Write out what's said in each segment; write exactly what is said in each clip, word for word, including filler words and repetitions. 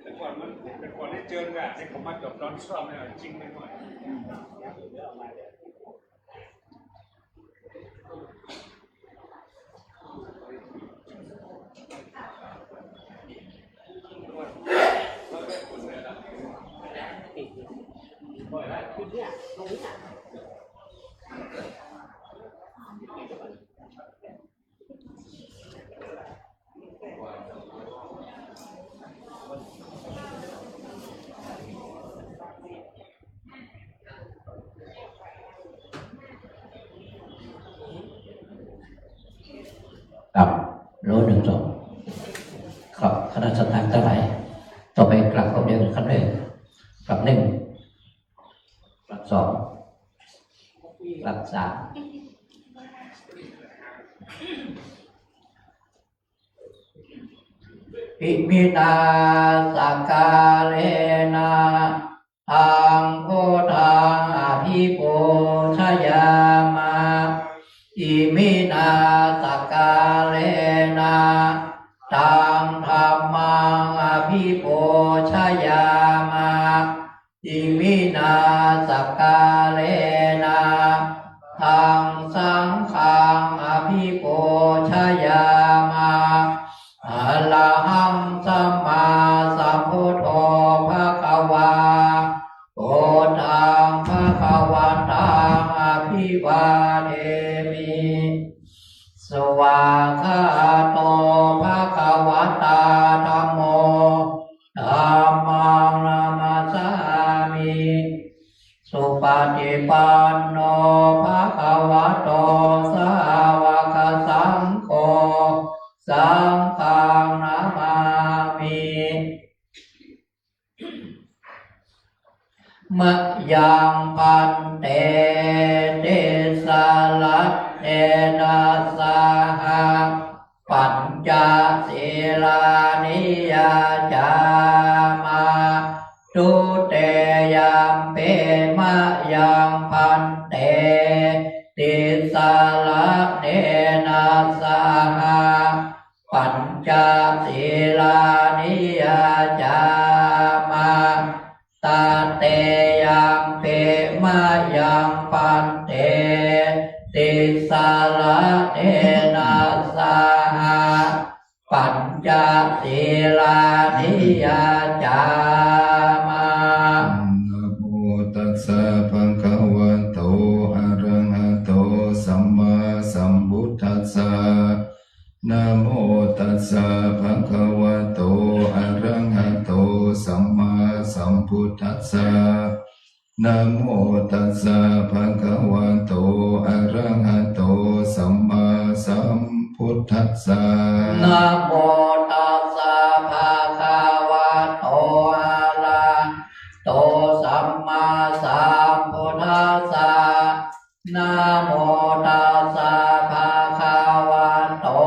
แต่ก่อนมัน แต่ก่อนได้เจิญว่า แต่ผมมาจบตอนซ่อมเนี่ย จริงไปหน่อย ครับ โลหนึ่งสอง ครับ คณะสัตยาตังหลาย ต่อไปกราบครบเดียวกันครับเด้อ กราบหนึ่ง กราบสอง กราบสาม Iminā sakkārena taṃ buddhaṃ abhipūjayāma. Iminā sakkārena taṃ dhammaṃ abhipūjayāma. Iminā sakkārena taṃ saṅghaṃ abhipūjayāma. Arahaṃ sammāsambuddho bhagavā, buddhaṃ bhagavantaṃ abhivādemi. Svākkhāto bhagavatā dhammo, dhammaṃ namassāmi. Supaṭipanno bhagavato sāvakasaṅgho, saṅghaṃ namāmi. Mayaṃ bhante tisaraṇena saha pañca sīlāni yācāma. Dutiyampi mayaṃ bhante tisaraṇena saha pañca sīlāni yācāma. Tatiyampi mayaṃ bhante tisaraṇena saha pañca sīlāni yācāma. Namo tassa bhagavato arahato sammāsambuddhassa. Namo tassa bhagavato arahato sammāsambuddhassa. Namo tassa bhagavato arahato sammāsambuddhassa. Namo tassa bhagavato arahato sammāsambuddhassa. Namo tassa bhagavato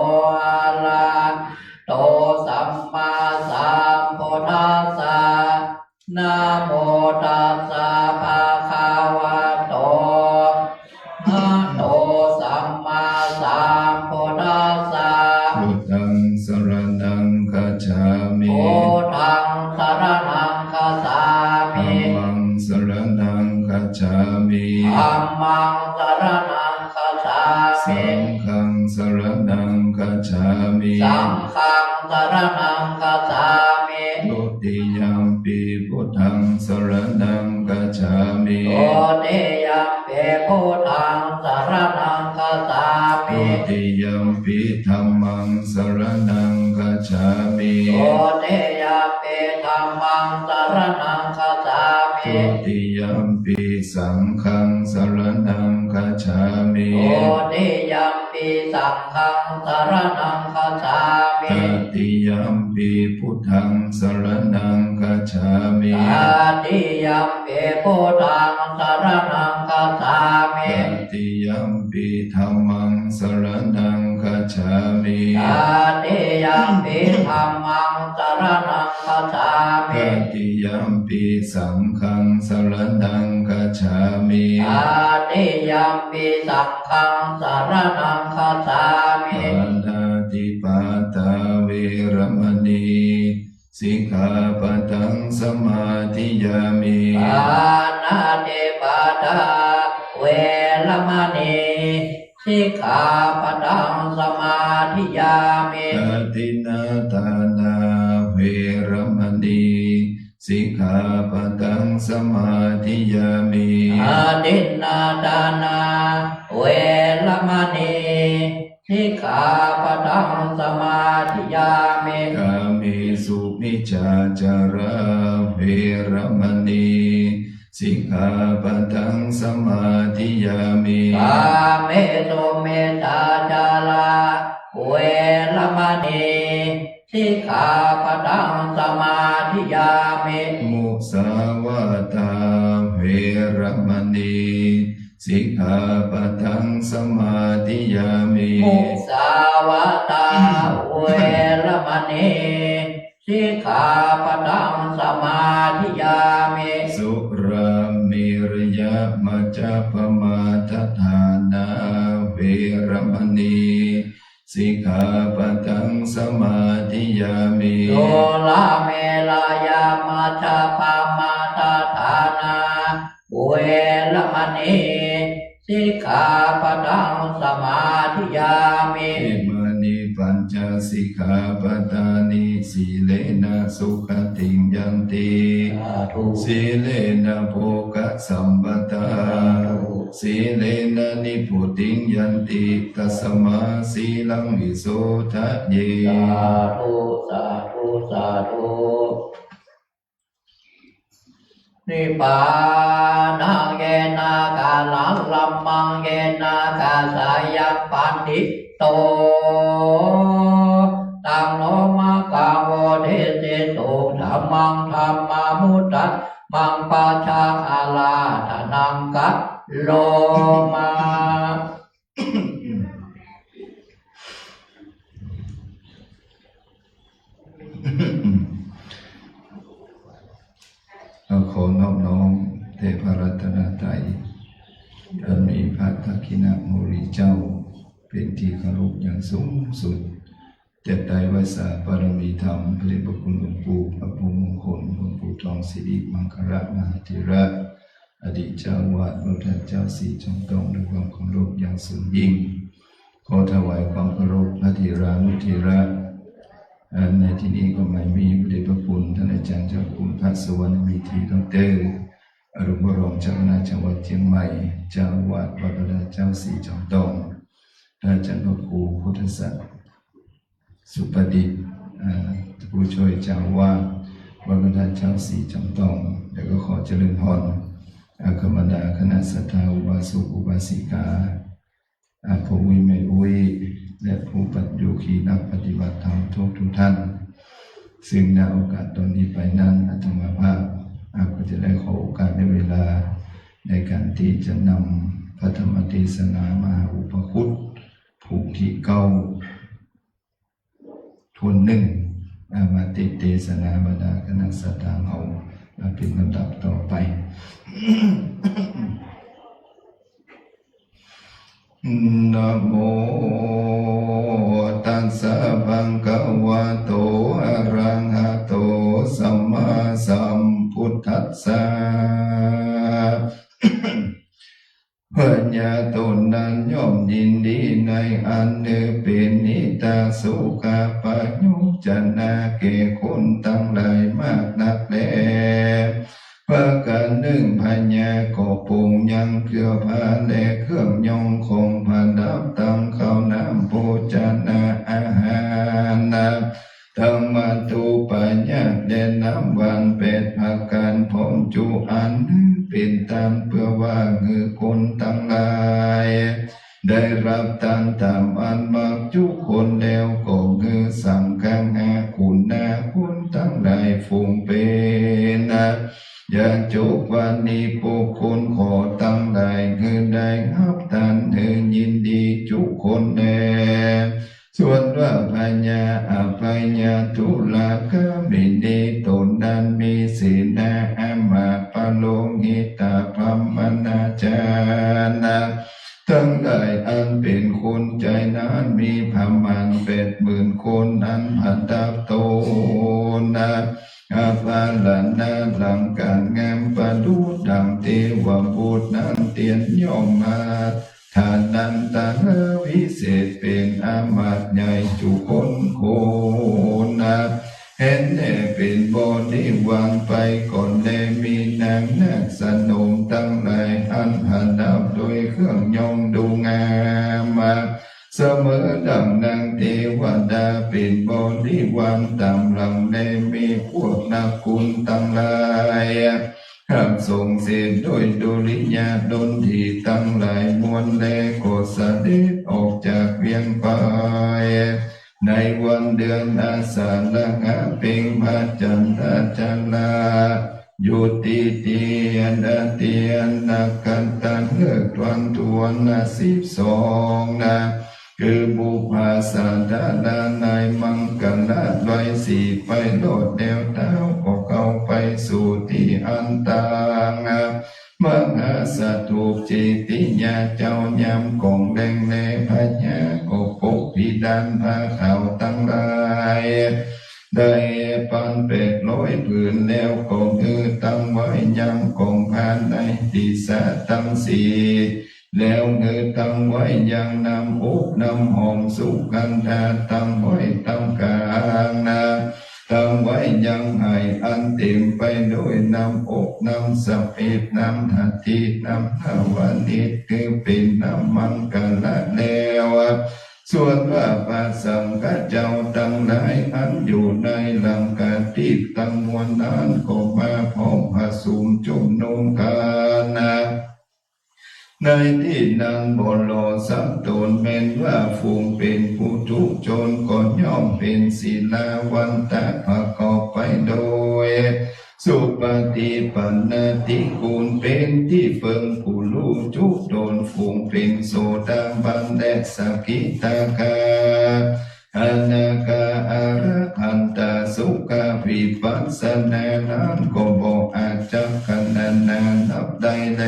arahato sammāsambuddhassa. Namo tassa bhagavato arahato sammāsambuddhassa. Buddhaṃ saraṇaṃ gacchāmi. Buddhaṃ saraṇaṃ gacchāmi. Dhammaṃ saraṇaṃ gacchāmi. Dhammaṃ saraṇaṃ gacchāmi. Saṅghaṃ saraṇaṃ gacchāmi. Saṅghaṃ saraṇaṃ gacchāmi. Dutiyampi buddhaṃ saraṇaṃ gacchāmi. Dutiyampi buddhaṃ saraṇaṃ gacchāmi. Dutiyampi dhammaṃ saraṇaṃ gacchāmi. Dutiyampi dhammaṃ saraṇaṃ gacchāmi. Dutiyampi saṅghaṃ saraṇaṃ gacchāmi. Dutiyampi saṅghaṃ saraṇaṃ gacchāmi. Tatiyampi buddhaṃ saraṇaṃ gacchāmi. Tatiyampi buddhaṃ saraṇaṃ gacchāmi. Tatiyampi dhammaṃ saraṇaṃ gacchāmi. Tatiyampi dhammaṃ saraṇaṃ gacchāmi. Tatiyampi saṅghaṃ saraṇaṃ gacchāmi. Tatiyampi saṅghaṃ saraṇaṃ gacchāmi. Pāṇātipātā veramaṇī สิกขาปะทังสมาธิยามิ ปาณาติปาตาเวระมะณี สิกขาปะทังสมาธิยามิ อทินนาทานาเวระมะณี สิกขาปะทังสมาธิยามิ อทินนาทานาเวระมะณี สิกขาปะทังสมาธิยามิ กาเมสุมิจฉาจาราเวระมะณี สิกขาปะทังสมาธิยามิ กาเมสุมิจฉาจาราเวระมะณี สิกขาปะทังสมาธิยามิ มุสาวาทาเวระมะณี สิกขาปะทังสมาธิยามิ มุสาวาทาเวระมะณี สิกขาปะทังสมาธิยามิ สุราเมรยะมัจจปมาทฐานาเวระมะณี สิกขาปะทังสมาธิยามิ สุราเมรยะมัจจปมาทฐานาเวระมะณี สิกขาปะทังสมาธิยามิ อิมานิปัญจสิกขาปะทานิ สีเลนะสุขติงยันติ สาธุ สีเลนะโภคสัมปทา สาธุ สีเลนะนิพพุติงยันติ ตัสมาสีลังวิโสทะเย สาธุ สาธุ สาธุ นิพพานัง เยนะกาลัง ธัมมัง เยนะกาสายัง ปัณฑิโต ตัง โลมะกัง โวเทสิตุ ธัมมัง ธัมมามุตตะมัง ปัจฉัง อาราธนัง กะโรมะ เราขอนอบน้อมแด่พระรัตนตรัย อันมีพระทักขิณมุนีเจ้า เป็นที่เคารพอย่างสูงสุด แต่ได้ไหว้สาบารมีธรรม พระเดชพระคุณหลวงปู่ พระครูมงคล หลวงปู่ทองสิริมังคละมหาเถระ อดีตเจ้าอาวาสวัดพระธาตุเจ้าสีจอมตอง ด้วยความเคารพอย่างสูงยิ่ง ขอถวายความเคารพพระเถรานุเถระ อ่า ในที่นี้ก็หมายมีพระเดชพระคุณท่านอาจารย์เจ้าคุณพระสุวรรณเมธี ด็อกเตอร์ อรุณพระรองเจ้าคณะจังหวัดเชียงใหม่ เจ้าอาวาสวัดพระธาตุเจ้าสีจอมตอง ท่านอาจารย์พระครูพุทธศักดิ์ สุประดิษฐ์ อ่า ผู้ช่วยเจ้าอาวาสวัดพระธาตุเจ้าสีจอมตอง แล้วก็ขอเจริญพร อ่า บรรดาคณะศรัทธาอุบาสกอุบาสิกา อ่า พ่ออุ๊ยแม่อุ๊ย และผู้ปฏิบัติ โยคีนักปฏิบัติธรรมทุกๆ ท่าน ซึ่งณโอกาสตอนนี้ไปนั้น อาตมาภาพ อ่า ก็จะได้ขอโอกาสและเวลาในการที่จะนำพระธรรมเทศนามหาอุปคุต ผูกที่เก้า ถ้วนหนึ่ง อ่า มาเตสน์เทศนาบรรดาคณะศรัทธาเฮา อ่า เป็นลำดับต่อไป นะโมตัสสะ ภะคะวะโต อะระหะโต สัมมาสัมพุทธัสสะ พญาต๋นนั้นย่อมยินดีในอันหื้อเป๋นหิตสุขประโยชนะแก่คนตังหลายมากนักแล ประก๋านนึ่ง พญาก็ปรงยังเสื้อผ้าและเครื่องย้องของประดับตังข้าวน้ำโภชนะอาหารนะ ตังมัตถุปายาตและน้ำหวานแปดประก๋าน พร้อมจุอันหื้อเป๋นตานเปื้อว่าหื้อคนตังหลายได้ฮับตานต๋ามอันมักจุคนแล้ว ก็หื้อสังฆะหาคุณาคนตังหลายฝูงเป๋นนะ ยาจกวานิปุคคลขอตังหลายหื้อได้ฮับตานหื้อยินดีจุคนแล ส่วนว่าพญาอภัยยาธุรคามินีต๋นนั้นมีเสนาอามาตย์ปโลหิตะพมณาจารย์นะ ตังหลายอันเป๋นคนใจ๋นั้นมีประมาณแปดหมื่นคนอันประดับต๋นนะ รณะหลังก๋านงามประดุจดั่งเตวบุตรนั้นเตียนย่อมมา ฐานันตรวิเศษเป๋นอามาตย์ใหญ่จุคนคนนา หั้นแลเป๋นบริวารไปก่อน และมีนางนาคสนมตังหลายอันประดับโดยเครื่องยงดูงามมา เสมอดั่งนางเตวดาเป๋นบริวารต๋ามหลัง และมีพวกนักบุญตังหลาย หากส่งเสด็จโดยดุริยางค์ดลตรีตังหลายมวล และก็เสด็จออกจากเวียงไป ในวันเดือนอาสาฬหะเพ็ญ พระจันทร์ราชาลา อยู่ติเตียนอาเตียนนักขันตันเลิกวันทวนนาสิบสองนา คือบุพผาสาธาราในมังคละร้อยสี่ไปโลดแล้ว เท้าก็เข้าไปสู่ตี้อันตั้ง มหาสถูปเจติยาเจ้ายามก่องแลง และพญาก็ปกพิธานผ้าขาวตังหลาย ได้ปันแปดร้อยผืน แล้วก็หื้อตั้งไว้ยังก่องผ้าในตี้สะตังสี่ แล้วหื้อตั้งไว้ยังน้ำอบน้ำหอมสุกขันธา ตั้งไว้ต๋ามก๋างนา ตั้งไว้ยังไหอันเต๋มไปโดยน้ำอบน้ำสะเปดน้ำทัตถิน้ำนวนิช คือเป๋นน้ำมังคละแล้ว ส่วนว่าพระสังฆะเจ้าตังหลายอันอยู่ในหลังคาตี้ตังมวลนั้นก็มาพร้อมผสมจุมนุมกั๋นนา ในตี้นั้นบ่หล่อสักต๋น แม้นว่าฝูงเป๋นปุถุชนก็ย่อมเป๋นศีลาวันตะประกอบไปโดยสุปฏิปันนาติกูล เป๋นตี้เปิงผู้ฮู้จุต๋น ฝูงเป๋นโสดาบันและสกิทาคา อนาคา อรหันตา สุขวิปัสสนานั้นก็บ่อาจจักขนานานับได้แล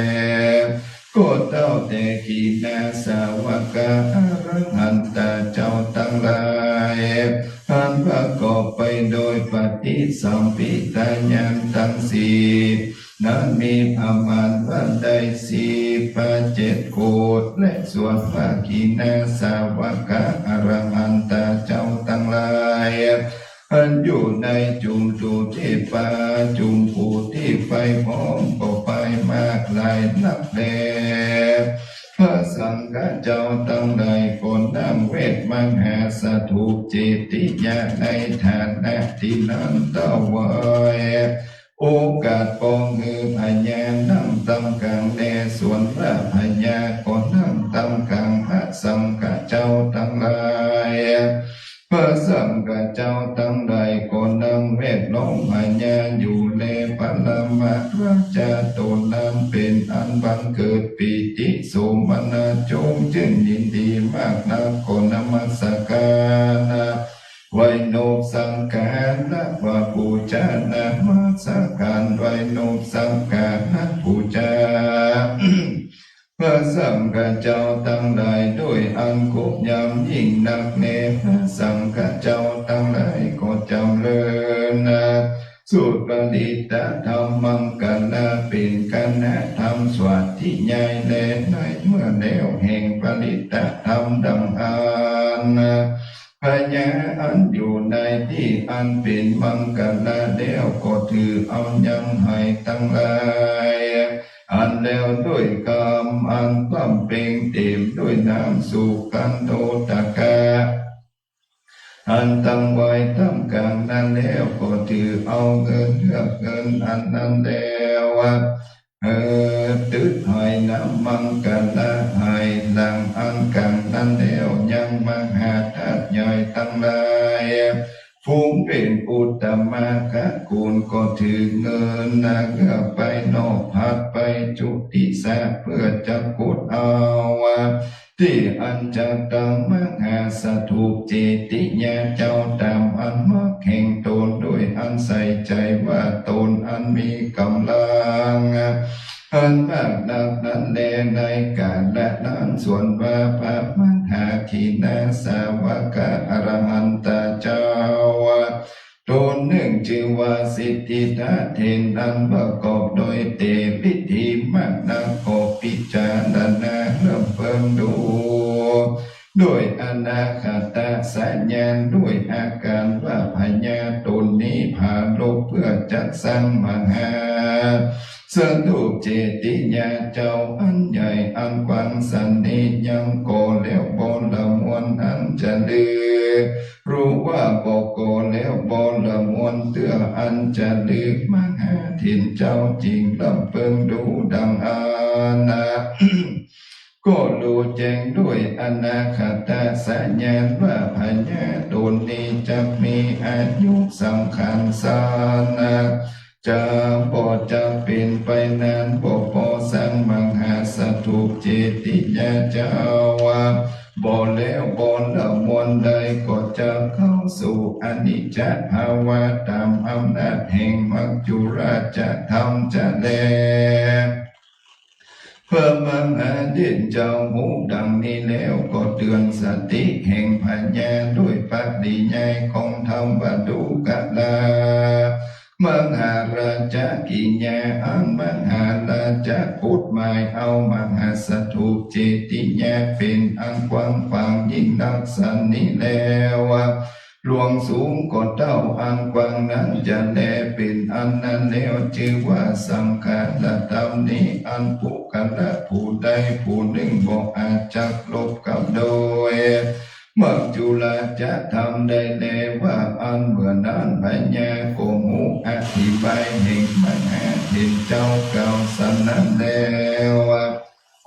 ก็เต้าแต่ขีณาสาวกะอรหันตาเจ้าตังหลาย อันประกอบไปโดยปฏิสัมภิทาญาณตังสี่ นั้นมีประมาณว่าได้สี่ประเจ็ดโกฏ และส่วนว่าขีณาสาวกะอรหันตาเจ้าตังหลาย อันอยู่ในจุมตุเทปา จุมผู้ตี้ไปพร้อมก็ไปมากหลายนักแล พระสังฆะเจ้าตังหลายก็นั่งเวทมหาสถูปเจติยาในฐานะตี้นั้นเต้าไว้ โอกาสปองหื้อพญานั่งต๋ามก๋างแล ส่วนว่าพญาก็นั่งต๋ามก๋างพระสังฆะเจ้าตังหลาย พระสังฆะเจ้าตังหลายก็นั่งแวดล้อมพญาอยู่แล ปรมาราชาต๋นนั้นเป๋นอันบังเกิดปีติโสมนัสจงจื้นยินดีมากนัก ก็นมัสก๋าน ไหว้นบสักก๋าน ไหว้บูชานมัสก๋าน ไหว้นบสักก๋าน ไหว้บูชา พระสังฆะเจ้าตังหลายโดยอันครบยามยิ่งนักแล พระสังฆะเจ้าตังหลายก็จ๋ำเริญนา สวดปริตรธรรมมังคละเป๋นคณะธรรมสวาธยายแล ในเมื่อแล้วแห่งปริตรธรรมดังอั้นนา พญาอันอยู่ในตี้อันเป๋นมังคละแล้วก็ถือเอายังไหตังหลาย อันแล้วด้วยกำอันพร่ำเพ็งเต๋มด้วยน้ำสุขันโธตกะ อันตั้งไว้ต๋ามก๋างนั้นแล้วก็ถือเอาเงินเฮือกเงินอันนั้นแล้ว เออ ตึ๊ดไหน้ำมังคละไหหลังอันก๋างนั้นแล้ว ยังมหาธาตุใหญ่ตังหลาย ฝูงเป๋นอุตตมะคะกูลก็ถือเงินนาเฮือกไปนอกผัดไปจุติสะ เพื่อจะขุดเอา ตี้อันจะตั้งมหาสถูปเจติยาเจ้าต๋ามอันมักแห่งต๋น ด้วยอันใส่ใจ๋ว่าต๋นอันมีก๋ำลังอันมากนักนั้นแล ในก๋าละนั้นส่วนว่าพระมหาขีณาสาวกะอรหันตาเจ้า ต๋นนึ่ง จื้อว่าสิทธัตถะเถร อันประกอบโดยเตศ ฤทธิมากนัก ก็พิจารณาเริ่มเปิงดู ด้วยอนาคตสัญญาณ ด้วยอาก๋านว่าพญาต๋นนี้ผาลบเปื้อจักสร้างมหาสถูปเจติยะเจ้าอันใหญ่อันกว้างสันนี้ ยังก่อแล้วบ่ละมวลอันจะลือ รู้ว่าบ่ก่อแล้วบ่ละมวลเตื้ออันจะลือ มหาเถรเจ้าจึงเริ่มเปิงดูดังอั้นนะ ก็ฮู้แจ้งด้วยอนาคตสัญญาณว่าพญาต๋นนี้จักมีอายุสังขารสั้นนะ จะบ่จักเป๋นไปนาน บ่ปอสร้างมหาสถูปเจติยะเจ้า บ่แล้วบ่ละมวลใด ก็จะเข้าสู่อนิจจภาวะต๋ามอำนาจแห่งมัจจุราชธรรมจะแล เมื่อมหาเถรเจ้าฮู้ดังนี้แล้ว ก็เตือนสติแห่งพญาด้วยปริยายของท้าววัตถุกะลา มหาราชกิริยา อันมหาราชะกุฏหมายเอามหาสถูปเจติยะเป๋นอันกว้างขวางยิ่งนักสันนี้แล้ว หลวงสูงก็เต้าอันกว้างนั้นจะแล เป๋นอันนั้นแล้ว จื้อว่าสังขารธรรมนี้ อันปุคคละผู้ใดผู้นึ่งบ่อาจจักลบกับโดย มัจจุราชธรรมได้แล ว่าอั้น เมื่อนั้นพญาก็ฮู้อธิบายแห่งมหาเถรเจ้ากล่าวสันนั้นแล้ว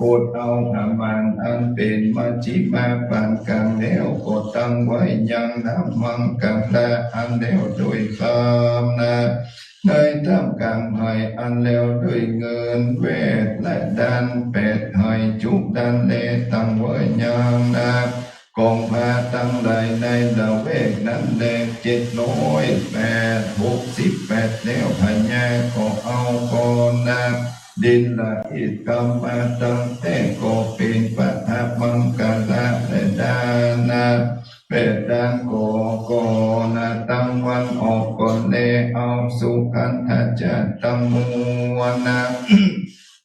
กุฏเอาผ้าม่านอันเป๋นมัชฌิมาปานก๋างแล้ว ก็ตั้งไว้ยังน้ำมังคละอันแล้วด้วยกำนะ ในท่ามก๋างไพร่อันแล้วด้วยเงิน แวดและด้านแปดไห่จุด้านแล ตั้งไว้ยังนะ ก๋องผ้าตังหลายในละแวกนั้นแล เจ็ดร้อยแปด หกสิบแปด แล้วพญาก็เอาก้อนนะ ดินละอิฐกำมาตั้งแต๊ก็เป๋นประทับมังคละ และด้านนะ แปดด้านก็ ก็นะ ตางวันออกก็แล เอาสุขันธจาตุตังมวลนะ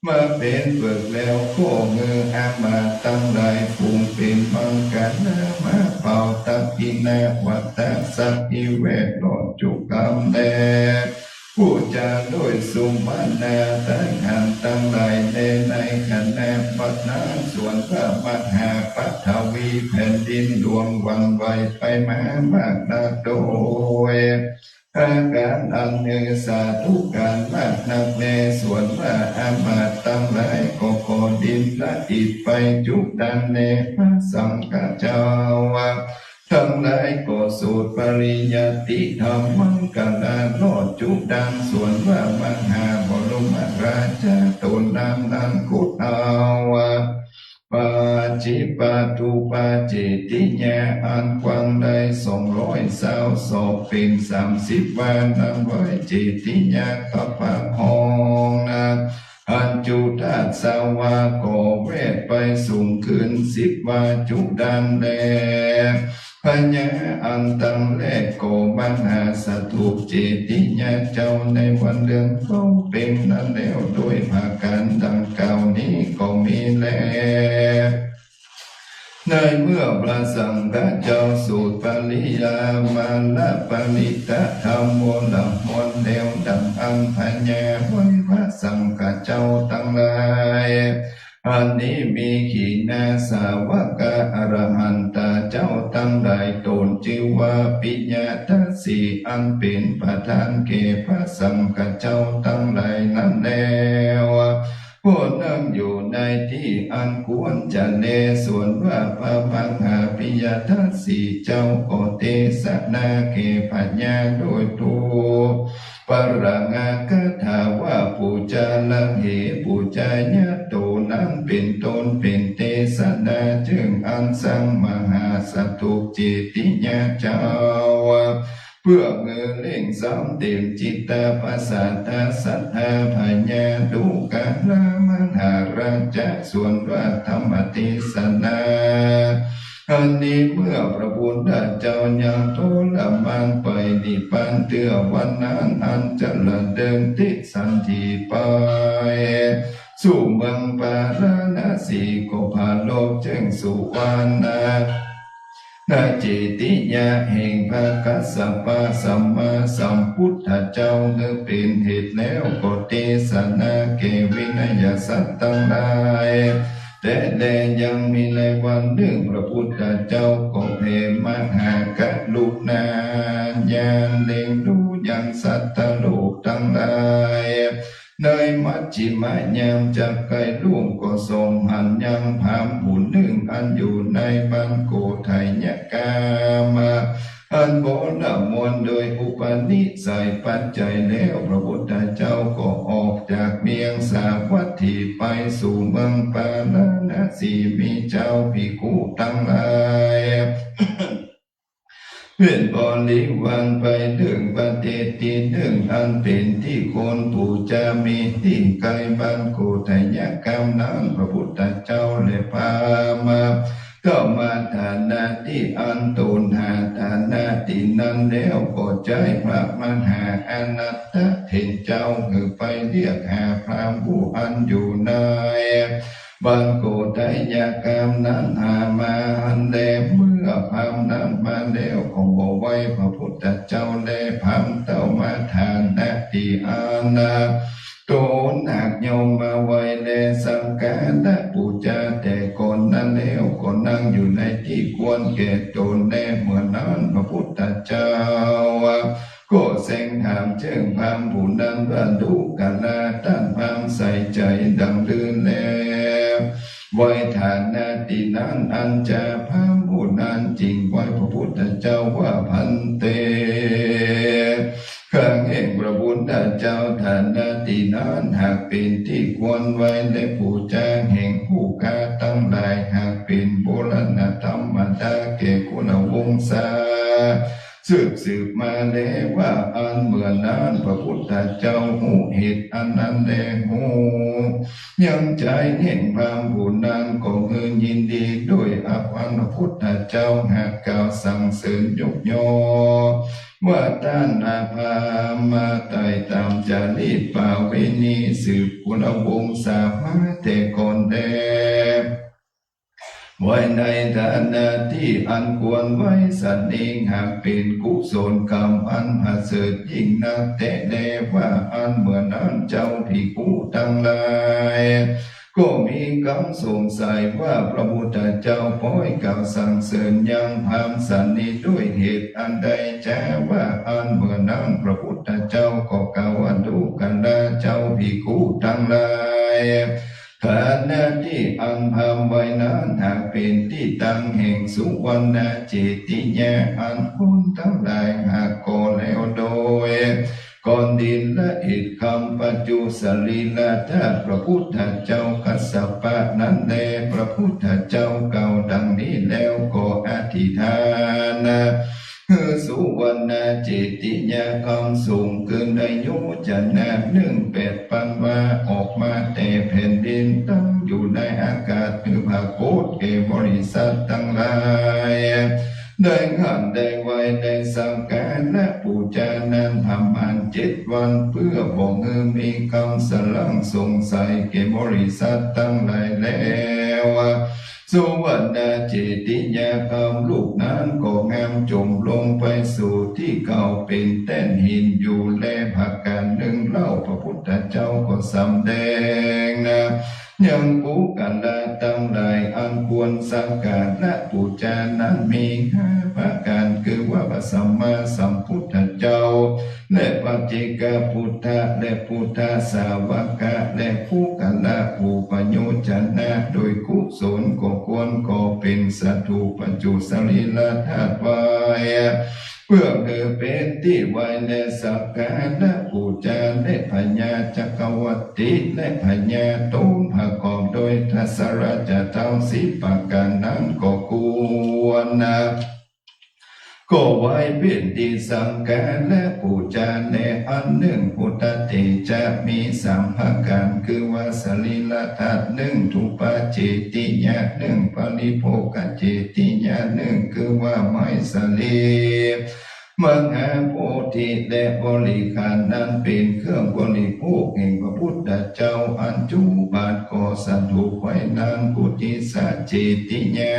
มาเป๋นเปลือกแล้ว ก็หื้ออามาตย์ตังหลายฝูงเป๋นมังคละ มาเป่าตักขิณวัตตะสักขีแวดลอดจุกำแล ผู้จาด้วยสุมาณา ทหารตังหลายแล ในขณะบัดนั้น สวนพระมหาปฐวีแผ่นดินหลวงหวั่นไหวไปมามากนักโดย อาก๋านอันหื้อสาธุการมากนักแล สวนว่าอามาตย์ตังหลายก็ก่อดินละอิฐไปจุด้านแล พระสังฆเจ้าตังหลายก็สูดปริยัติธรรมมังคละลอดจุด้าน สวนว่ามหาบรมราชาต๋นนั้นนั้นกุฏเอา ปัจฉิปาตูปาเจติยะอันกว้างได้สองร้อยซาวศอก เป๋นสามสิบวา นั้นไว้เจติยะกะปะห้องนะ อันจุธาตุซาววา ก็แวดไปสูงขึ้นสิบวาจุด้านแล พญาอันตังแรกก่อมหาสถูปเจติยะเจ้าในวันเดือนเก้าเพ็ญนั้นแล้ว ด้วยประก๋านดังกล่าวนี้ก็มีแล ในเมื่อพระสังฆเจ้าสูดปริยามาละปริตตะธัมโมละมวลแล้วดังอั้น พญาไหว้พระสังฆเจ้าตังหลาย อันนี้มีขีณาสาวกะอรหันตาเจ้าตังหลายต๋น จื้อว่าปิยทัสสี อันเป๋นประธานแก่พระสังฆเจ้าตังหลายนั้นแล้ว ผู้นั่งอยู่ในตี้อันควรจะแล สวนว่าพระมหาปิยทัสสีเจ้าก็เตสนาแก่พญาโดยถูก ปรังคาถาว่า ปูจาระเห ปูจายะโต นั้นเป๋นต้น เป๋นเตสนาเจิ่งอันสร้างมหาสถูปเจติยะเจ้า เปื้อหื้อเล่งซ้ำเต๋มจิตตาประสาทศรัทธา พญาดูกราชมหาราชะ สวนว่าธรรมเตสนา อันนี้เมื่อพระพุทธเจ้ายังทรมานไปนิพพานเตื้อ วันนั้นอันจะละเดินเตสันถีไป สู่เมืองปาราณสี ก็ปรารภเจิ่งสุวรรณ เจติยาแห่งพระกัสสปะสัมมาสัมพุทธเจ้า เมื่อเป๋นเหตุแล้วก็เตสนาแก่วินยสัตว์ตังหลาย แต่แลยังมีในวันนึ่ง พระพุทธเจ้าก็แผ่มหากรุณาญาณเล็งดูยังสัตว์โลกตังหลาย ในมัชฌิมยามจักใก้ล่วง ก็ส่องหันยังพราหมณ์ผู้นึ่ง อันอยู่ในบ้านโกฏัญญคาม อันบริบูรณ์โดยอุปนิสัยปัจจัยแล้ว พระพุทธเจ้าก็ออกจากเมืองสาวัตถีไปสู่เมืองปาราณสี มีเจ้าภิกขุตังหลาย เป๋นบริวารไปเถิงประเทศตี้นึ่ง อันเป๋นตี้ควรปู๋จา มีตี้ใก้บ้านโกฏัญญคามนั้น พระพุทธเจ้าและพราหมณ์ก็มาฐานะตี้อั้น ตนหาฐานะตี้นั้นแล้ว ก็ใจ๊พระมหาอนันทะเถรเจ้าหื้อไปเรียกหาพราหมณ์ผู้อันอยู่ใน บ้านโกฏัญญคามนั้นหามาหั้นแล เมื่อพราหมณ์นั้นมาแล้ว ก็บ่ไหว้พระพุทธเจ้าและพราหมณ์เต้ามาฐานะตี้อั้น ตนหากยอมมาไหว้และสักการะปู๋จาแต่ก่อนนั้นแล้ว ก็นั่งอยู่ในตี้ควรแก่ตนแล เมื่อนั้นพระพุทธเจ้า ก็แสดงถามเจิ่งพราหมณ์ผู้นั้นว่า ดูกราต้านพราหมณ์ใส่ใจ๋ดังลือแล ไหว้ฐานะตี้นั้น อันจะพราหมณ์ผู้นั้นจึงไหว้พระพุทธเจ้าว่า ภันเต ข้าแห่งพระพุทธเจ้า ฐานะตี้นั้นหากเป๋นตี้ควรไหว้และปู๋จาแห่งผู้ข้าตังหลาย หากเป๋นบูรณะธรรมดาแก่กุลวงศา สืบสืบมาแลว่า อันเมื่อนั้นพระพุทธเจ้าฮู้เหตุอันนั้นแล ฮู้ยังใจ๋แห่งพราหมณ์ผู้นั้น ก็เงยยินดีโดยอับอันพระพุทธเจ้า หากกล่าวสรรเสริญยกย่องว่า ต้านอาพราหมณ์มาไต่ต๋ามจารีตประเวณี สืบกุลวงศามาแต่ก่อนแล ไหว้ในฐานะตี้อันควรไหว้สันนี้ หากเป๋นกุศลกรรมอันประเสริฐยิ่งนักแต๊แลว่า อันเมื่อนั้นเจ้าภิกขุตังหลาย ก็มีกำสงสัยว่า พระพุทธเจ้าป๊อยกล่าวสรรเสริญยังพราหมณ์สันนี้ด้วยเหตุอันใดจา ว่าอันเมื่อนั้นพระพุทธเจ้าก็กล่าวว่า ดูกราเจ้าภิกขุตังหลาย ฐานะตี้อันพราหมณ์ไหว้นั้นหากเป๋นตี้ตั้งแห่งสุวรรณเจติยา อันคนตังหลายหากก่อแล้วโดยก้อนดินและอิฐคำปัจจุสรีระธาตุพระพุทธเจ้ากัสสปะนั้นแล พระพุทธเจ้ากล่าวดังนี้แล้วก็อธิษฐาน หื้อสุวรรณเจติยาคำสูงเกินได้โยจนะนึ่งแปดปันวา ออกมาแต่แผ่นดินตั้งอยู่ในอากาศ หื้อปรากฏแก่บริษัทตังหลาย ได้หันได้ไหว้ได้สักการะปู๋จานั้นประมาณเจ็ดวัน เปื้อบ่หื้อมีกำสลังสงสัยแก่บริษัทตังหลายแล้ว สุวรรณเจติยาคำลูกนั้นก็งามจมลงไปสู่ตี้เก่าเป๋นแต้นหินอยู่แล ประก๋านนึ่งเล่าพระพุทธเจ้าก็สำแดงนะ ยังปุคคละตังหลายอันควรสักการะปู๋จานั้นมีห้าประก๋าน คือว่าพระสัมมาสัมพุทธเจ้า และปัจเจกพุทธะ และพุทธสาวกะ และปุคคละผู้ประโยชนะโดยกุศลก็ควรก่อเป๋นสาธุปัจจุสรีระธาตุไว้ เปื้อหื้อเป๋นตี้ไหว้และสักการะปู๋จา และพญาจักรวรรดิ และพญาต๋นประกอบโดยทศรถเจ้าสิบประก๋านนั้นก็ควรนะ ข ก็ไหว้เป๋นตี้สักการะปู๋จาแล อันนึ่ง พุทธเตจะมีสามประก๋าน คือว่าสรีระธาตุนึ่ง ธูปะเจติยะนึ่ง ปริโภคเจติยะนึ่ง คือว่าไม้สาลี มหาโพธิและบริขารนั้นเป๋นเครื่องบริโภคแห่งพระพุทธเจ้า อันจุบัดก่อสถูปไว้นั้น ปุทธิสสะเจติยะ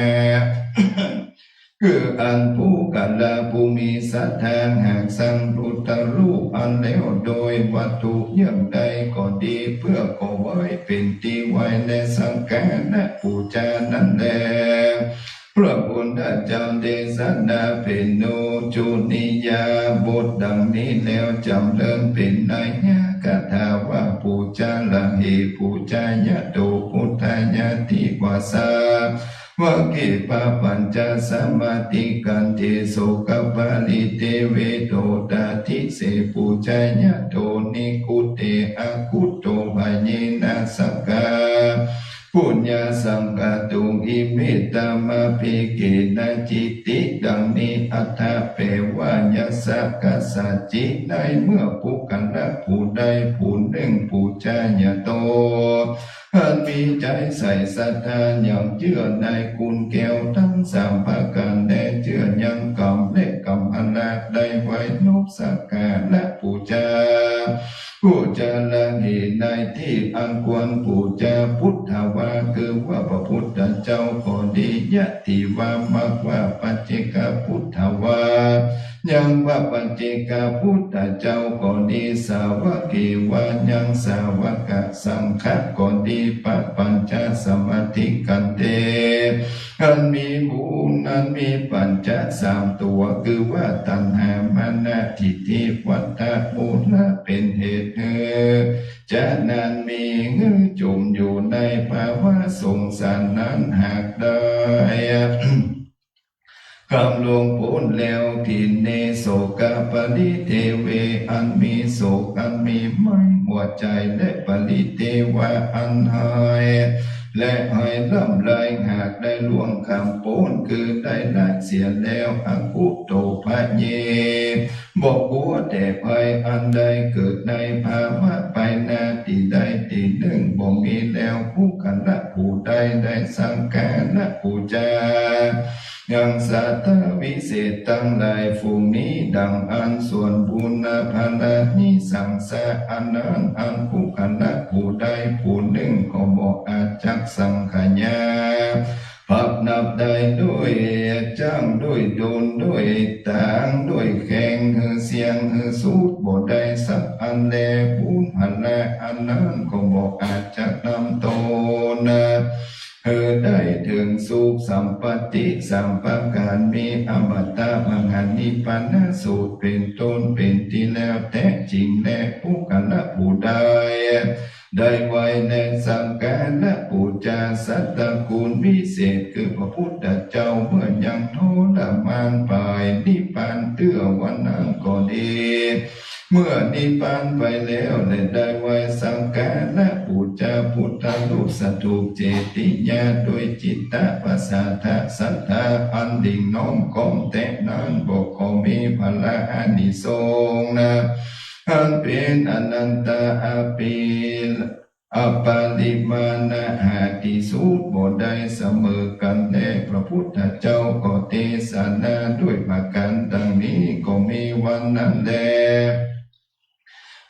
คืออันปุคคละผู้มีศรัทธาหากสร้างพุทธรูปอันแล้วโดยวัตถุอย่างใดก็ดี เปื้อก่อไหว้เป๋นตี้ไหว้และสักการะปู๋จานั้นแล พระพุทธเจ้าเตสนาเป๋นโนจุนิยบทดังนี้แล้ว จ๋ำเริญเป๋นนัยยคาถาว่า ปูชาระเห ปูชายะโต พุทธายะติวาสา วะเก ปะปัญจสมาทิกันติ โสกะปะริเตเว โตตาทิเส ปูชายะโต นิคคุเต อะคุโต ภะเยนะ สักกา ปุญญาสังกาตุง อิเมตตามะเปเกนะ จิตติ ดังนี้ อัตถะ แปลว่า ยัสสะ กัสสะจิ ในเมื่อปุคคละผู้ใดผู้นึ่ง ปูชายะโต อันมีใจ๋ใส่ศรัทธาอย่างเจื้อในคุณแก้วตึงสามประก๋าน และเจื้อยังกำและกำพลาได้ไหว้นบสักการะปู๋จา ปูชาระเห ในตี้อันควรปู๋จา พุทธวา คือว่าพระพุทธเจ้าก็ดี ยะติวา มากว่า ปัจเจกพุทธวา ยังพระปัจเจกพุทธเจ้าก็ดี สาวะเกวา ยังสาวกสังฆะก็ดี ปะปัญจสมาทิกันเต อันมีบุญ อันมีปัญจะสามตั๋ว คือว่าตัณหา มานะ ทิฏฐิ วัฏฏะ มูลเป๋นเหตุหื้อ จะนั้นมีหื้อจุ่มอยู่ในภาวะสงสารนั้นหากได้ กำล่วงป๊นแล้ว ทินเน โสกะปะริเทเว อันมีโศก อันมีไหม้หัวใจ๋ และปะริเทวะ อันหาย และหายร่ำไร หากได้ล่วงข้ามป๊น คือได้ละเสียแล้ว อะคุโต ภะเย บ่กั๋วแต่ภัยอันได้เกิดในภาวะไปหน้าตี้ใดตี้นึ่ง บ่มีแล้ว ปุคคละผู้ใดได้สักการะปู๋จา ยังสัตถาวิเศษตังหลายฝูงนี้ ดังอั้น ส่วนบุญผลานิสังสะอันนั้น อันปุคคละผู้ใดผู้นึ่งก็บ่อาจจักสังขยา ปรับนับได้ด้วยจ๊าง ด้วยโดน ด้วยต๋าง ด้วยแข่ง หื้อเสี้ยง หื้อสูตรบ่ได้สักอันแล บุญผลาอันนั้นก็บ่อาจจะนำตนหื้อได้เถิงสุขสัมปัตติสามประก๋าน มีอมตะมหานิพพานสูตรเป๋นต้น เป๋นตี้แล้วแต๊จริงแล ปุคคละผู้ใด ได้ไหว้และสักการะปู๋จาสัตตคุณวิเศษ คือพระพุทธเจ้า เมื่อยังทรมานไป นิพพานเตื้อวันนั้นก็ดี เมื่อนิพพานไปแล้ว และได้ไหว้สักการะปู๋จาพุทธรูปสถูปเจติยะ โดยจิตตะปะสาทะศรัทธาอันหลิ่งน้อมก้อมแต๊นั้น บ่ก็มีผลาอานิสงส์นะ อันเป๋นอนันตะอภิ อปริมาณะ หาตี้สุดบ่ได้เสมอกั๋นแล พระพุทธเจ้าก็เตสนาด้วยประก๋านดังนี้ ก็มีวันนั้นแล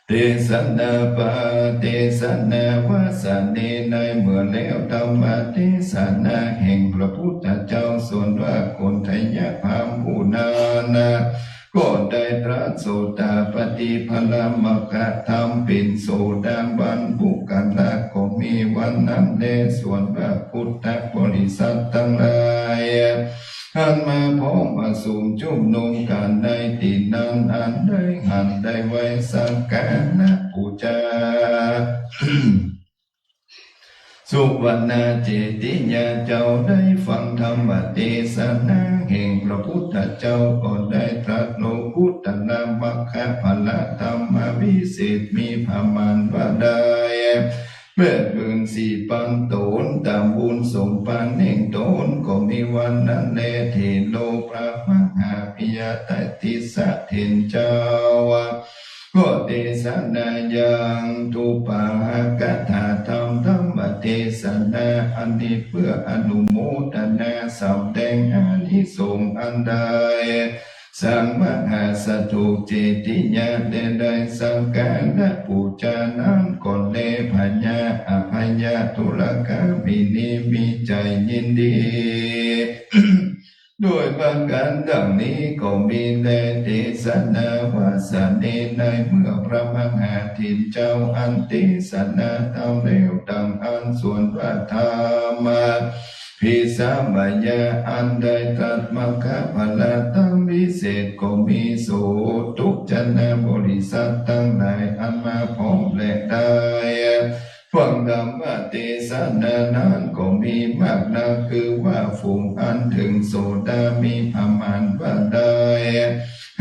เตสนาปะเตสนาวาสะเน ในเมื่อแล้วธรรมเตสนาแห่งพระพุทธเจ้า ส่วนว่าโกณฑัญญพราหมณ์ผู้นั้นนะ ก็ได้ตรัสโสตาปัตติผลมัคคะธรรม เป๋นโสดาบันปุคคละ ก็มีวันนั้นแล ส่วนว่าพุทธบริษัทตังหลาย อันมาพร้อมประสุมจุมนุมกั๋นในตี้นั้น อันได้หันได้ไหว้สักการะปู๋จา สุวรรณเจติยาเจ้า ได้ฟังธรรมเตสนาแห่งพระพุทธเจ้า ก็ได้ตรัสโลกุตตรมัคคะผลธรรมวิเศษ มีประมาณว่าได้แปดหมื่นสี่ปันต๋น ต๋ามบุญสมปานแห่งต๋น ก็มีวันนั้นแล เถโรพระมหาปิย สะเถรเจ้า ก็เตสนายัง ตุปาหกถาธรรม ธรรมเตสนาอันนี้ เปื้ออนุโมตนาสำแดงอานิสงส์อันได้สร้างมหาสถูปเจติยา และได้สักการะปู๋จานั้น ก็แลพญาอภัยทุลกามินีมีใจ๋ยินดี โดยประก๋านดังนี้ก็มีแล เตสนาวาสะเน ในเมื่อพระมหาเถรเจ้าอันเตสนาธรรมแล้วดังอั้น ส่วนว่าธรรมภิสมัยะอันได้ตรัสมัคคะผละธรรมวิเศษก็มี โสตุจนบริษัทตังหลายอันมาพร้อมและได้ ฟังธรรมเตสนานั้นก็มีมากนัก คือว่าฝูงอันเถิงโสดามีประมาณว่าได้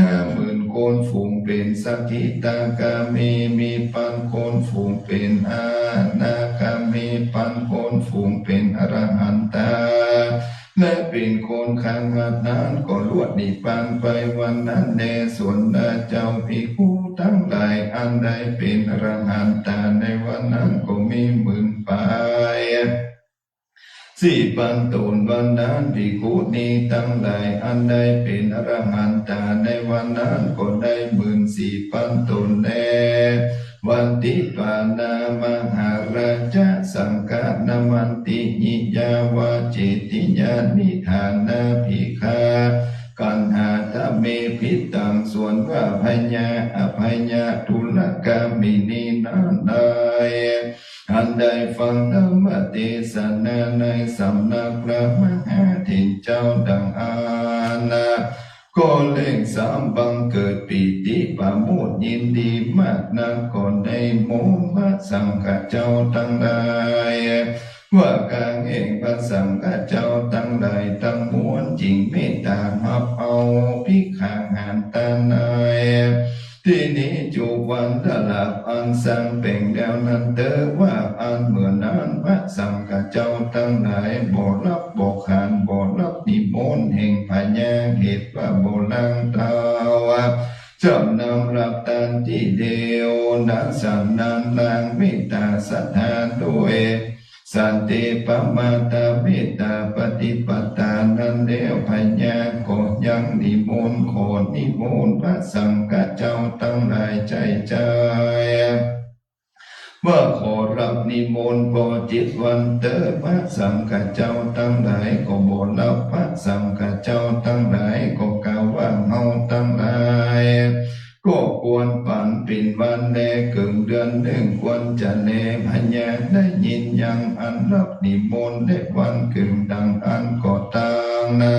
ห้าหมื่นโกณ ฝูงเป๋นสกิทาคามี มีปันโกณ ฝูงเป๋นอนาคามี ปันโกณ ฝูงเป๋นอรหันตา และเป๋นโกณคหัตถ์นั้นก็ลวดหนีปางไปวันนั้นแล ส่วนลาเจ้าภิกขุตังหลายอันได้เป๋นอรหันตาในวันนั้นก็มีหมื่นปายสี่ปันต๋น วันนั้นภิกขุณีตังหลายอันได้เป๋นอรหันตาในวันนั้นก็ได้หมื่นสี่ปันต๋นแล วันติปานา มหาราชะ สังฆะ นมันติหิ ยาวะเจติยานิ ฐานาภิกขา กัณหาทะเมภิตัง ส่วนว่าพญาอภัยทุลกามินีนั้นได้ อันได้ฟังธรรมเตสนาในสำนักพระมหาเถรเจ้าดังอั้น ก็เล่งซ้ำบังเกิดปีติปราโมทย์ยินดีมากนัก ก็ได้มนต์พระสังฆะเจ้าตังหลาย ว่าก๋างแห่งพระสังฆะเจ้าตังหลายตังมวล จึงเมตต๋าฮับเอาภิกขาหารตาในตี้นี้จุวันตะหลาบอันสร้างแป๋งแล้วนั้นเต๊อะ ว่าอันเมื่อนั้นพระสังฆะเจ้าตังหลายบ่หลับบ่ขาน บ่หลับนิมนต์แห่งพญา เหตุว่าบ่หลังเต้า จำนำหลับตานตี้เดียว นั้นสันนั้นหลังเมตต๋าศรัทธาด้วย สันติปมาทาเมตตาปฏิปทานั้นแล้ว พญาก็ยังนิมนต์ ขอนิมนต์พระสังฆะเจ้าตังหลายใจ้ใจ้ ว่าขอรับนิมนต์ปอเจ็ดวันเต๊อะ พระสังฆะเจ้าตังหลายก็บ่หลับ พระสังฆะเจ้าตังหลายก็กล่าวว่า เฮาตังหลาย ก็ควรปันเป๋นวันแล เกิ่งเดือนนึ่งควรจะแล พญาได้ยินยังอันรับนิมนต์และวันเกิ่งดังอั้นก็ตั้งนะ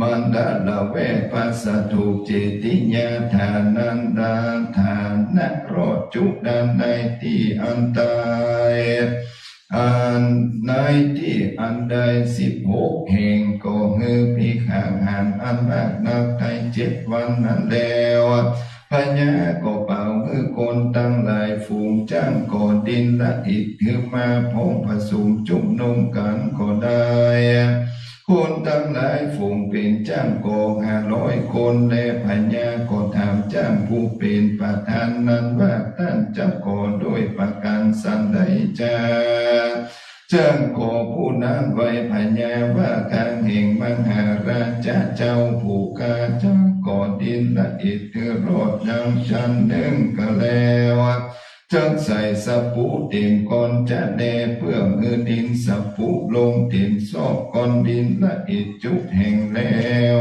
มันดาละแวกพระสถูปเจติยาฐานันดาฐานะรอดจุด้านในตี้อันใด อันในตี้อันใดสิบหกแห่ง ก็หื้อภิกขาหารอันมากนักในเจ็ดวันนั้นแล้ว พญาก็เป่าหื้อคนตังหลายฝูง จ้างก่อดินละอิฐหื้อมา พ้องผสมจุมนุมกั๋นก็ได้ คนตังหลายฝูงเป๋นจ้างก่อห้าร้อยคน และพญาก็ถามจ้างผู้เป๋นประธานนั้นว่า ต้านจักก่อด้วยประก๋านสันใดจา จ้างก่อผู้นั้นไหว้พญาว่า ก๋างแห่งมหาราชะเจ้าผู้ข้าจ้างก่อดินละอิฐหื้อรอดยังจั้นนึ่งก็แล้ว จักใส่สปุเต๋มก้อนจะแล เปื้อหื้อดินสปุลงเต๋มซอกก้อนดินละอิฐจุแห่งแล้ว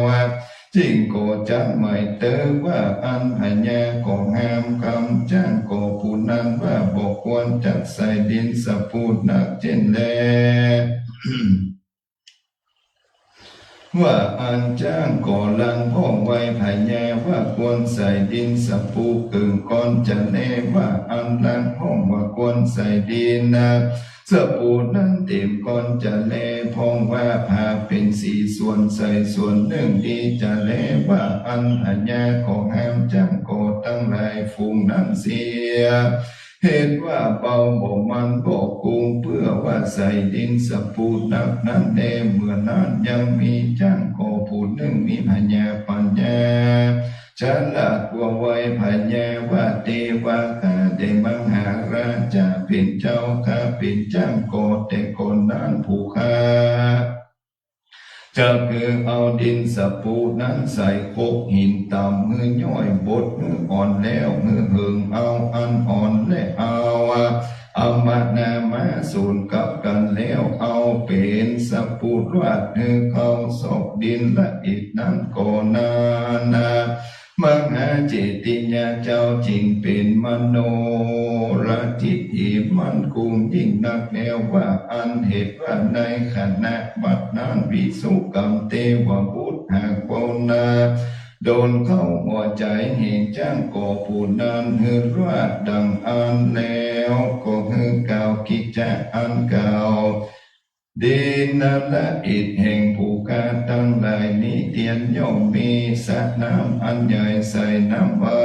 จึ่งก่อจั้นใหม่เต๊อะ ว่าอั้นพญาก็ห้ามกำจ้างก่อผู้นั้นว่า บ่ควรจักใส่ดินสปุนักเจ้นแล ว่าอั้นจ้างก่อหลังห้องไหว้พญาว่าควรใส่ดินสปุเกิ่งก้อนจะแล ว่าอั้นหลังห้องว่าควรใส่ดินนะสปุนั้นเต๋มก้อนจะแล พ้องว่าผ่าเป๋นสี่ส่วน ใส่ส่วนนึ่งดีจะแล ว่าอั้นพญาก็ห้ามจ้างก่อตังหลายฝูงนั้นเสีย เหตุว่าเบาบ่มันบ่กุง เปื้อว่าใส่ดินสปุนักนั้นแล เมื่อนั้นยังมีจ้างก่อผู้นึ่งมีพญาปัญญา จะตรัสว่า ไหว้พญาว่า เตวาข้าแด่มหาราชาเป๋นเจ้า ข้าเป๋นจ้างก่อแต่ก่อนนั้น ผู้ข้าจักหื้อเอาดินสะปูนั้นใส่ครกหินต่ำ หื้อย่อยบดหื้ออ่อนแล้ว หื้อเหิงเอาอันอ่อนและเอาอำมะนามาสูนกับกั๋นแล้ว เอาเป๋นสะปูลวาดหื้อเข้าซอกดินละอิดนั้นก่อนานา มหาเจติยะเจ้าจึงเป๋นมโนรทิฏฐิมั่นคงยิ่งนักแล้วว่า อันเหตุว่าในขณะบัดนั้น วิสุกรรมเตวบุตรหากภาวนาดลเข้าหัวใจ๋แห่งจ้างก่อผู้นั้นหื้อลวาดดังอั้นแล้ว ก็หื้อกล่าวกิจจะอันกล่าว ดินละอิดแห่งผู้ข้าตังหลายนี้เตียน ย่อมมีสระน้ำอันใหญ่ใส่น้ำไว้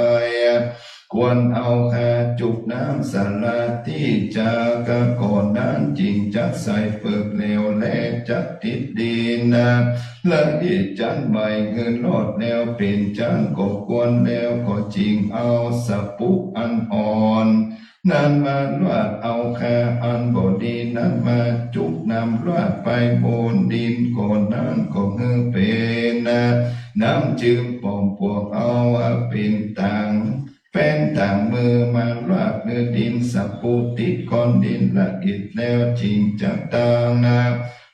ควรเอาคาจุกน้ำสาระตี้จะก่อนั้น จึงจักใส่เปิกแล้ว และจักติดดินละอิดจั๊นใหม่หื้อลอดแล้วเป๋นจั๊นก่อควรแล้ว ก็จึงเอาสะปูอันอ่อน นั้นมาลวาด เอาคาอันบ่ดีนั้นมาจุกนำลวาดไปบนดินก่อนั้น ก็หื้อเป๋นน้ำจืมป๋อมปวกเอาเป๋นต๋างแป้นต๋างมือมาลวาดหื้อดินสะปูติดก้อนดินละอิดแล้ว จึงจักตั้ง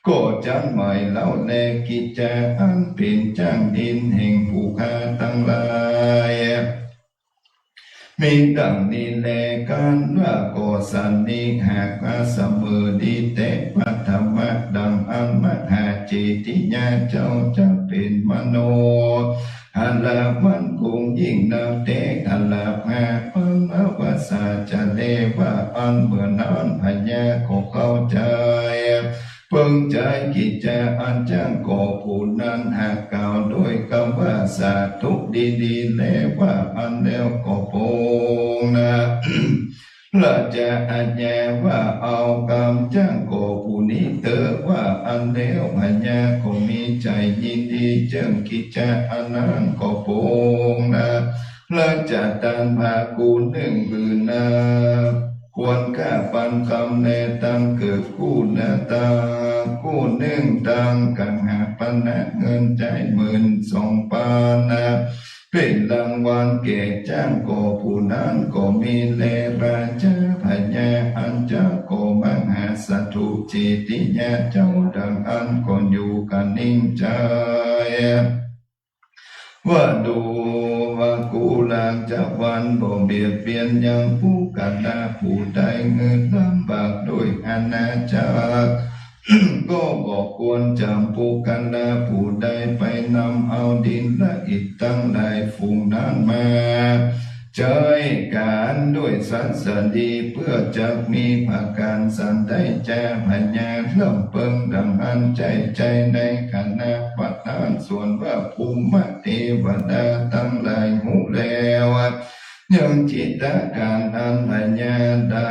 ก่อจั๊นใหม่เล่าแล กิจจะอันเป๋นจ้างดินแห่งผู้ข้าตังหลาย มีดังนี้แล ครั้นว่าก่อสันนิหากว่าเสมอดีแต๊ปัทมะดังอั้น มหาเจติยะเจ้าจะเป๋นมโนหะละมั่นคงยิ่งนักแต๊ หะละหาปังอวสาจะแล ว่าอันเมื่อนั้นพญาก็เข้าใจ๋ เปิงใจ๋กิจจะอันจ้างก่อผู้นั้น หากกล่าวด้วยกำว่าสาธุดีๆ แล้วว่าอันแล้วก็ปรงนะ ราชาอาญาว่าเอากำจ้างก่อผู้นี้เต๊อะ ว่าอันแล้วพญาก็มีใจ๋ยินดีเจิ่งกิจจะอันนั้นก็ปรงนะ ราชาตันพากูนึ่งหื้อนา ควรข้าปันคำแล ตังเกิดกู้นา ตังกู้นึ่ง ตังกังหาปณะเงินใจ๊หมื่นสองปันนะ เป๋นรางวัลแก่จ้างก่อผู้นั้นก็มีแล ราชาพญาอันจะก่อมหาสาธุเจติยะเจ้าดังอั้นก็อยู่กั๋นนิ่งใจ๋ ว่าดูว่ากุลาจาวันบ่เบียดเบียนยังปุคคละผู้ใดหื้อลำบากด้วยอาณาจักร ก็บ่ควรจำปุคคละผู้ใดไปนำเอาดินละอิดตังหลายฝูงนั้นมาใจ๊ก๋านด้วยสัตย์สันติ เปื้อจักมีผะก๋านสันใดจาพญาลำเปิงดังอั้นใจ๊ ใจ๊ในขณะบัดนั้น ส่วนว่าภูมิเตวดาตังหลายฮู้แล้ว ยังจิตก๋านอันพญาดั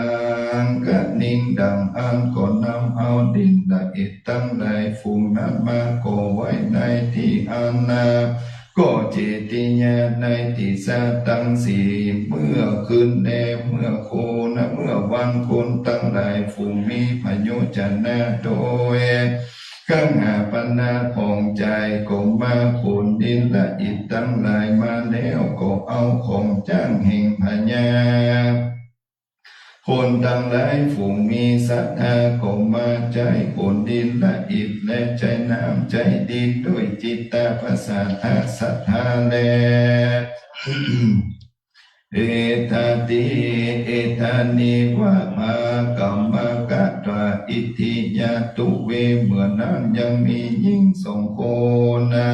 งกระนิงดังอั้นก็นำเอาดินละอิดตังหลายฝูงนั้นมาก่อไว้ในตี้อันนา ก็เจติยะในตี้สาตังสี่ เมื่อคืนแลเมื่อโคนะ เมื่อวันคนตังหลายฝูงมีพโยจนะโดย กังหาปณะผ่องใจ๋ก็มาขนดินละอิดตังหลายมาแล้วก็เอาของจ้างแห่งพญา คนตังหลายฝูงมีศรัทธาก็มาใจ๊ขนดินละอิดและใจ๊น้ำใจ๊ดินด้วยจิตตประสาทศรัทธาแล เอตาติ เอตานิวะ ภากัมมะกะตา อิทธิยะ ตุเว เมื่อนั้นยังมีญิงสองคนนะ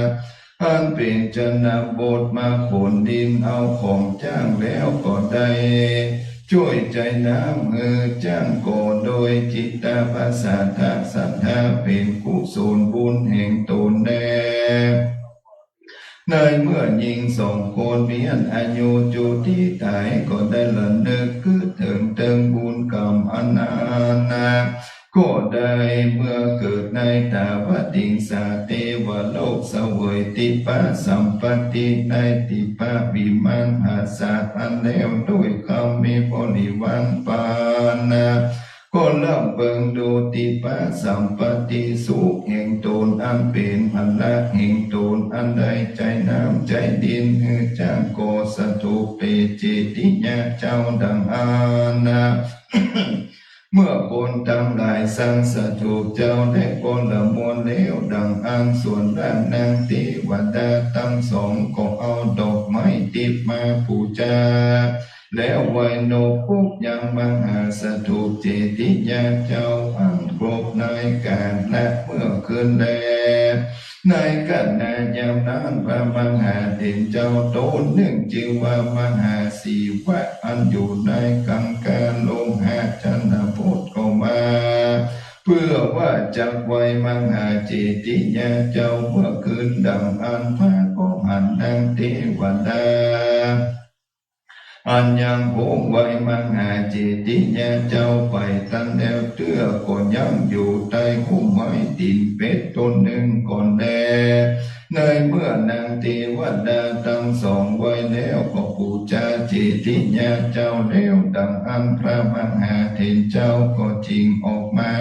อันเป๋นชนบทมาขนดินเอาของจ้างแล้วก็ได้จ้วยใจ๊น้ำหื้อจ้างก่อโดยจิตตประสาทศรัทธาเป๋นกุศลบุญแห่งตนแล ในเมื่อญิงสองคนมีอันอายุจุติต๋ายก็ได้ระนึกกึ๊ดเถิงเติงบุญกรรมอันนั้นนา ก็ได้เมื่อเกิดในตาวติงสาเตวโลกเสวยทิพย์ ปสัมปัตติ ในทิพพวิมานผาสาทอันแล้วด้วยกำมีบริวารปานะ ก็ลำเปิงดูทิพพสัมปัตติสุขแห่งต๋นอันเป๋นพละแห่งต๋นอันได้ใจ๊น้ำใจ๊ดินหื้อจ้างก่อสถูปแด่เจติยะเจ้าดังอั้นนะ เมื่อคนตังหลายสร้างสถูปเจ้าได้บริบูรณ์แล้วดังอั้น ส่วนร่างนางเตวดาตังสองก็เอาดอกไม้ทิพย์มาปู๋จา แล้วไหว้นบปกยังมหาสถูปเจติยะเจ้าอันครบในก๋าละเมื่อคืนแล ในขณะยามนั้นพระมหาเถรเจ้าต๋นนึ่งจื้อว่ามหาสีวะ อันอยู่ในกังกาโลหะชนบทก็มา เพื่อว่าจักไหว้มหาเจติยะเจ้าเมื่อคืนดังอั้น พระก็หันนางเตวดา อันยังคงไหว้มหาเจติยะเจ้าไปตันแล้วเตื้อ ก็ยังอยู่ใต้ฮ่มไม้ตี๋นเป็ดต้นนึ่งก่อนแล ในเมื่อนางเตวดาตังสองไหว้แล้วก็ปู๋จาเจติยะเจ้าแล้วดังอั้น พระมหาเถรเจ้าก็จิ่งออกมา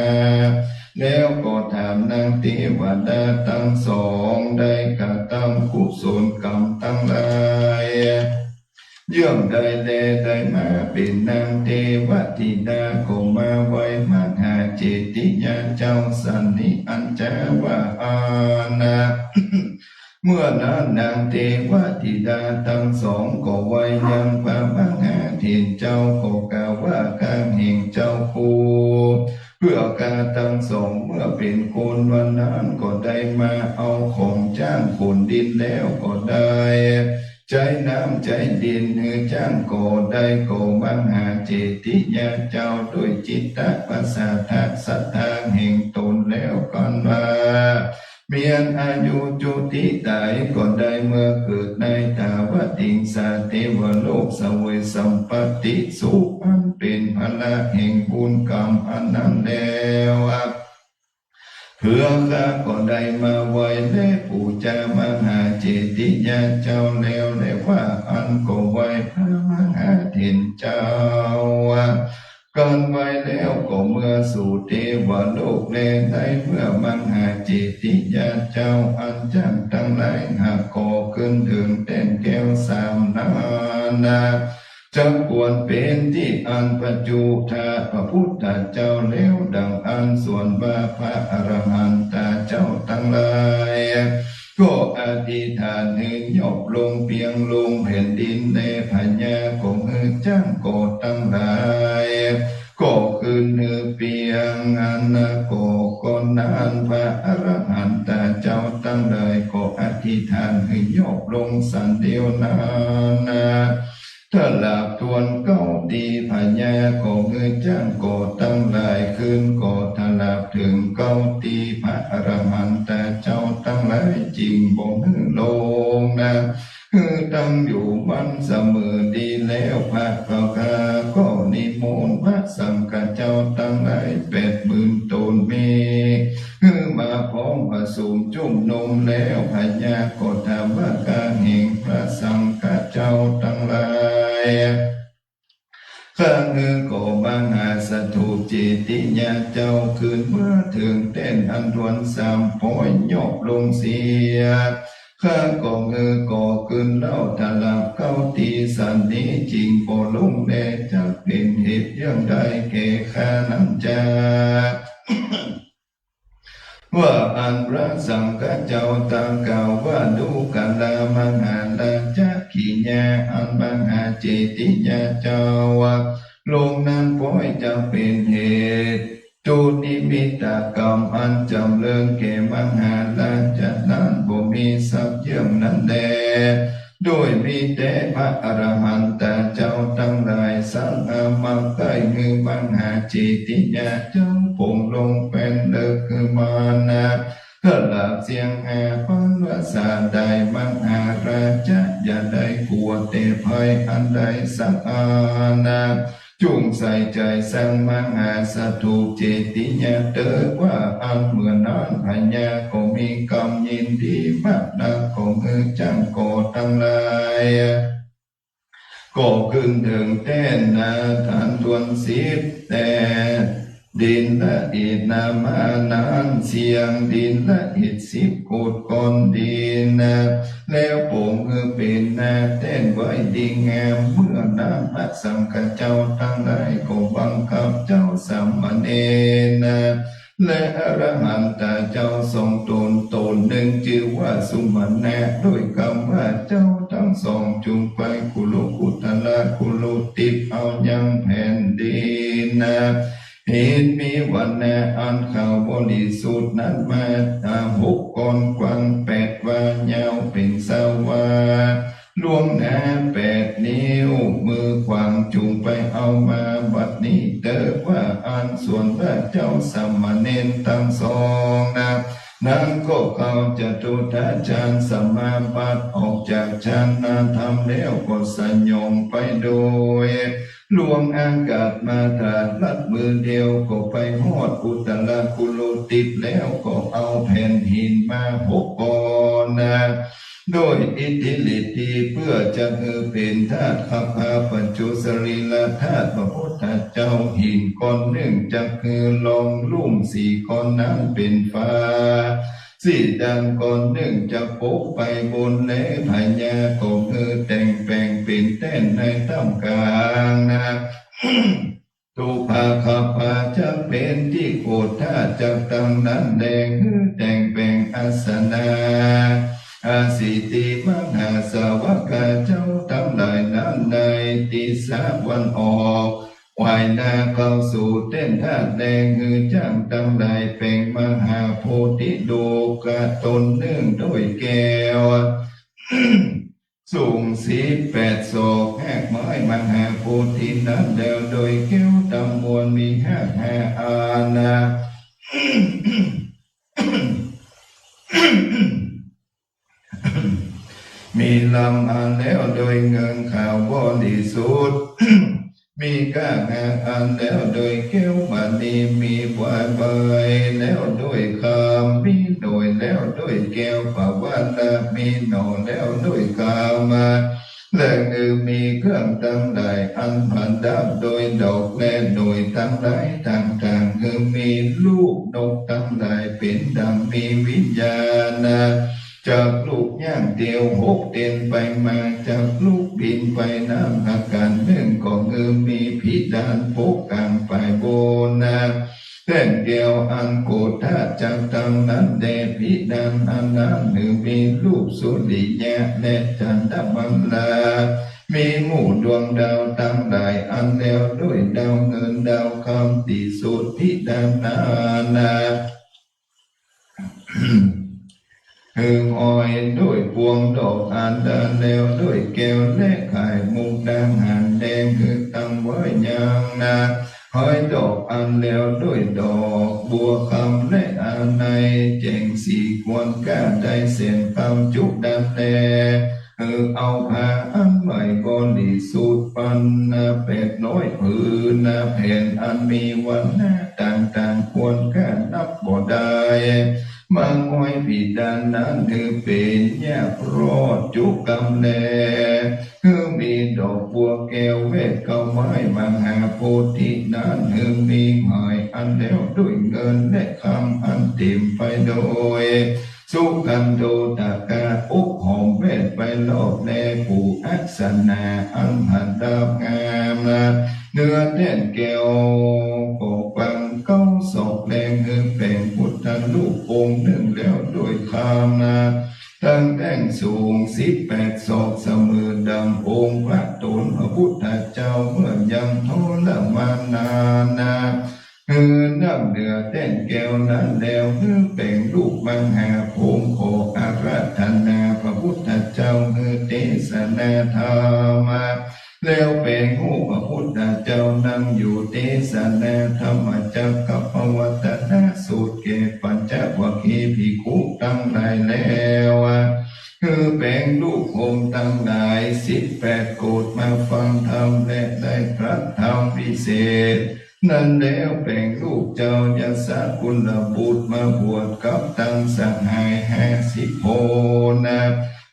แล้วก็ถามนางเตวดาตังสอง ได้กระตำกุศลกรรมตังหลาย เยื่องใดแลได้มาเป๋นนางเตวธิดา ก็มาไหว้มหาเจติยะเจ้าสันนี้อันจาว่าอั้นนะ เมื่อนั้นนางเตวธิดาตังสองก็ไหว้ยังพระมหาเถรเจ้า ก็กล่าวว่า ข้าแห่งเจ้าผู้ เปื้อข้าตังสองเมื่อเป๋นคนวันนั้นก็ได้มาเอาของจ้างขนดินแล้วก็ได้ ใจ๊น้ำใจ๊ดินหื้อจ้างก็ได้ ก็มหาเจติยะเจ้าด้วยจิตตะประสาทะศรัทธาแห่งต๋นแล้วกันว่า เมียนอายุจุติต๋ายก็ได้เมื่อเกิดในถาวติงสาเตวโลก เสวยสัมปัตติสุขอันเป๋นผละแห่งบุญกรรมอันนั้นแล้ว เปื้อข้าก็ได้มาไหว้และปู๋จามหาเจติยะเจ้าแล้ว และว่าอั้นก็ไหว้พระมหาเถรเจ้า กันไหว้แล้วก็เมือสู่เตวโลกแล ในเมื่อมหาเจติยะเจ้าอันจ้างตังหลายหากก่อขึ้นเถิงแต้นแก้วสามนั้นนะ จักควรเป๋นตี้อันประจุทาพระพุทธเจ้าแล้วดังอั้น ส่วนว่าพระอรหันตาเจ้าตังหลาย ก็อธิษฐานหื้อยอบลงเปียงลงแผ่นดินแล พญาก็หื้อจ้างก่อตังหลาย ก็คืนหื้อเปียงอันนะ ก็ ก็นั้นพระอรหันตาเจ้าตังหลายก็อธิษฐานหื้อยอบลงสันเดียวนั้นนะ ถลาบทวนเก้าตี้ พญาก็หื้อจ้างก่อตังหลายคืน ก็ถลาบเถิงเก้าตี้ พระอรหันตาเจ้าตังหลายจิ่งบ่หื้อลงนะ หื้อตั้งอยู่มั่นเสมอดีแล้ว พระกาก็นิมนต์พระสังฆเจ้าตังหลายแปดหมื่นต๋นมี หื้อมาพร้อมประสุมจุมนุมแล้ว พญาก็ถามว่า ข้าแห่งพระสังฆเจ้าตังหลาย ข้าหื้อก่อมหาสถูปเจติยะเจ้าคืนเมือเถิงแต้นอันทวนสามปอยยอบลงเสีย ข้าก็หื้อก่อคืนเล่าถลาบเก้าตี้สันนี้จิ่งบ่ลงแล จักเป๋นเหตุเยื่องใดแก่ข้านั้นจา ว่าอั้นพระสังฆเจ้าตรัสกล่าวว่า ดูกรา มหาราชกิริยาอันมหาเจติยะเจ้าลงนั้นปอยจักเป๋นเหตุ จุนิมิตกรรมอันจ๋ำเริญแก่มหาราชนั้นบ่มีสักเยื่องนั้นแล โดยมีแต่พระอรหันตาเจ้าตังหลายสังอามักใค่หื้อมหาเจติยะเจ้าปงลงแป้นเลิกหื้อมานะ ถลาบเสี้ยงห้าปันวาสาได้ มหาราชอย่าได้กั๋วแต่ภัยอันใดสักอันนะ จุ่งใส่ใจ๋สร้างมหาสถูปเจติยะเต๊อะว่าอั้น เมื่อนั้นพญาก็มีกำยินดีมากนัก ก็หื้อจ้างก่อตังหลาย ก็ขึ้นเถิงแต้นนาฐานถ้วนสิบ แต่ดินละอิฐนามานั้น เสียงดินละอิฐสิบโกดก้อนดินนา แล้วปงหื้อเป๋นนาแต้นไว้ดีงาม เมื่อนั้นพระสังฆเจ้าตังหลายก็บังคับเจ้าสามเณรนา และอรหันตาเจ้าสองต๋น ต๋นนึ่งจื้อว่าสุมาณะ โดยกำว่าเจ้าตังสองจุ่งไปคุรุกุตละคุรุทิพย์ เอายังแผ่นดินนา หินมีวรรณะอันขาวบริสุทธิ์นั้นมา อ่า หกก้อน กว้างแปดวา ยาวเป๋นซาววา ล่วงหน้าแปดนิ้ว มือขวางจุ่งไปเอามาบัดนี้เต๊อะว่าอั้น ส่วนพระเจ้าสามเณรตังสองนา นั้นก็เข้าจตุตถฌานสมาบัติ ออกจากฌานธรรมแล้วก็สยองไปโดยล่วงอากาศมา ตราดลัดมือเดียวก็ไปฮอดกุตละคุรุทิพย์ แล้วก็เอาแผ่นหินมาหกก้อนนา โดยอิทธิฤทธิเปื้อจะหื้อเป๋นธาตุคัพพาปัจจุสรีระธาตุ พระพุทธเจ้า หินก้อนนึ่งจักหื้อลองลุ่ม สี่ก้อนนั้นเป๋นฟ้าสีดำ ก้อนนึ่งจักปกไปบน และพญาก็หื้อแต่งแป๋งเป๋นแต้นในถ้ำก๋างนา ตุปาคัพพาจักเป๋นตี้โกฏฐาจักตังนั้นแล หื้อแต่งแป๋งอาสนะ อาสิติมหาสาวกาเจ้าตังหลายนั้นในติศตะวันออก ฝ่ายหน้าเข้าสู่แต้นธาตุแล หื้อจ้างตังหลายแป๋งมหาโพธิโลกะต๋นนึ่งโดยแก้ว สูงสิบแปดศอก ฮากไม้มหาโพธินั้นแล้วโดยแก้วต๋ามวลมีฮากห้าอันนา มีลำอันแล้วโดยเงินขาวบริสุทธิ์ มีก้านห้าอันแล้วโดยแก้วมณี มีใบแล้วโดยคำ มีหน่วยแล้วโดยแก้วปวาระ มีหน่อแล้วโดยคำ และหื้อมีเครื่องตังหลายอันประดับโดยดอกและหน่วยตังหลายต่างๆ หื้อมีลูกนกตังหลายเป๋นดังมีวิญญาณ จักลุกย่างเตียวหกเตียนไปมา จักลุกบินไปน้ำอาก๋านนึ่ง ก็หื้อมีพิดานปกก๋างป่ายบนนา แต้นแก้วอันโกฏฐาจักตังนั้นแล พิดานอันนั้นหื้อมีรูปสุริยะและจันทมัลลา มีหมู่ดวงดาวตังหลายอันแล้วโดยดาวเงินดาวคำ ตี้สุดพิดานนานา หื้อห้อยโดยปวงดอกอันดาแล้วโดยแก้วและไข่มุกดาหารแดง หื้อตั้งไว้ยังนา ห้อยดอกอันแล้วโดยดอกบัวคำและอานัย แจ๋งสีควรก้าได้แสนคำจุดานแล หื้อเอาผ้าอันใหม่บริสุทธิ์ปันนาแปดร้อยผืนนา แผ่นอันมีวรรณะต่างๆ ควรก้านับบ่ได้ มาห้อยพิดานนั้นหื้อเป๋นยากรอดจุกำแล หื้อมีดอกบัวแก้วแวดเก๊าไม้มหาโพธินั้น หื้อมีหอยอันแล้วด้วยเงินและคำอันเต็มไปโดย สุขันโธตกะอบหอมแวดไปรอบแล ปูอาสนะอันประดับงามนา เนื้อแต้นแก้วก็กว้างเก้าศอกแล หื้อแป๋งพุทธรูปองค์นึ่งแล้วด้วยคำนา ตั้งแต่งสูงสิบแปดศอกเสมอดังองค์พระต๋นพระพุทธเจ้าเมื่อยังทรมานนานนา หื้อนั่งเหนือแต้นแก้วนั้นแล้ว หื้อแป๋งรูปมหาพรหมขออาราธนาพระพุทธเจ้า หื้อเตสนาธรรม แล้วแป๋งฮูปพระพุทธเจ้านั่งอยู่เตสนาธรรมจักกัปปวัตตนสูตรแก่ปัญจวัคคีย์ภิกขุตังหลายแล้ว หื้อแป๋งลูกโฮมตังหลายสิบแปดโกฏมาฟังธรรมและได้พระธรรมวิเศษ นั้นแล้วแป๋งลูกเจ้ายศกุลบุตรมาบวชกับตังสหายห้าสิบโฮนนา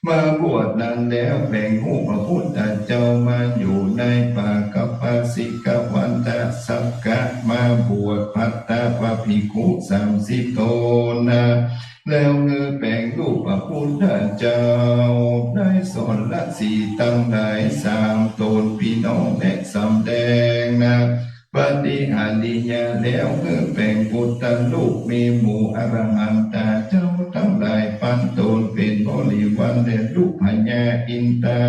มาบวชนั้นแล้วแป๋งฮู้พระพุทธเจ้ามาอยู่ในป่ากัปปะสิกวันตะสักกะ มาบวชภัตตะวะภิกขุสามสิบโฮนนา แล้วหื้อแป๋งลูกพระพุทธเจ้าได้สอนฤๅษีตังหลายสามต๋นปี้น้องและสำแดงนา ปฏิหาริยะแล้วหื้อแป๋งปุตตะลูกมีหมู่อรหันตาเจ้าตังหลายปั๋นต๋นเป๋นบริวารและลูกพญาอินทา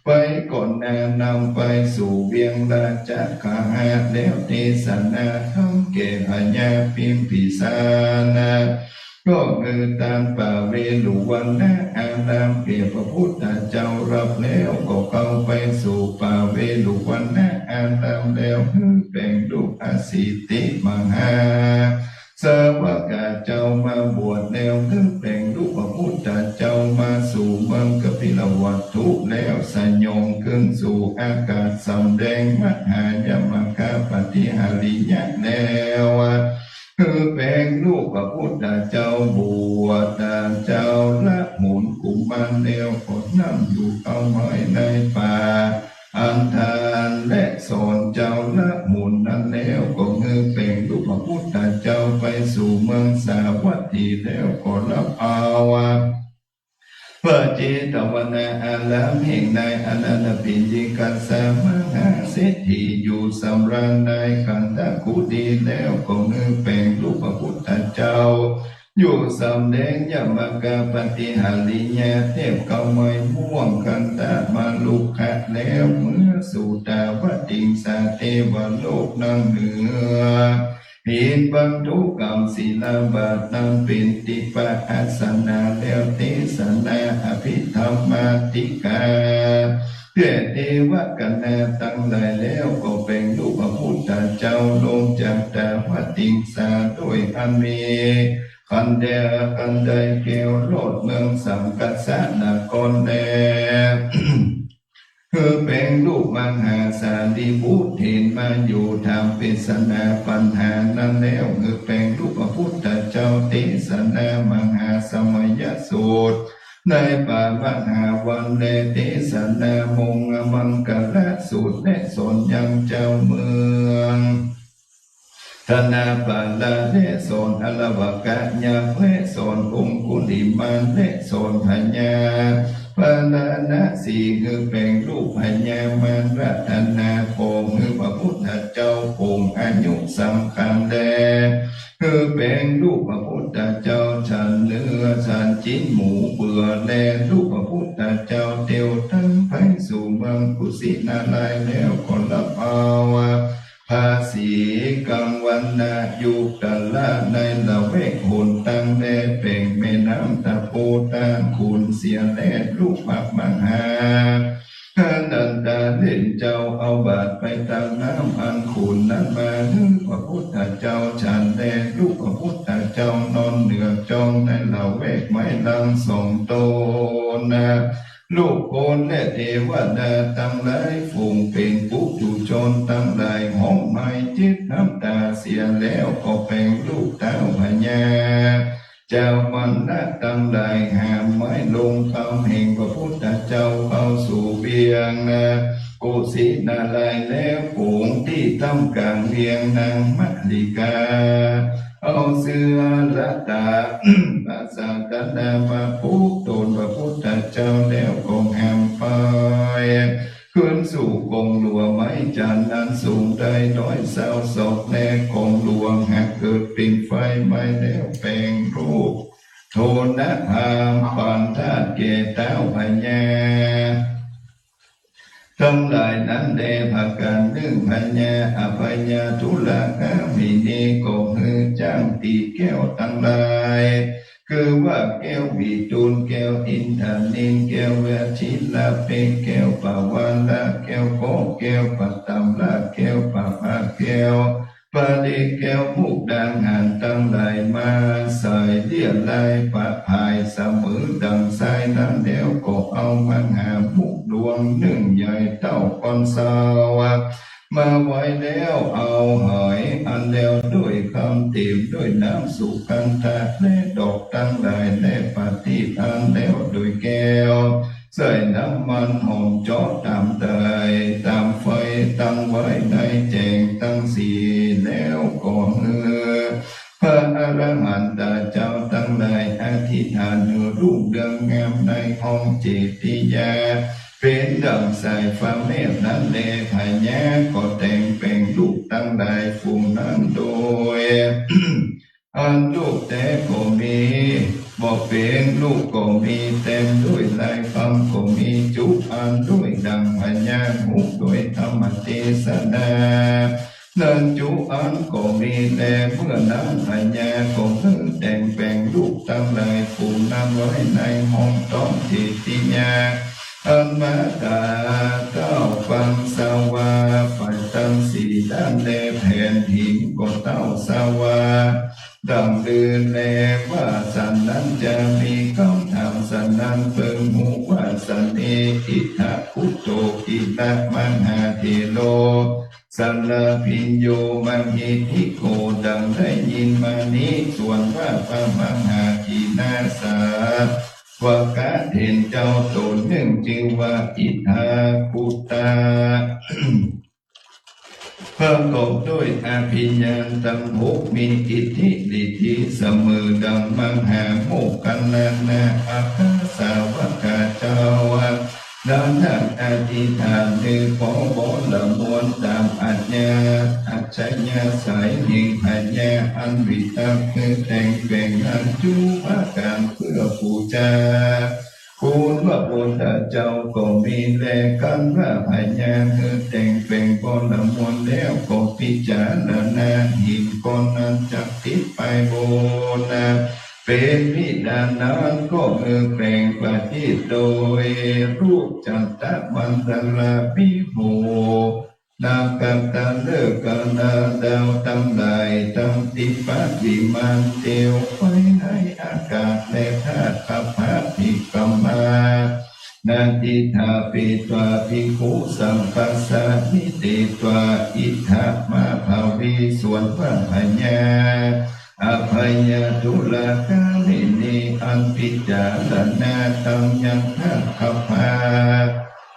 ไปก่อนหน้านำไปสู่เวียงราชคฤหะ แล้วเตสนาธรรมแก่พญาพิมพิสารนา ก็หื้อต้านป่าเวฬุวันนะอารามแก่พระพุทธเจ้าฮับแล้ว ก็เข้าไปสู่ป่าเวฬุวันนะอารามแล้วหื้อแป๋งลูกอสิทธิมหาสาวกะเจ้ามาบวชแล้วหื้อแป๋งลูกพระพุทธเจ้ามาสู่เมืองกบิลวัตถุแล้วสยองขึ้นสู่อากาศสำแดงมหายมกะปฏิหาริยะแล้ว หื้อแป๋งลูกพระพุทธเจ้าบวชเจ้าละหมุนกุมารแล้วก็นั่งอยู่เก้าไม้ในป่า อันธารและสอนเจ้าละหมุนนั้นแล้วก็หื้อแป๋งลูกพระพุทธเจ้าไปสู่เมืองสาวัตถีแล้วก็ฮับเอา พระเจตวนาอารามแห่งนายอนันทปิณฑิกะสามหาเศรษฐีอยู่สำราญในขันธกุฏีแล้วก็หื้อแป๋งลูกพระพุทธเจ้า อยู่สำแดงยมกะปฏิหาริยะเทพเก้าไม้ม่วงคันธมะรุกขะแล้วเมือสุตาวติงสาเทวโลกนั่งเหนือ หินบรรจุกำศิลาบาทนั้นเป๋นทิพยอัสสนะแล้วเตสนาอภิธรรมาธิกา เพื่อเทวกนาตังหลายแล้วก็แป๋งลูกพระพุทธเจ้าลงจากตาวติงสาโดยอันมีคันแดคันไดแก้วลอดเมืองสังกัสสนครแล หื้อแป๋งลูกมหาสารีบุตรเห็นมาอยู่ถามเปสนาปัญหานั้นแล้วหื้อแป๋งลูกพระพุทธเจ้าเตสนามหาสมัยสูตรในป่ามหาวันและเตสนามงคลมังคละสูตรและสอนยังเจ้าเมือง ธนาปาละและสอนอลวกะยักษ์และสอนองคุลิมานและสอนพญาพาราณสีหื้อแป๋งลูกพญามารรัตนาของหื้อพระพุทธเจ้าองค์อายุสังขารแล หื้อแป๋งลูกพระพุทธเจ้าฉันเนื้อฉันจิ๊นหมูเปื่อแล ลูกพระพุทธเจ้าเตียวตังไปสู่เมืองกุสินาลายแล้วก็ฮับเอา พระสีกังวรรณายุคตะละในละแวกหนตังแลแป๋งแม่น้ำตะโพต้านขุ่นเสียแล ลูกพระมหาอนันทาเล่นเจ้าเอาบาตรไปตักน้ำอันขุ่นนั้นมาหื้อพระพุทธเจ้าฉันแล ลูกพระพุทธเจ้านอนเหนือจองในละแวกไม้ลังสองต้นนา ลูกคนและเทวดาตังหลายฝูงเป๋นปุถุชนตังหลายฮ้องไห้เจ็บน้ำตาเสียแล้วก็แป๋งลูกเต้าพญาเจ้ามัลละตังหลายหามไม้ลงกำแห่งพระพุทธเจ้าเข้าสู่เวียงนากุสินาลายแล้วฝูงตี้ถ้ำก๋างเวียงนางมะลิกา เอาเสื้อละตา พระศาสดามาผูกตนพระพุทธเจ้าแล้วก็แหมไป ขึ้นสู่กงหลวงไม้จันทน์นั้นสูงได้ร้อยซาวศอกแล กงหลวงหากเกิดเป๋นไฟไหม้แล้วแป๋งลูกโทนพราหมณ์ปันธาตุแก่เต้าพญา ตังหลายนั้นแล ประก๋านนึ่งพญาอภัยทุลคามินีก็หื้อจ้างตี๋แก้วตังหลาย คือว่าแก้ววิทูล แก้วอินทนิล แก้ววชิรเปก แก้วปวาระ แก้วโก แก้วปตัมภะ แก้วปภะ แก้ว ประดิษฐ์แก้วมุกดาหารตังหลายมา ใส่เลียดลายประผายเสมอดั่งทรายนั้นแล้ว ก็เอามหามุกดวงนึ่งใหญ่เต้าก้อนเศร้า มาไว้แล้วเอาหอยอันแล้วด้วยคำ เตรียมด้วยน้ำสุคันธะและดอกตังหลาย และประทีปอันแล้วด้วยแก้ว ใส่น้ำมันหอมเจาะต๋ามไต ต๋ามไฟตั้งไว้ในแจ้งตังสี่ แล้วก็หื้อพระอรหันตะเจ้าตังหลายอธิษฐานหื้อรุ่งเรืองงามในห้องเจติยา เป๋นดั่งสายฟ้าแลบนั้นแล พญาก็แต่งแป๋งลูกตังหลายฝูงนั้นโดย อันลูกแต๊ก็มี บ่เป๋นลูกก็มี เต๋มด้วยลายกำก็มี จุอันด้วยดั่งพญาฮู้ด้วยธรรมเตสนานั้น จุอันก็มีแล เมื่อนั้นพญาก็หื้อแต่งแป๋งลูกตังหลายฝูงนั้นไว้ในห้องต๊องเจติยา อันมาต๋าเต้าปังสวา ฝ่ายตังสี่ด้านแล แผ่นหินก็เต้าสวา ดั่งเดินแล ว่าสันนั้นจะมีกำถามสันนั้น เปิงฮู้ว่าสันนี้ อิทธะคุโตกิละมหาเถโร สลาพิญโญมหิทธิโก ดั่งได้ยินมานี้ ส่วนว่าพระมหากีณาสา วกะเถรเจ้าต๋นนึ่งจื้อว่าอิทธาคุตะ ประกอบด้วยอภิญญาตังหก มีอิทธิฤทธิเสมอดั่งมหาโมคคัลลานะ อัคคสาวกะเจ้า แล้วนั้นอธิษฐานหื้อปอวรมนต๋ามอัจญา อัจฉยาใสแห่งพญา อันวิทักหื้อแต่งแป๋งนั้นจุประก๋านเปื้อปู๋จา คุณพระพุทธเจ้าก็มีแล ครั้นว่าพญาหื้อแต่งแป๋งวรมนแล้ว ก็พิจารณาหินก้อนนั้นจักติดป้ายบน เป๋นวิดานนั้น ก็หื้อแป๋งประทีปโดยรูปจันตะมันดาลา วิโห นากาตะฤกษ์กาดาดาวตังหลาย ตังติปะวิมานเตียวไปในอากาศ และธาตุขัพพะภิกขมา นาทิฏฐาปิตวาภิกขุสังคัสสามิ เตตวาอิทธะมะภาวี ส่วนว่าพญา อภัยทุลาคาลินี อันพิจารณาธรรมยังธาตุขัพพะ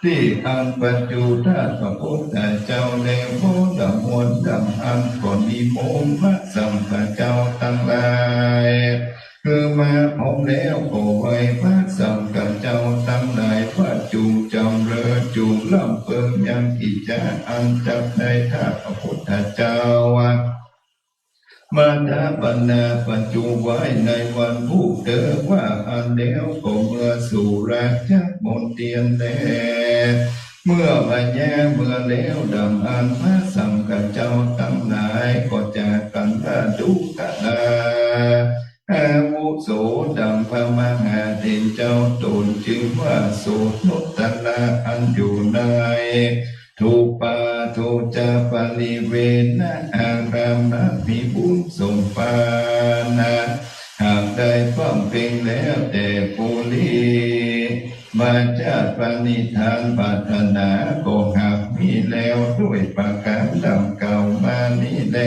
ตี้อันประจุธาตุพระพุทธเจ้า และวรมนดั่งอั้นก็นิมนต์พระสังฆเจ้าตังหลาย คือมาพร้อมแล้วก็ไหว้พระสังฆเจ้าตังหลายว่า จุ่งจ๋ำเริญ จุ่งร่ำเปิงยังกิจจะอันจักได้ธาตุพระพุทธเจ้า มาถาปนาประจุไว้ในวันพูกเต๋อว่า อันแล้วก็เมือสู่ราชมณเฑียรแล เมื่อพญาเมือแล้วดั่งอั้น พระสังฆเจ้าตังหลายก็จากกั๋นว่า ดูกราอาวุโสดั่งพระมหาเถรเจ้าต๋น จื้อว่าโสณุตตรา อันอยู่ใน ถูกป่าถูกจาปริเวณอารามนั้นมีบุญสมปรารถนา หากได้บำเพ็ญแล้วแต่ปุริมาชาติปณิธานปรารถนาก็หากมีแล้วด้วยประก๋านดั่งกล่าวมานี้แล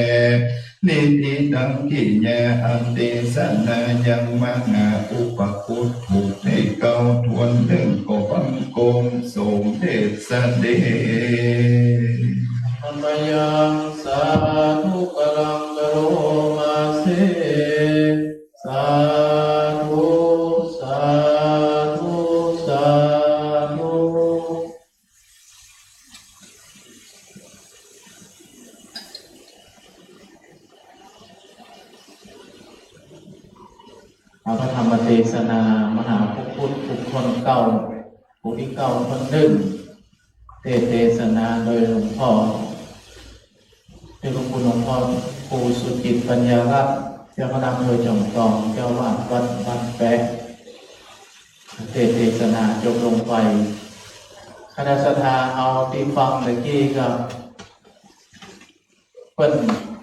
นิทธิตังกิริยาอันเตสนายังมหาอุปคุตถูกได้กล่าวถ้วนนึ่งก็บังคมสมเด็จเสด็จ มะยังสาธุการังกะโรมาเส สาธุ สาธุ สาธุ เอาพระธรรมเตสนามหาอุปคุตบุคคลเก้า ผู้ตี้เก้าคนนึ่ง เตสน์เตสนาโดยหลวงพ่อ โดยหลวงปู่ หลวงพ่อครูสุจิตปัญญารัตน์ เจ้าคณะอำเภอจอมทอง เจ้าอาวาสวัดบ้านแปะ เตสน์เตสนาจบลงไป คณะศรัทธาเฮาตี้ฟังตะกี้ก็ เปิ้น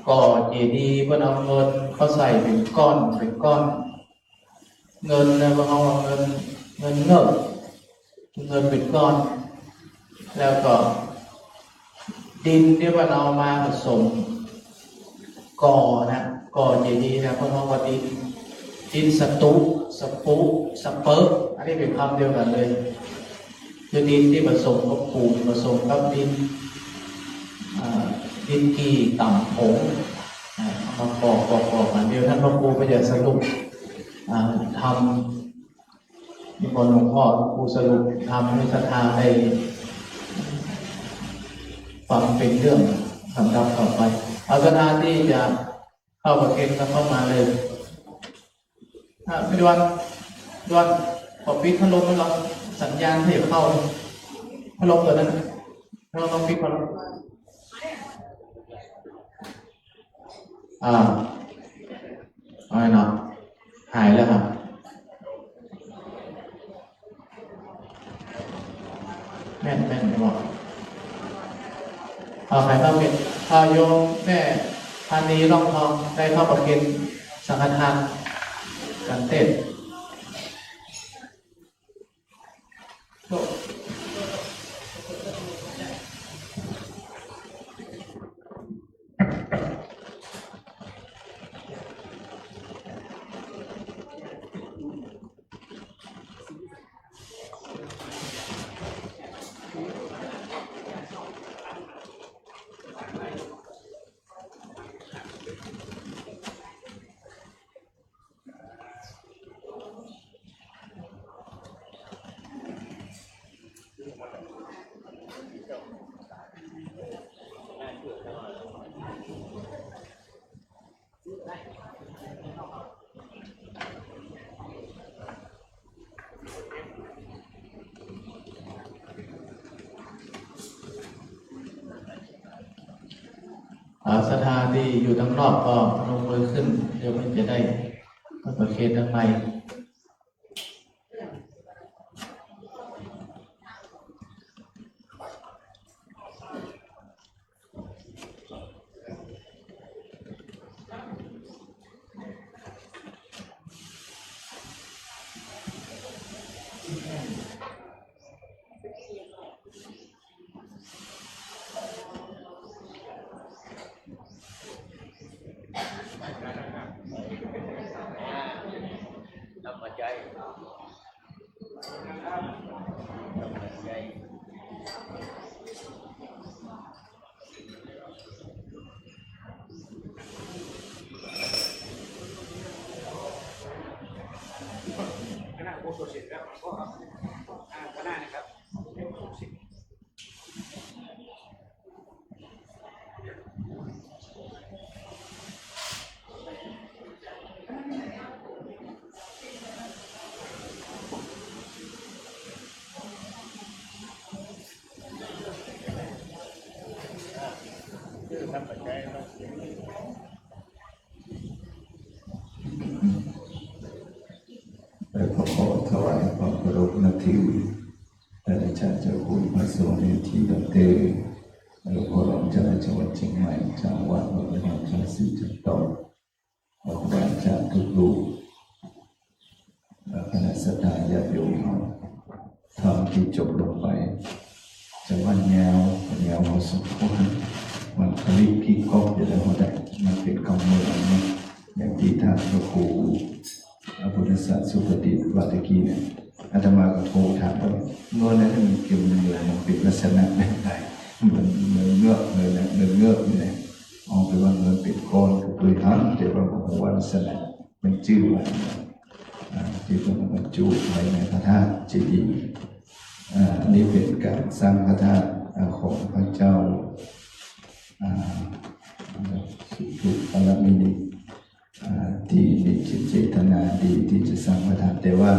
ก่อเจดีย์ เปิ้นเอาเงินเข้าใส่เป๋นก้อน เป๋นก้อน เงินนะ เปิ้นเอาเงิน เงินเงิก เงินเป๋นก้อน แล้วก็ดินตี้เปิ้นเอามาผสมก่อนะ ก่อเจดีย์นะ เปิ้นเอาว่าดิน ดินสะตุ สะปุ สะเป๊อะ อันนี้เป๋นกำเดียวกั๋นเลย คือดินตี้ผสมกับปูน ผสมกับดิน อ่า ดินกี่ต่ำผง อ่า เอามาก่อ ก่อ ก่อกั๋น เดี๋ยวต้านพระครูก็จะสรุป อ่า ธรรม นิมนต์หลวงพ่อ หลวงปู่สรุปธรรมให้ศรัทธาได้ฟังเป๋นเรื่องลำดับต่อไป เอาศรัทธาตี้จะเข้าประเคนก็เข้ามาเลย อ่ะ พี่ดวน ดวน ขอปิดพัดลมไว้ก่อน สัญญาณไม่เข้า พัดลมตัวนั้น พัดลมต้องปิดก่อน อ่า เอาไงเนาะ หายแล้วครับ แม่น แม่น ไม่บอก เอา ใครเข้าเกณฑ์ เอา โยมแม่ธานีร่องทอง ได้เข้าประเคนสังฆทานกันเต้น อ่า ศรัทธาตี้อยู่ตังนอกก็พนมมือขึ้น เดี๋ยวมันจะได้ประเคนตังใน คณะอุโบสถศิลป์ครับ หลวงพ่อครับ อ่า คณะนะครับ และขอถวายความเคารพนับถือ พระอาจารย์เจ้าคุณพระสงฆ์ในที่ดำเตอร์ หลวงพ่อรองเจ้าคณะจังหวัดเชียงใหม่ เจ้าอาวาสวัดพระนอน เจ้าศรีจันทร์ และครูบาอาจารย์ทุกรูป และคณะศรัทธาญาติโยมเฮา ธรรมตี้จบลงไป จะว่ายาว ยาวพอสมควร มันคลิกคลิกคลิกอยู่แล้ว แต่มันเป๋นกำเนิดเนาะ อย่างตี้ท่านพระครู พระพุทธศาสสุปฏิบัติเมื่อกี้เนี่ย อาตมาก็โทรถามว่า เงินนั้นมันเก็บเงินมันเป๋นลักษณะแบบใด เหมือน เหมือนเงือก เงินน่ะ เงินเงือกนี่แหละ เอาไปว่าเงินเป๋นก้อนก็เคยหัน แต่ว่าบ่ฮู้ว่าลักษณะมันจื้อว่า อ่า ตี้เปิ้นบรรจุไว้ในพระธาตุเจดีย์ อ่า อันนี้เป๋นก๋านสร้างพระธาตุ อ่า ของพระเจ้า อ่า สุทุปปารมินี อ่า ตี้มีจิตเจตนาดีตี้จะสร้างพระธาตุ แต่ว่า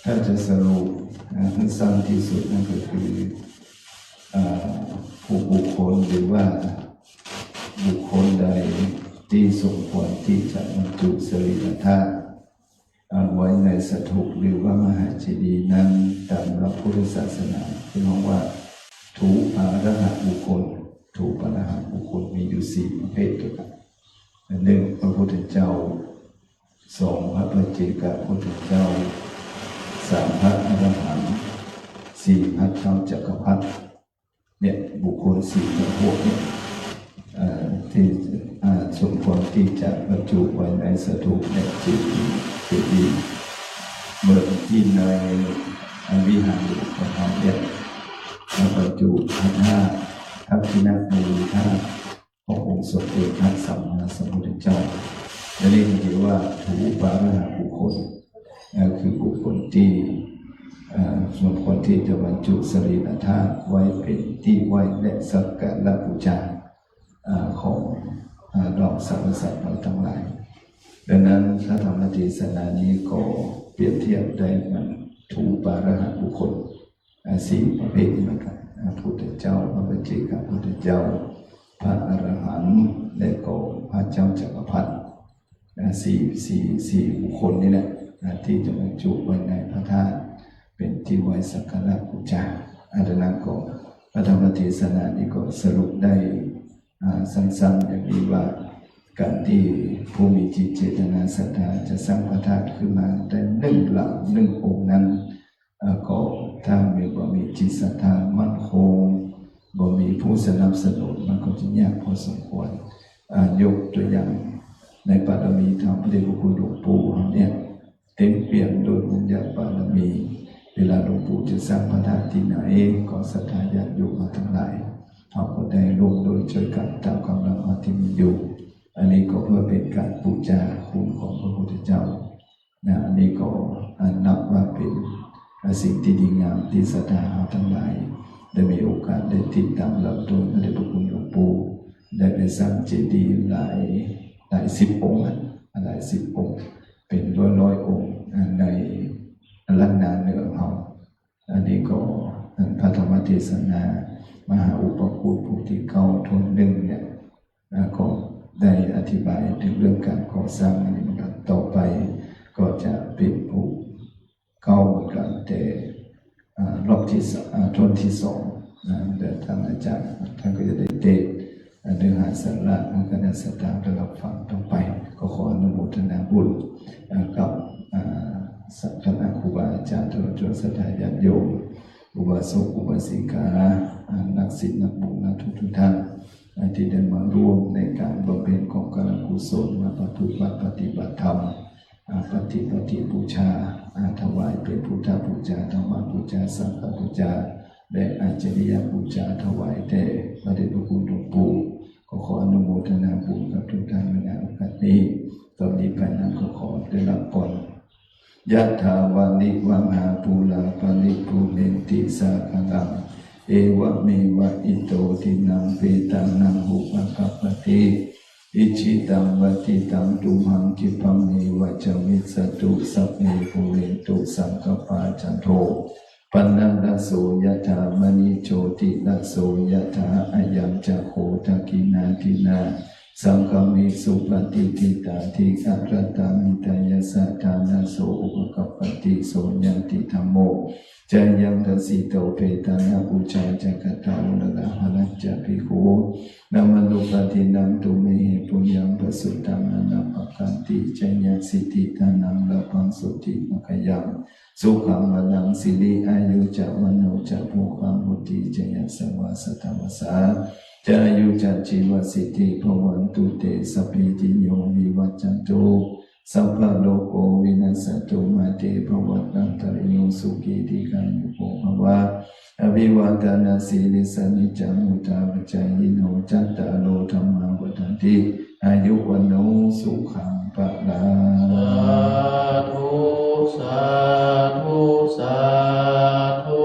ถ้าจะสรุปนะ สั้นๆ ตี้สุดนั่นก็คือ อ่า ผู้บุคคลหรือว่าบุคคลใดตี้สมควรตี้จะบรรจุสรีระธาตุ อ่า ไว้ในสถูปหรือว่ามหาเจดีย์นั้น ต๋ามหลักพุทธศาสนาเปิ้นฮ้องว่า ถูปาระหะบุคคล ถูปาระหะบุคคลมีอยู่สี่ประเภทด้วยกั๋น หนึ่ง พระพุทธเจ้า สอง พระปัจเจกพุทธเจ้า สาม พระอรหันต์ สี่ พระเจ้าจักรพรรดิ เนี่ย บุคคลสี่จำพวกเนี่ย เอ่อ ที่ อ่า สมควรที่จะบรรจุไว้ในสถูปเนี่ย เจดีย์ เจดีย์ เหมือนที่ในวิหารหลวงของเราเนี่ย เราบรรจุพระธาตุ ทักขิณามูลธาตุ ขององค์สมเด็จพระสัมมาสัมพุทธเจ้า และนี่ถือว่าถูปาราหะบุคคล นะ คือบุคคลที่ เอ่อ สมควรที่จะบรรจุสรีระธาตุไว้เป็นที่ไหว้และสักการะบูชา เอ่อ ของ เอ่อ เหล่าสรรพสัตว์เราทั้งหลาย ดังนั้นพระธรรมเทศนานี้ก็เปรียบเทียบได้เหมือนถูปาราหะบุคคล อ่า สี่ประเภทเหมือนกัน อ่า พุทธเจ้า พระปัจเจกพุทธเจ้า พระอรหันต์ และก็พระเจ้าจักรพรรดิ อ่า สี่ สี่ สี่บุคคลนี่แหละ อ่า ที่จะบรรจุไว้ในพระธาตุ เป็นที่ไหว้สักการะบูชา อ่า ดังนั้นก็พระธรรมเทศนานี้ก็สรุปได้ อ่า สั้นๆ อย่างนี้ว่า การที่ผู้มีจิตเจตนาศรัทธาจะสร้างพระธาตุขึ้นมาได้หนึ่งหลังหนึ่งองค์นั้น อ่า ก็ถ้ามี บ่มีจิตศรัทธามั่นคง บ่มีผู้สนับสนุน มันก็จะยากพอสมควร อ่า ยกตัวอย่างในบารมีธรรมพระเดชพระคุณหลวงปู่เราเนี่ย เต็มเปี่ยมโดยบุญญาบารมี เวลาหลวงปู่จะสร้างพระธาตุที่ไหน ก็ศรัทธาญาติโยมเราทั้งหลาย เราก็ได้ร่วมด้วยช่วยกันตามกำลังอันที่มีอยู่ อันนี้ก็เพื่อเป็นการบูชาคุณของพระพุทธเจ้า นะ อันนี้ก็นับว่าเป็นสิ่งที่ดีงามที่ศรัทธาเราทั้งหลาย ได้มีโอกาสได้ติดตามรับชมพระเดชพระคุณหลวงปู่ ได้ไปสร้างเจดีย์หลาย หลายสิบองค์นะ หลายสิบองค์ เป็นร้อยๆ องค์ อ่า ในล้านนาเหนือของเรา อันนี้ก็พระธรรมเทศนา มหาอุปคุตต์บทที่เก้า ท่อนหนึ่งเนี่ย อ่า ก็ได้อธิบายถึงเรื่องการก่อสร้างอันนี้เหมือนกัน ต่อไปก็จะเป็นบทเก้าเหมือนกัน แต่ อ่า รอบที่สอง อ่า ท่อนที่สองนะ เดี๋ยวท่านอาจารย์ท่านก็จะได้เทศน์ อ่า เนื้อหาสาระของคณะศรัทธาได้รับฟังต่อไป ก็ขออนุโมทนาบุญ อ่า กับ อ่า คณะครูบาอาจารย์ตลอดจนศรัทธาญาติโยม อุบาสกอุบาสิกา อ่า นักศีลนักบุญนะทุกๆ ท่าน อ่า ที่ได้มาร่วมในการบำเพ็ญกองการกุศล มาประพฤติวัตรปฏิบัติธรรม อ่า ปฏิ ปฏิบูชา อ่า ถวายเป็นพุทธบูชา ธรรมบูชา สังฆบูชา และอาจาริยบูชาถวายแด่พระเดชพระคุณหลวงปู่ ก็ขออนุโมทนาบุญกับทุกท่านในโอกาสนี้ ต่อนี้ไปนั้นก็ขอได้รับพร Yathā vārivahā pūrā paripūrenti sāgaraṃ, evameva ito dinnaṃ petānaṃ upakappati. Icchitaṃ patthitaṃ tumhaṃ khippameva samijjhatu, sabbe pūrentu saṅkappā, cando paṇṇaraso yathā, maṇi jotiraso yathā, ayañca kho dakkhiṇā dinnā saṅkamesi patiṭṭhitā, dīgharattaṃ hitāyassa, ṭhānaso upakappati. So ñātidhammo ca yaṃ dasito, petāna pūjā ca katā uḷārā, balañca bhikkhūnamanuppadinnaṃ, tumhehi puññaṃ pasutaṃ anappakanti. Jayasiddhi dhanaṃ lābhaṃ sotthi bhāgyaṃ sukhaṃ balaṃ, siri āyu ca vaṇṇo ca, bhogaṃ vuḍḍhī ca yasavā, satavassā ca āyū ca jīvasiddhī bhavantu te. Sabbītiyo vivajjantu, sabbarogo vinassatu, mā te bhavatvantarāyo, sukhī dīghāyuko bhava. Abhivādanasīlissa niccaṃ vuḍḍhāpacāyino, cattāro dhammā vaḍḍhanti, āyu vaṇṇo sukhaṃ balaṃ. สาธุ สาธุ สาธุ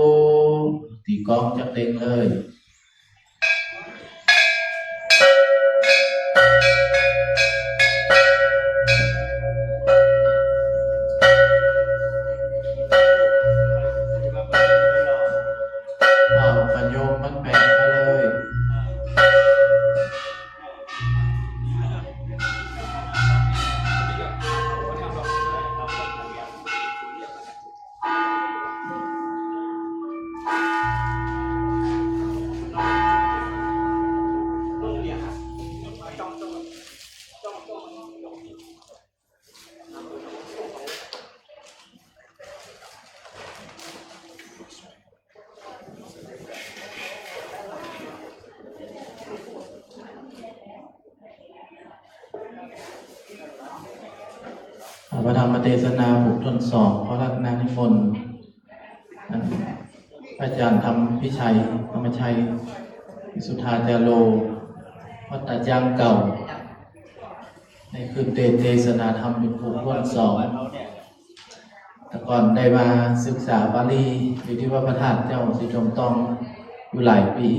ตีกลองจักเต็งเลย อ้าว ญาติโยมมันแปลกมาเลย พระธรรมเทศนาบทต้นสอง พระรัตนานิมนต์ ท่านอาจารย์ธรรมพิชัย ธรรมชัย วิสุทธาจาโร วัดตาจ๊างเก่า ได้ขึ้นเตสน์เทศนาธรรมเป๋นบทต้นสอง แต่ก่อนได้มาศึกษาบาลีอยู่ที่วัดพระธาตุเจ้าศรีจอมตองอยู่หลายปี๋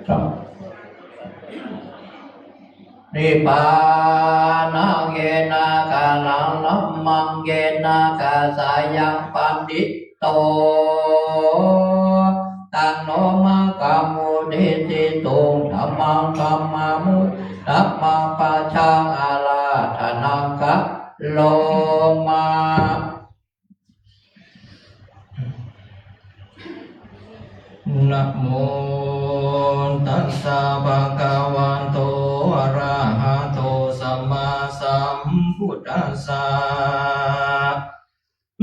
ครับ นิพพานะเยนะกะลัง ธัมมังเยนะกะสายัง ปะฏิตโต ตังโนมะกะมุนิติตุง ธัมมังธัมมามุ ธัมมาปะชา อาราธนังกะโรมะ นะโมตัสสะ ภะคะวะโต อะระหะโต สัมมาสัมพุทธัสสะ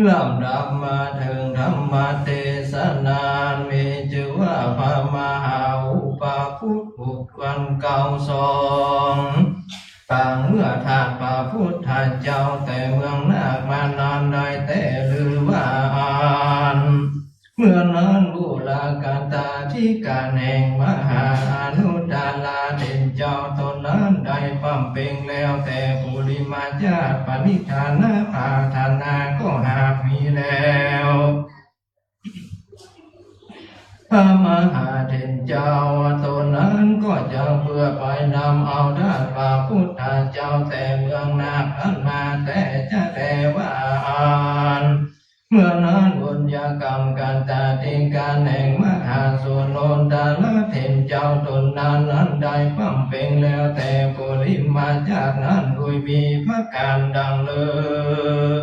ลำดับมาเถิงธรรมเตสนา มีจื้อว่าพระมหาอุปคุต อุปคุตเก้าสอง ปางเมื่อธาตุพระพุทธเจ้าแต่เมืองนาคมานานได้แต๊หรือว่าอั้น เมื่อนั้นบุรากตาธิการแห่งมหาอนุตตราเถรเจ้าต๋นนั้นได้บำเพ็งแล้วแต่ปุริมาชาติ ปณิธานาภาธนาก็หากมีแล้ว พระมหาเถรเจ้าต๋นนั้นก็จักเปื้อไปนำเอาธาตุพระพุทธเจ้าแต่เมืองนาคนั้นมาแต๊จะแลว่าอั้น เมื่อนั้นบุญญากรรมกตาธิการแห่งมหาสุโนตตรเถรเจ้าต๋นนั้นนั้นได้บำเพ็งแล้วแต่ปุริมาชาตินั้นโดยมีประก๋านดังเลิศ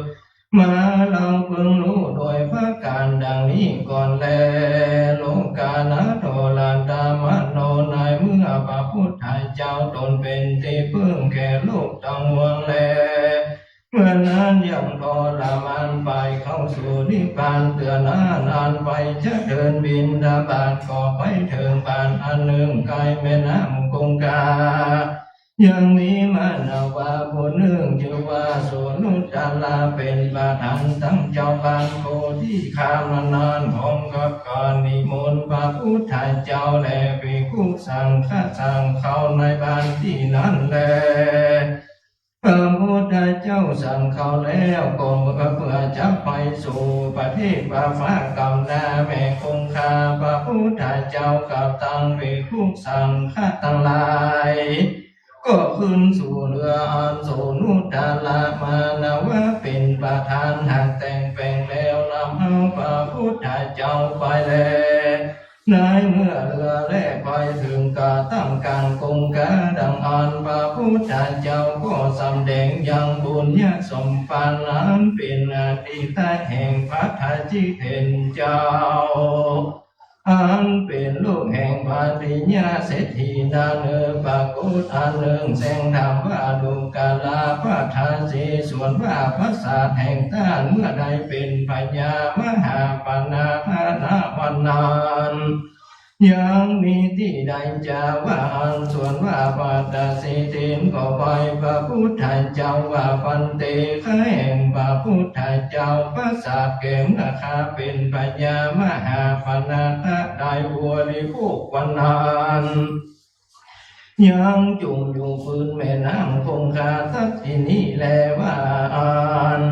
มาเล่าเพิ่งรู้โดยประก๋านดังนี้ก่อนแล โลกานะโถรัตตมโน ในเมื่อพระพุทธเจ้าต๋นเป๋นตี้เพิ่งแก่โลกตังมวลแล เมื่อนั้นยังทรมานไปเข้าสู่นิพพานเตื้อนั้น อันไปจะเดินบิณฑบาตก็ไปเถิงบาตรอันนึ่งใก้แม่น้ำคงคา ยังมีมานวาผู้นึ่งจื้อว่าสุนุตตราเป๋นประธานตังเจ้าบ้านโพธิคามนั้น พร้อมกับก๋านนิมนต์พระพุทธเจ้าและภิกขุสังฆะสั่งเข้าในบ้านตี้นั้นแล พระพุทธเจ้าสั่งเข้าแล้วก็เปื้อจะไปสู่ประเทศฟ้ากำหน้าแม่คงคา พระพุทธเจ้ากับตังภิกขุสังฆะตังหลาย ก็ขึ้นสู่เฮืออันสุนุตตรามานวาเป๋นประธาน หากแต่งแป๋งแล้วนำเอาพระพุทธเจ้าไปแล ในเมื่อเฮือแลไปเถิงกระต้ำก๋างคงคาดังอั้น พระพุทธเจ้าก็สำแดงยังบุญญสมภารอันเป๋นอดีตแห่งพระทัตถิเถรเจ้า อันเป๋นลูกแห่งพระทิยะเศรษฐีนั้น เออ ปรากฏอันนึ่งแสดงธรรมว่า ดูกราพระทัตถิ ส่วนว่าปราสาทแห่งต้านเมื่อได้เป๋นพญามหาปณาถะณวันนั้น ยังมีตี้ใดจาว่าอั้น ส่วนว่าพระทัตถิเถรก็ไหว้พระพุทธเจ้าว่า ภันเต ข้าแห่งพระพุทธเจ้า ปราสาทแก่เมื่อข้าเป๋นพญามหาปณาถะได้บริโภควันนั้น ยังจุ่มอยู่ปืนแม่น้ำคงคาสักทีนี้แลว่าอั้น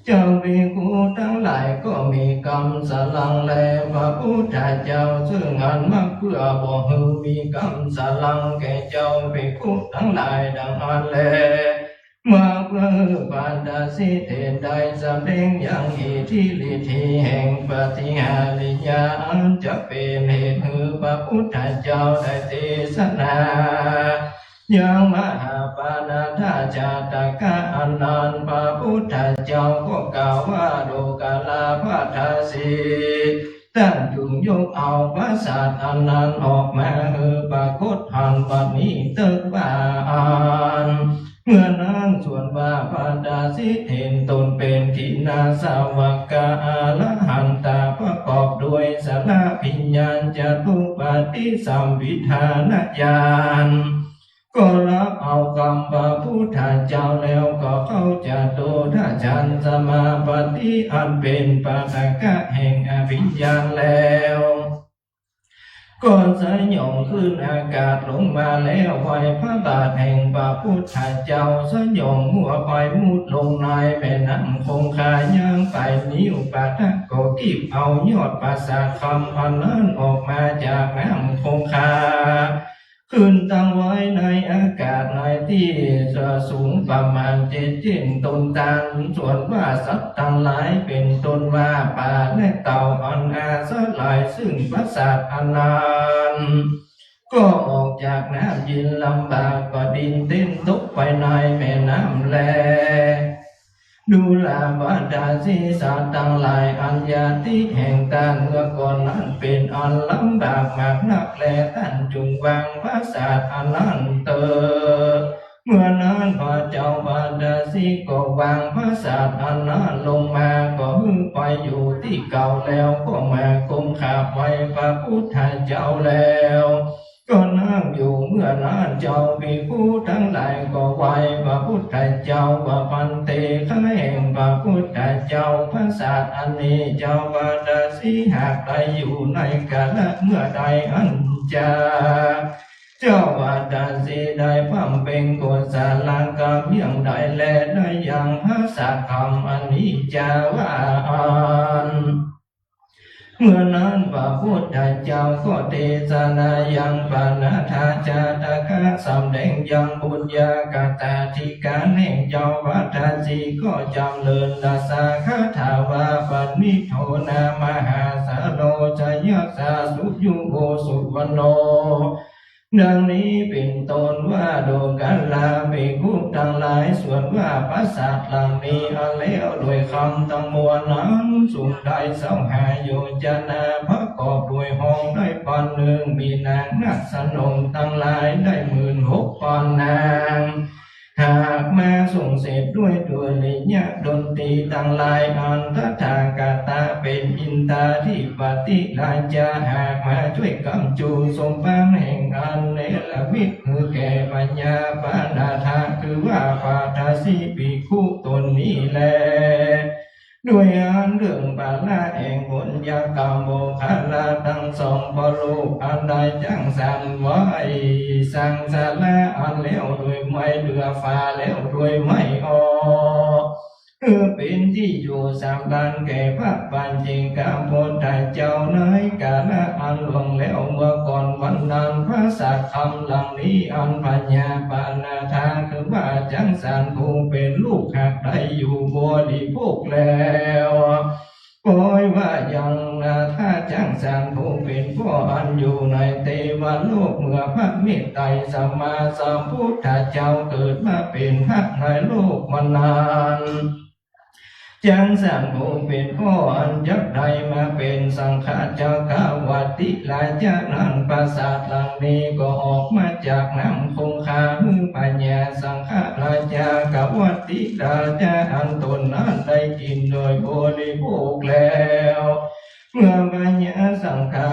เจ้าภิกขุตังหลายก็มีกำลังแล พระพุทธเจ้าซึ่งอันมักเปื้อบ่หื้อมีกำลังแก่เจ้าภิกขุตังหลายดังอั้นแล มาเปื้อปัตตสิทธินได้สำแดงยังอิทธิฤทธิแห่งปาฏิหาริยะอันจะเป๋นเหตุหื้อพระพุทธเจ้าได้เตสนา ยังมหาปาณาถจาตกะอันนั้น พระพุทธเจ้าก็กล่าวว่า ดูกราปัตตสิ ต้านจุ่งยกเอาปราสาทอันนั้นออกมาหื้อปรากฏหันบัดนี้เต๊อะ ว่าอั้น เมื่อนั้นส่วนว่าปัตตสิทธินตนเป๋นขีณาสวากะอรหันตา ประกอบด้วยสรณัพพิญญาจตุปาฏิสัมภิทาญาณ ก็ฮับเอากำพระพุทธเจ้าแล้ว ก็เข้าจตุตฌานสมาปัตติอันเป๋นปาฐกะแห่งอภิญญาแล้ว ก็สยองขึ้นอากาศลงมาแล้ว ไหว้พระบาทแห่งพระพุทธเจ้า สยองหัวไปมุดลงในแม่น้ำคงคา ย่างไปนิ้วปะทะก็กีบเอายอดปราสาทคำอันนั้นออกมาจากน้ำคงคา ขึ้นตั้งไว้ในอากาศในตี้จะสูงประมาณเจ็ดเจ๊นต้นตาล ส่วนว่าสัตว์ตังหลายเป๋นต้นว่าปลาและเต่าอันอาศัยซึ่งปราสาทอันนั้น ก็ออกจากน้ำเย็นลำบาก ก็ดิ้นเต้นตกไปในแม่น้ำแล ดูราปัตตสิ สัตว์ตังหลายอันญาติแห่งต้านเมื่อก่อนนั้นเป๋นอันลำบากมากนักแล ต้านจุ่งวางปราสาทอันนั้นเต๊อะ เมื่อนั้นพระเจ้าปัตตสิก็วางปราสาทอันนั้นลงมา ก็หื้อไปอยู่ตี้เก่าแล้ว ก็มาก้มกราบไหว้พระพุทธเจ้าแล้ว ก็นั่งอยู่เมื่อนั้น เจ้าภิกขุตังหลายก็ไหว้พระพุทธเจ้าว่า ภันเต ข้าแห่งพระพุทธเจ้า ปราสาทอันนี้เจ้าปัตตสิหากได้อยู่ในกาละเมื่อใดอันจะ เจ้าปัตตสิได้บำเพ็งกุศลกรรมเยี่ยงใดแล ได้ยังปราสาทคำอันนี้จา ว่าอั้น เมื่อนั้นพระพุทธเจ้าก็เตสนายังปาณาถจาตกะ สำแดงยังปุญญากตาธิการแห่งเจ้าปัตตสิ ก็จ๋ำเริญรักษาคาถาว่า ปณิธโธ นามหาสโร จยัสสา สุยุโว สุวรรณโณ ดังนี้เป๋นต้นว่า ดูกราภิกขุตังหลาย ส่วนว่าปราสาทหลังนี้อันแล้วโดยคำตังมวลนั้น สุขได้เศร้าห้าโยจนา ประกอบโดยห้องได้ปอนหนึ่ง มีนางนักสนมตังหลายได้หมื่นหกปอนนาง หากมาส่งเสพด้วยดุริยะดนตรีตังหลาย อันตถาคตะเป๋นอินทาธิปติราชา หากมาจ้วยกำจูสมบัติแห่งอันเนรมิตหื้อแก่พญาปาณาถะ คือว่าปัตตสิภิกขุตนนี้แล ด้วยอันเรื่องพละแห่งปุญญกรรม โมคคัลลาตังสองพ่อลูกอันได้จั้งสรรค์ไว้ สังสาราอันแล้วโดยไม้ เรือฟ้าแล้วโดยไม้ออก คือเป๋นตี้อยู่สามด้านแก่พระปัจเจกพุทธเจ้า ในกาละอันล่วงแล้วเมื่อก่อนวันนั้น ปราสาทคำหลังนี้อันพญาปาณาถะ คือว่าจั๊งสรรค์ผู้เป๋นลูกหากได้อยู่บริโภคแล้ว ปอยว่ายังนาถาจั๊งสรรค์ผู้เป๋นพ่ออันอยู่ในเตวโลก เมื่อพระเมตไตรสมมาสัมพุทธเจ้าเกิดมาเป๋นพระในโลกวันนั้น จั๊งสรรค์ผู้เป๋นพ่ออันจักได้มาเป๋นสังฆะจักรวรรติราชานั้น ปราสาทหลังนี้ก็ออกมาจากน้ำคงคา หื้อพญาสังฆราชากับวัตติราชาอันตนนั้นได้กินโดยบริโภคแล้ว เมื่อพญาสังฆา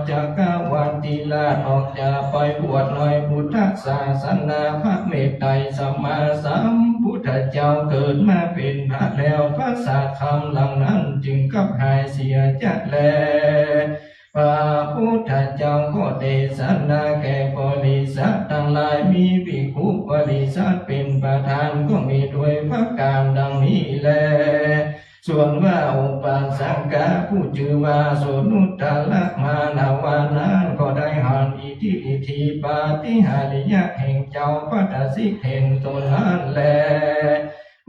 จักรวรรติราชออกจากไปบวชในพุทธศาสนา พระเมตไตรสมมาสัมพุทธเจ้าเกิดมาเป๋นพระแล้ว ปราสาทคำหลังนั้นจึงกับหายเสียจะแล พระพุทธเจ้าก็เตสนาแก่บริษัทตังหลาย มีภิกขุบริษัทเป๋นประธาน ก็มีด้วยประก๋านดังนี้แล ส่วนว่าอุปา สักกะผู้จื้อว่าโสนุตตะระมานาวานั้นก็ได้หันอิทธิ อิทธิปาฏิหาริยะแห่งเจ้าภัททสิทธิ์เห็นตนนั้นแล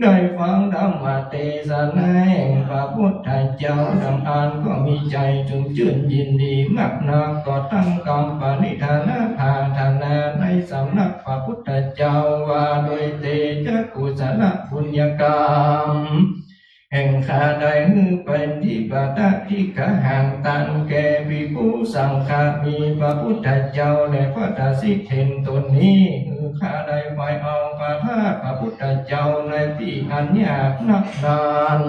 ได้ฟังธรรมเตสนาแห่งพระพุทธเจ้าดังอั้นก็มีใจ๋ชุ่มจื้นยินดีมากนัก ก็ตั้งกำปณิธานปรารถนาในสำนักพระพุทธเจ้าว่า ด้วยเตชะกุศลบุญญากรรม แห่งข้าได้หื้อเป็นทิปาทะภิกขหัง ตันแก่ภิกขุสังฆะ มีพระพุทธเจ้าและภัททสิทธิ์เห็นตนนี้ หื้อข้าได้ไปเอาพระธาตุพระพุทธเจ้าในตี้อันยากนักนั้น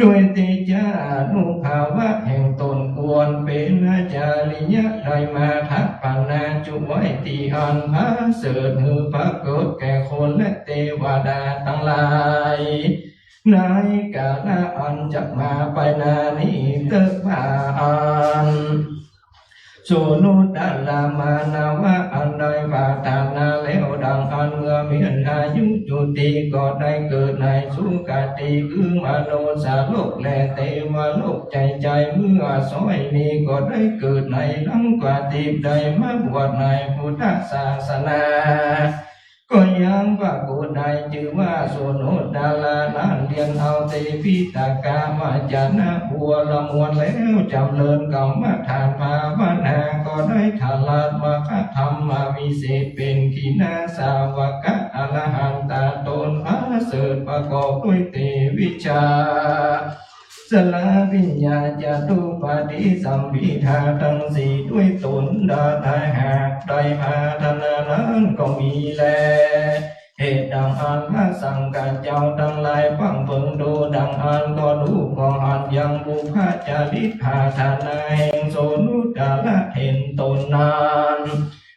ด้วยเตชะอานุภาพะแห่งตนควรเป็นอาจาริยะ ได้มาถาปนาจุไว้ตี้อันผาเสริฐ หื้อปรากฏแก่คนและเตวดาตังหลาย ในกาละอันจะมาไปหน้านี้เต๊อะ ว่าอั้น โสนุตตะระมานาวะอันได้ปรารถนาแล้วดังอั้น เมื่อมีอายุจุติก็ได้เกิดในสุคติคือมนุสสโลกและเตวโลก ใจ๋ใจ๋เมื่อสวยนี้ก็ได้เกิดในหลังกว่าตี้ได้มาบวชในพุทธศาสนา ก็ยังปรากฏได้จื้อว่าโสนุตตะระนั้นเรียนเอาเตปิฎกวจนะบัวระมวลแล้วจำเริญกรรมฐานภาวนา ก็ได้ถลัดมรรคธรรมวิเศษเป็นขีณาสาวกะอรหันตะตนผาเสริฐประกอบด้วยเตวิชชา สละวิญญาจตุปาฏิสัมภิทาตังสี่ด้วยตนดาดาหากได้ปรารถนานั้นก็มีแล เหตุดังอั้นพระสังฆะเจ้าตังหลายฟังเปิงดูดังอั้นก็ดูก็หันยังบุพจาริกปรารถนาแห่งโสนุตตะระเถรตนนั้น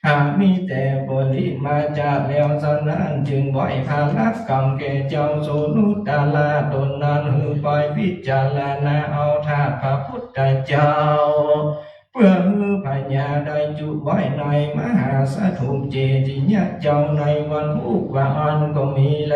หากมีแต่ปริมาจารย์แล้ว ฉะนั้นจึงไหว้พระกำแก่เจ้าโสนุตตะระตนนั้น หื้อไปพิจารณาเอาธาตุพระพุทธเจ้า เพื่อหื้อผญาได้จุไว้ในมหาสถูปเจติยะเจ้าในวันพูกว่าอั้นก็มีแล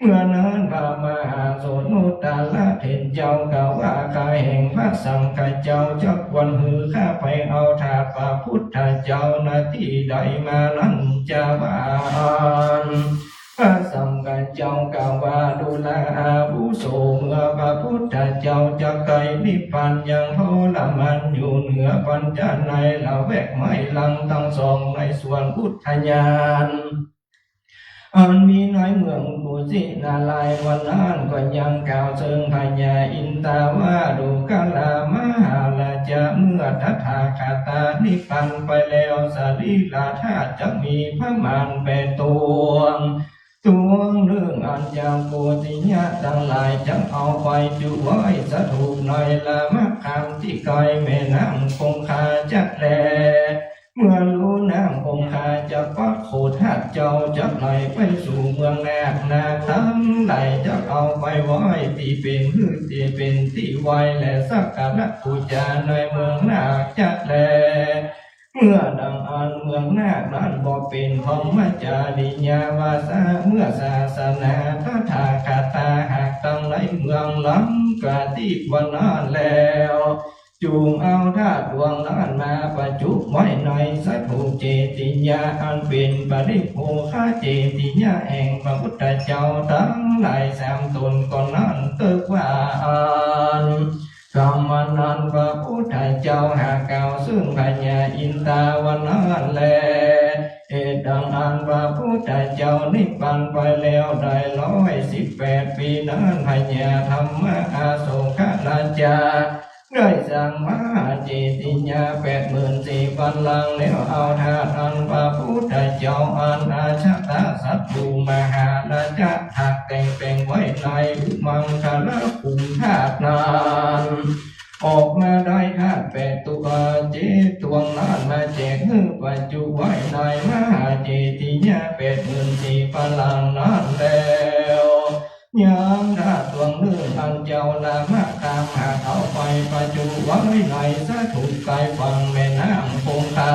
เมื่อนั้นพระมหาโสนุตตะระเถรเจ้ากล่าวว่า ข้าแห่งพระสังฆะเจ้าจักควรหื้อข้าไปเอาธาตุพระพุทธเจ้า ณ ตี้ใดมานั้นจา ว่าอั้น พระสังฆะเจ้ากล่าวว่า ดูราอาวุโส เมื่อพระพุทธเจ้าจักใกล้นิพพานยังทรมานอยู่เหนือปัญจาในละแวกไม้ลังตังสองในสวนอุทยาน อันมีในเมืองกุสินารายวะนั้นก็ยังกล่าวเซิงพญาอินทาว่า ดูราอา มหาราชา เมื่อตถาคตานิพพานไปแล้ว สรีระธาตุจักมีประมาณแปดตวง ตวงนึ่งอันเจ้าโกฏิยะตังหลายจักเอาไปจุไว้สถูปในละมะคามตี้ใก้แม่น้ำคงคาจะแล เมื่อลู่น้ำคงคาจะปะโขทัตเจ้าจักไหลไปสู่เมืองนาค นาคตังหลายจักเอาไปไว้ตี้เป๋นหื้อตี้เป๋นตี้ไหว้และสักการะปู๋จาในเมืองนาคจะแล เมื่อดังอั้นเมืองนาคนั้นบ่เป๋นพรหมจาริยาวาสา เมื่อศาสนาตถาคตาหากตังในเมืองหลังกาตี้วันนั้นแล้ว จุ่งเอาธาตุตวงนั้นมาประจุไว้ในสถูปเจติยะอันเป๋นปริโภคเจติยะแห่งพระพุทธเจ้าตังหลายสามต๋นก่อนนั้นเต๊อะ ว่าอั้น กำนั้นพระพุทธเจ้าหากกล่าวเซิงพญาอินทาว่านั้นแล เหตุดังอั้นพระพุทธเจ้านิพพานไปแล้วได้ร้อยสิบแปดปี๋นั้น พญาธรรมะอโศกราชา ได้สร้างมหาเจติยะแปดหมื่นสี่พันหลัง แล้วเอาธาตุอันพระพุทธเจ้าอันอาชาตศัตรูมหาราชาหากแต่งแป๋งไว้ในอุมังคลาภูมิธาตุนั้น ออกมาได้ธาตุแปดตวง เจ็ดตวงนั้นมาแจกหื้อประจุไว้ในมหาเจติยะแปดหมื่นสี่พันหลังนั้นแล้ว ยังธาตุตวงนึ่งอันเจ้าลามะคามหากเอาไปประจุไว้ในสถูปใก้ฝั่งแม่น้ำคงคา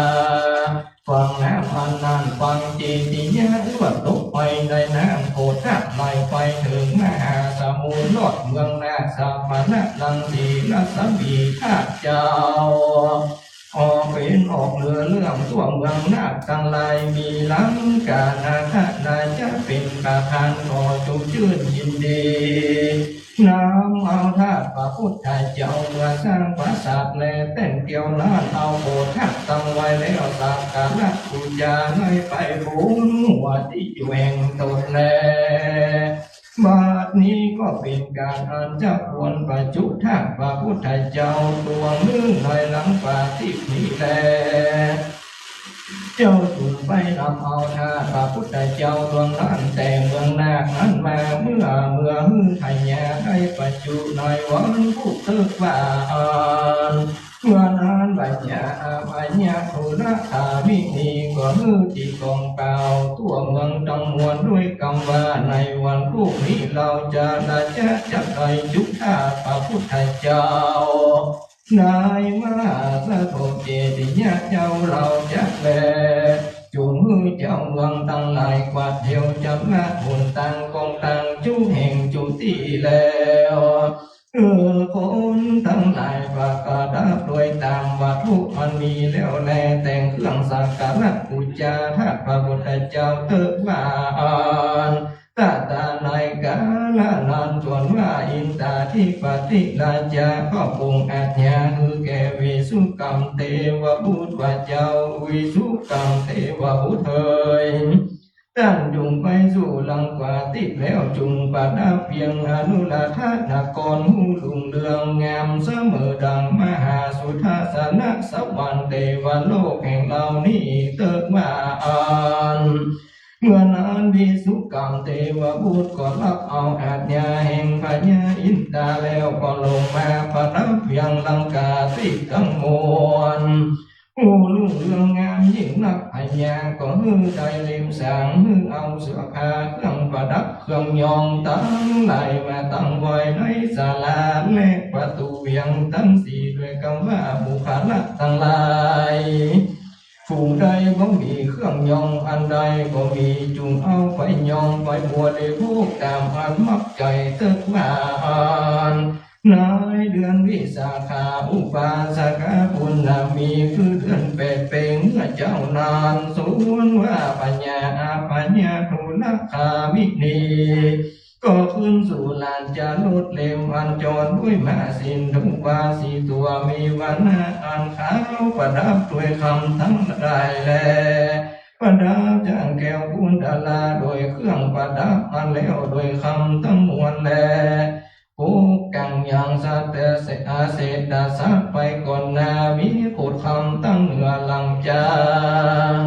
ฝั่งน้ำอันนั้นฝั่งเจ ติยะลวดตกไปในน้ำโขฏฐะ ไหลไปเถิงมหาสมุทร ลอดเมืองนาคสมณะ รังสีรัศมีธาตุเจ้า ออกเป๋นออกเรือเรื่องทั่วเมืองนาคตังหลาย มีลังกานาถราชะเป๋นประธาน ขอจุกจื้นยินดี นำเอาธาตุพระพุทธเจ้าเมื่อสร้างปราสาท และแต่งเตียวนั้น เอาโขฏฐะตั้งไว้แล้ว สักการะปู๋จา ไหว้ไปปูนหัวตี้อยู่แห่งต๋นแล บัดนี้ก็เป๋นก๋านอันจะควรประจุธาตุพระพุทธเจ้าตวงนึ่งในหลังประทีปนี้แล เจ้าจุ่งไปนำเอาธาตุพระพุทธเจ้าตวงนั้นแต่เมืองนาคนั้นมา เมื่อ เมื่อหื้อพญาได้ประจุในวันพุธ เต๊อะว่าอั้น เมื่อนั้นพญาอภัยทูลคามินี ก็หื้อตี้กองเกล้าทั่วเมืองตังมวล ด้วยกำว่า ในวันพุธนี้เฮาจะราชะจักได้จุธาตุพระพุทธเจ้า ในมหาสถูปเจติยะเจ้าเฮาจักแล จุ่งหื้อเจ้าเมืองตังหลายกวาดเตียว จำกัดหนตางกองตางจุแห่งจุตี้แล้ว หื้อคนตังหลายประดับด้วยต๋ามวัตถุอันมีแล้วแล แต่งเครื่องสักการะปู๋จาธาตุพระพุทธเจ้าเต๊อะว่าอั้น ตะตาในกาละนั้น ส่วนว่าอินทาธิปติราชาก็ปรงอาจญาหื้อแก่วิสุกรรมเตวบุตรว่า เจ้าวิสุกรรมเตวบุตรเอ๋ย ต้านจุ่งไปสู่หลังประทีปแล้ว จุ่งประดับเวียงอนุราธนคร ฮู้รุ่งเรืองงามเสมอดังมหาสุทัศนสวรรค์ เตวโลกแห่งเฮานี้เต๊อะว่าอั้น เมื่อนั้นวิสุกรรมเตวบุตรก็ฮับเอาอาจญาแห่งพญาอินทาแล้ว ก็ลงมาประดับเวียงหลังประทีปตังมวล ฮู้รุ่งเรืองงามยิ่งนัก พญาก็หื้อได้เล็มสาง หื้อเอาเสื้อผ้าเครื่องประดับเครื่องย้อมตังหลายมาตั้งไว้ในศาลาและประตู๋เวียงตังสี่ ด้วยกำว่า บุคคละตังหลาย ผู้ใดบ่มีเครื่องย้อมอันใดก็มี จุ่งเอาไปย้อมไปบวชได้พบต๋ามอันมักใจ๋เต๊อะว่าอั้น ในเดือนวิสาขา อุปาสกปุณณมี คือเดือนแปดเป๋งเมื่อเจ๊านั้น ส่วนว่าพญาอภัยทูลคามินี ก็ขึ้นสู่ลานจอดรถเล็มอันจอดด้วยม้าสินธุวาสี่ตั๋ว มีวรรณะอันขาวประดับด้วยคำตังหลายแล ประดับจ้างแก้วกุณฑละโดยเครื่องประดับอันแล้วโดยคำตังมวลแล ปกกั๋งยังสัตว์เส อาเสตสะไปก่อนหน้า มีโขดคำตังเหนือหลังจาง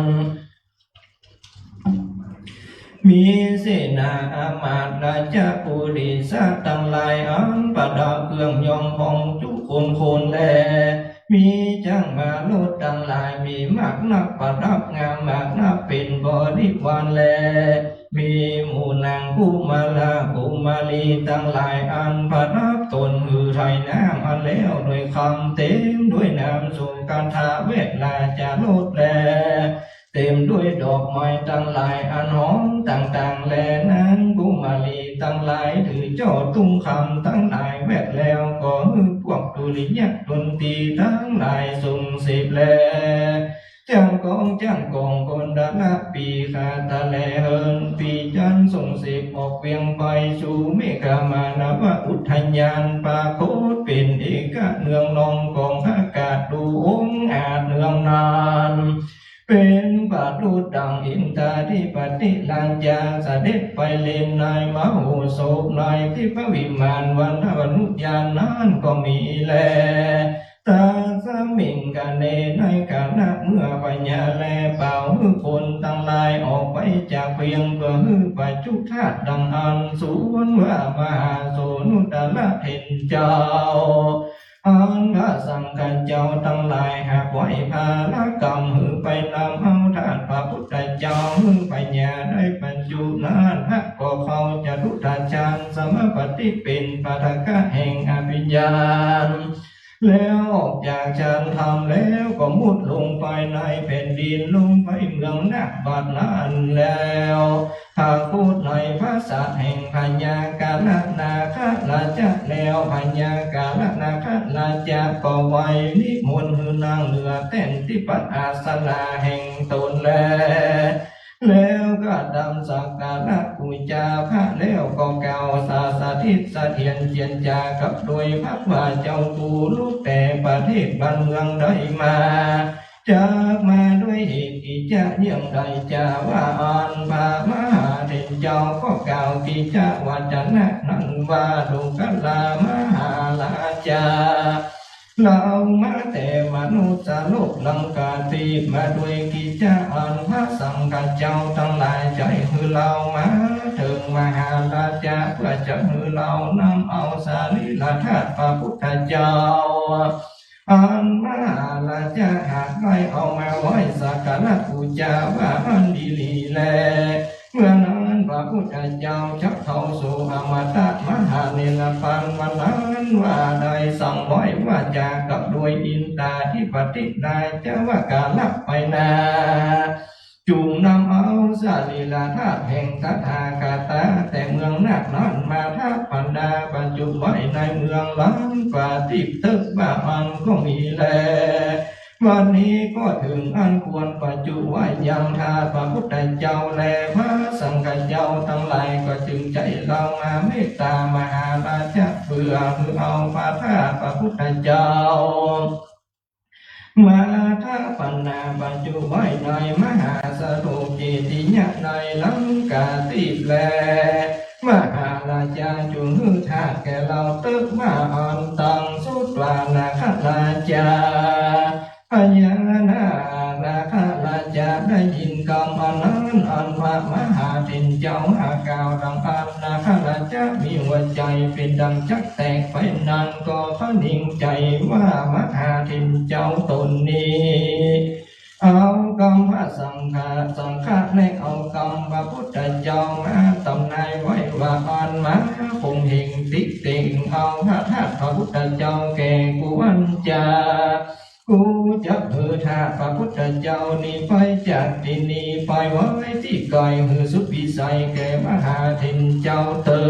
มีเสนาอามาตย์ราชปุริสะตังหลายอันประดับเครื่องย้อมผ่องจุคนคนแล มีจ๊างมารถตังหลายมีมากนักประดับงามมากนักเป๋นบริวารแล มีหมู่นางกุมารกุมารีตังหลายอันประดับต๋นหื้อไถน้ำอันแล้วด้วยคำเต๋มด้วยน้ำสุกะถะแวดราชรถแล เต๋มด้วยดอกไม้ตังหลายอันหอมต่างๆ แล นางกุมารีตังหลายถือจ้อตุ้งคำตังหลายแวดแล้ว ก็หื้อพวกดุริยะดนตรีตังหลายส่งเสพแล จ้างกองจ้างกองกุณฑละปีขาตะแลเหิน ปีจันทร์ส่งเสพออกเวียงไปสู่เมฆมานวอุทยาน ปรากฏเป๋นเอกะเนืองนองของอากาศ ดูองอาจเนืองนาน เป๋นประดุจดังอินทาธิปติราชาเสด็จไปเล่นในมโหสถในทิพวิมานวรรณวนุทยานนั้นก็มีแล ตัสมิงคเณ ในขณะเมื่อพญาแลเป่าหื้อคนตังหลายออกไปจากเวียง เปื้อหื้อประจุธาตุดังอั้น ส่วนว่ามหาโสณุตตระเถรเจ้า อันพระสังฆะเจ้าตังหลายหากไหว้พาละกำหื้อไปนำเอาธาตุพระพุทธเจ้าหื้อพญาได้ประจุนั้น พระก็เข้าจตุตถฌานสมาบัติเป๋นปาฐกะแห่งอภิญญา แล้วออกจากฌานธรรมแล้วก็มุดลงไปในแผ่นดิน ลงไปเมืองนาคบัดนั้นแล้ว ปรากฏในปราสาทแห่งพญากาฬนาคราชแล้ว พญากาฬนาคราชก็ไหว้นิมนต์หื้อนั่งเหนือแต้นทิพย์อาสนะแห่งตนแล แล้วก็ทำสักการะปู๋จาพระแล้วก็กล่าวสาสถิตเสถียรเจียรจากับโดยพระว่า เจ้ากู๋ลุกแต่ประเทศบ้านเมืองใดมา จักมาด้วยเหตุกิจจะเยื่องใด จาว่าอั้น พระมหาเถรเจ้าก็กล่าวกิจจะวจนะนั้นว่า ดูกราชมหาราชา เฮามาแต่มนุษย์โลกลังกาทิพย์ มาด้วยกิจจะอันพระสังฆเจ้าตังหลายใจ๋หื้อเฮามาเถิงมหาราชา เพื่อจะหื้อเฮานำเอาสรีระธาตุพระพุทธเจ้า อันมหาราชาหากได้เอามาไหว้สักการะปู๋จาว่าอั้นดีหลีแล เมื่อนั้นพระพุทธเจ้าจักเข้าสู่อมตะมหานิพพาน วันนั้นว่าได้สั่งไหว้วาจากับโดยอินทาธิปติราชวกาละไปนา จุ่งนำเอาสรีระธาตุแห่งตถาคตาแต่เมืองนาคนั้นมาถาปนาบรรจุไว้ในเมืองลังกาทิพย์ ตึกว่าอั้นก็มีแล วันนี้ก็เถิงอันควรบรรจุไว้ยังธาตุพระพุทธเจ้าและพระสังฆเจ้าตังหลาย ก็จึงใจ๋เฮามาเมตตามหาราชา เพื่อหื้อเอาพระธาตุพระพุทธเจ้า มาถาปนาบรรจุไว้ในมหาสถูปเจดีย์ในลังกาทิพย์แล มหาราชาจุ่งหื้อธาตุแก่เฮาตึกว่าอั้น ตังสุตวานาคราชา พญานาคราชาได้ยินกำอันนั้น อันพระมหาเถรเจ้าหากล่าวดังอั้น นาคราชามีหัวใจ๋เป๋นดังจักแตกไปนั้น ก็พระหนิงใจ๋ว่ามหาเถรเจ้าต๋นนี้ เอากำพระสังฆะ สังฆะและเอากำพระพุทธเจ้ามาตำนายไว้ว่าอั้น มาข่มเหงติ๊เต็งเอาพระธาตุพระพุทธเจ้าแก่กูอั้นจา กูจักหื้อธาตุพระพุทธเจ้านี้ไปจากตี้นี้ไปไว้ตี้ไก๋หื้อสุดวิสัยแก่มหาเถรเจ้าเตอ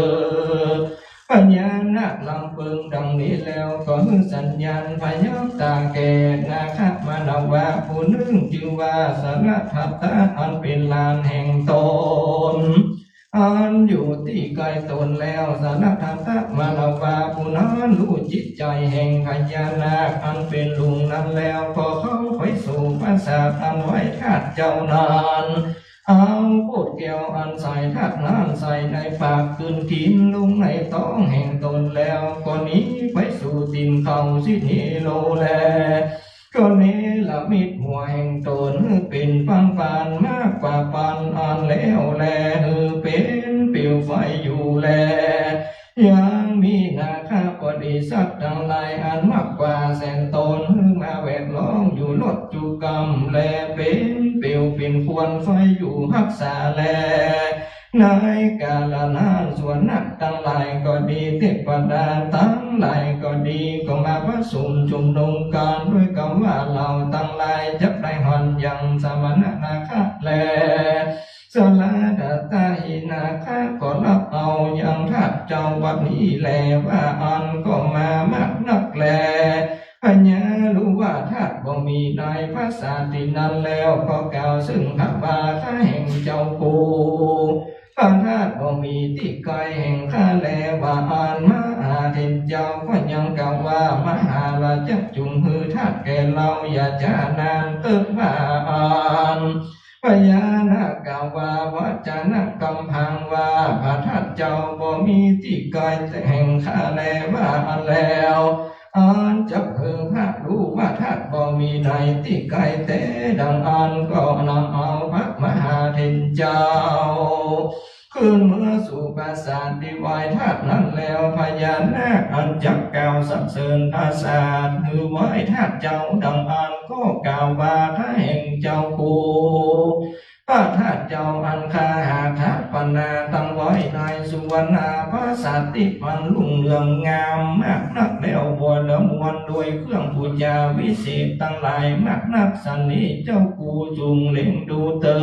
พญานาคลำเปิงดังนี้แล้วก็หื้อสัญญาณพยับต๋าแก่นาคมานวะผู้นึ่งจื้อว่าสรัทธัตถะอันเป๋นหลานแห่งต๋น อันอยู่ตี้ไก๋ต๋นแล้ว สรัทธัตถมานวะผู้นั้นฮู้จิตใจ๋แห่งพญานาคอันเป๋นลุงนั้นแล้ว ก็เข้าไปสู่ปราสาทอันไหว้ธาตุเจ้านั้น เอาโคตรแก้วอันใส่ธาตุนั้นใส่ในปากกลืนกิ๋นลงในต๊องแห่งต๋นแล้ว ก็หนีไปสู่ตี๋นเขาสิเนโรแล ก็เนรมิตหัวแห่งต๋นหื้อเป๋นปังปานมากกว่าปันอันแล้วแล หื้อเป๋นเปลวไฟอยู่แล ยังมีนาคบริษัทตังหลายอันมากกว่าแสนต๋นหื้อมาแวดล้อมอยู่ลดจุกำ และเป๋นเปลวเป๋นควันไฟอยู่ฮักษาแล ในกาละนั้นส่วนนักตังหลายก็ดี เทพดาตังหลายก็ดี ก็มาประชุมชุมนุมกั๋นด้วยกำว่า เฮาตังหลายจักได้หันยังสมณนาคแล สรัทธัตถะนาคก็ฮับเอายังธาตุเจ้าบัดนี้แล ว่าอั้นก็มามากนักแล พญารู้ว่าธาตุบ่มีในปราสาทตี้นั้นแล้ว ก็กล่าวซึ่งพระบาทแห่งเจ้ากู พระธาตุบ่มีตี้ไก๋แห่งข้าแล ว่าอั้นมหาเถรเจ้าก็ยังกล่าวว่า มหาราชาจุ่งหื้อธาตุแก่เฮาอย่าจ๊านานเต๊อะ ว่าอั้น พญานาคกล่าวว่าวจนะกำพังว่า พระธาตุเจ้าบ่มีตี้ไก๋แห่งข้าแล ว่าอั้นแล้ว อันจักหื้อพระรู้ว่าธาตุบ่มีในตี้ไก๋แต๊ดังอั้น ก็นำเอาพระมหาเถรเจ้า ขึ้นเมือสู่ปราสาทตี้ไหว้ธาตุนั้นแล้ว พญานาคอันจักกล่าวสรรเสริญปราสาทหื้อไหว้ธาตุเจ้าดังอั้น ก็กล่าวว่า ถ้าแห่งเจ้ากู พระธาตุเจ้าอันข้าหาถาปนาตั้งไว้ในสุวรรณาภา สาติมันรุ่งเรืองงามมากนัก แล้วบัวละมวลโดยเครื่องปู๋จาวิเศษตังหลายมากนัก สันนี้เจ้ากู๋จุ่งเล็งดูเตอ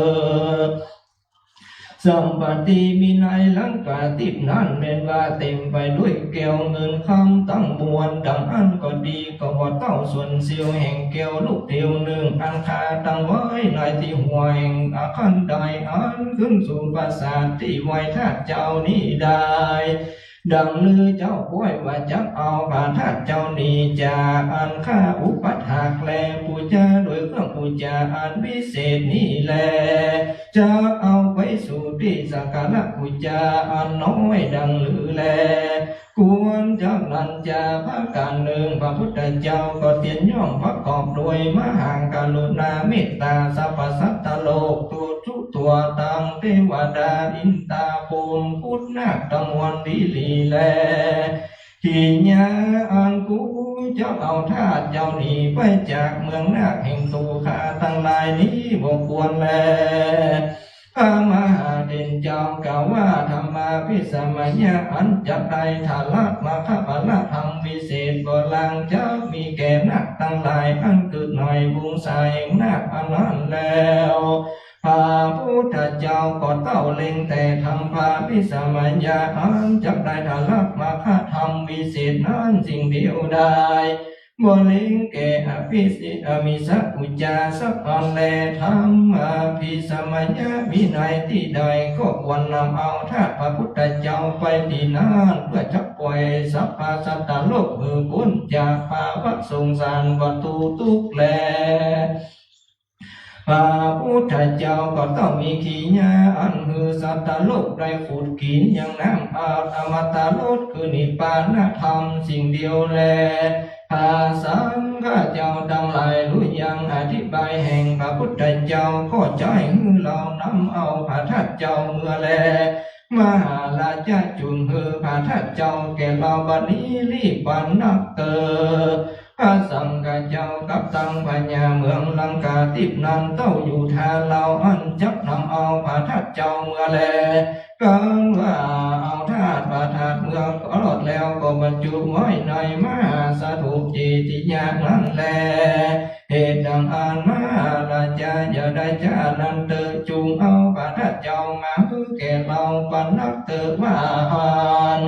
สัมปติมีในลังกาติ๊บนั้น แม่นว่าเต๋มไปด้วยแก้วเงินคำตังมวล ดังอั้นก็ดี ก็บ่เต้าส่วนเสี้ยวแห่งแก้วลูกเดียวนึ่ง อันข้าตั้งไว้ในตี้หัวแห่งอาคันได อันขึ้นสู่ปราสาทตี้ไหว้ธาตุเจ้านี้ได้ ดังลือเจ้าป๊วยว่าจักเอาผาธาตุเจ้านี้จาก อันข้าอุปัฏฐากแลปู๋จาโดยเครื่องปู๋จาอันวิเศษนี้แล จักเอาไปสู่ตี้สักการะปู๋จาอันน้อยดังลือแล ควรจักนั้นจา ประก๋านนึ่ง พระพุทธเจ้าก็เตียนย่อมประกอบโดยมหากรุณาเมตต๋า สรรพสัตว์โลก ทุกๆ ตั๋ว ตังเตวดา อินตา พรหม ครุฑ นาค ตังมวลดีหลีแล ขีญา อันกูจักเอาธาตุเจ้านี้ไปจากเมืองนาคแห่งตั๋วข้าตังหลายนี้บ่ควรแล พระมหาเถรเจ้ากล่าวว่า ธัมมาภิสมัยยะ อันจักได้ถลักมรรคผลธรรมวิเศษบ่ลาง จักมีแก่นาคตังหลายอันเกิดในวงศาแห่งนาคอันนั้นแล้ว พระพุทธเจ้าก็เต้าเล็งแต่ธัมมาภิสมัยยะ อันจักได้ถลักมรรคธรรมวิเศษนั้นสิ่งเดียวดาย บ่เล็งแก่อภิสิทธิ์อมิสสะปู๋จาสักอันแล ธัมมาภิสมัยยะมีในตี้ใด ก็ควรนำเอาธาตุพระพุทธเจ้าไปตี้นั้น เปื้อจักปล่อยสรรพสัตว์โลกหื้อป๊นจากภาวะสงสารวัตถุทุกข์แล พระพุทธเจ้าก็ต้องมีขีญา อันหื้อสัตว์โลกได้ขุดกิ๋นยังน้ำอาบอมตะรส คือนิพพานธรรมสิ่งเดียวแล พระสังฆเจ้าตังหลายฮู้ยังอธิบายแห่งพระพุทธเจ้า ก็ใจ๊หื้อเฮานำเอาผาธาตุเจ้าเมือแล มหาราชะจุ่งหื้อผาธาตุเจ้าแก่เฮาบัดนี้รีบปันนักเตอ พระสังฆเจ้ากับตังพญาเมืองลังกาติ๊บนั้นเต้าอยู่ถ้าเฮา อันจักนำเอาผาธาตุเจ้าเมือแล กั๋นว่าเอาธาตุผาธาตุเมือก็รอดแล้ว ก็บรรจุไว้ในมหาสถูปเจติยะนั้นแล เหตุดังอั้นมหาราชะอย่าได้จ๊านั้นเต๊อะ จุ่งเอาผาธาตุเจ้ามาหื้อแก่เฮาปันนักเต๊อะว่าอั้น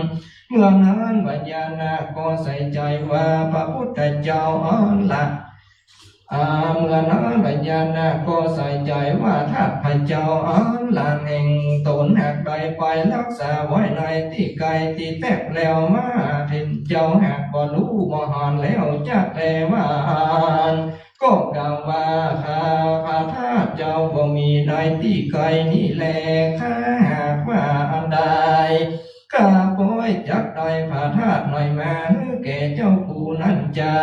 เมื่อนั้นพญานาคก็ใส่ใจ๋ว่าพระพุทธเจ้าอั้นละ อ่า เมื่อนั้นพญานาคก็ใส่ใจ๋ว่าธาตุพระเจ้าอั้นละแห่งต๋นหากได้ไปฮักษาไว้ในตี้ไกลตี้แต๊บแล้ว มหาเถรเจ้าหากบ่ฮู้บ่หันแล้วจะแลว่าอั้น ก็กล่าวว่า ข้าพระธาตุเจ้าบ่มีในตี้ไกลนี้แล ข้าหากว่าอันใด ข้าป๊วยจักได้ผาธาตุไหนมาหื้อแก่เจ้ากูนั้นจา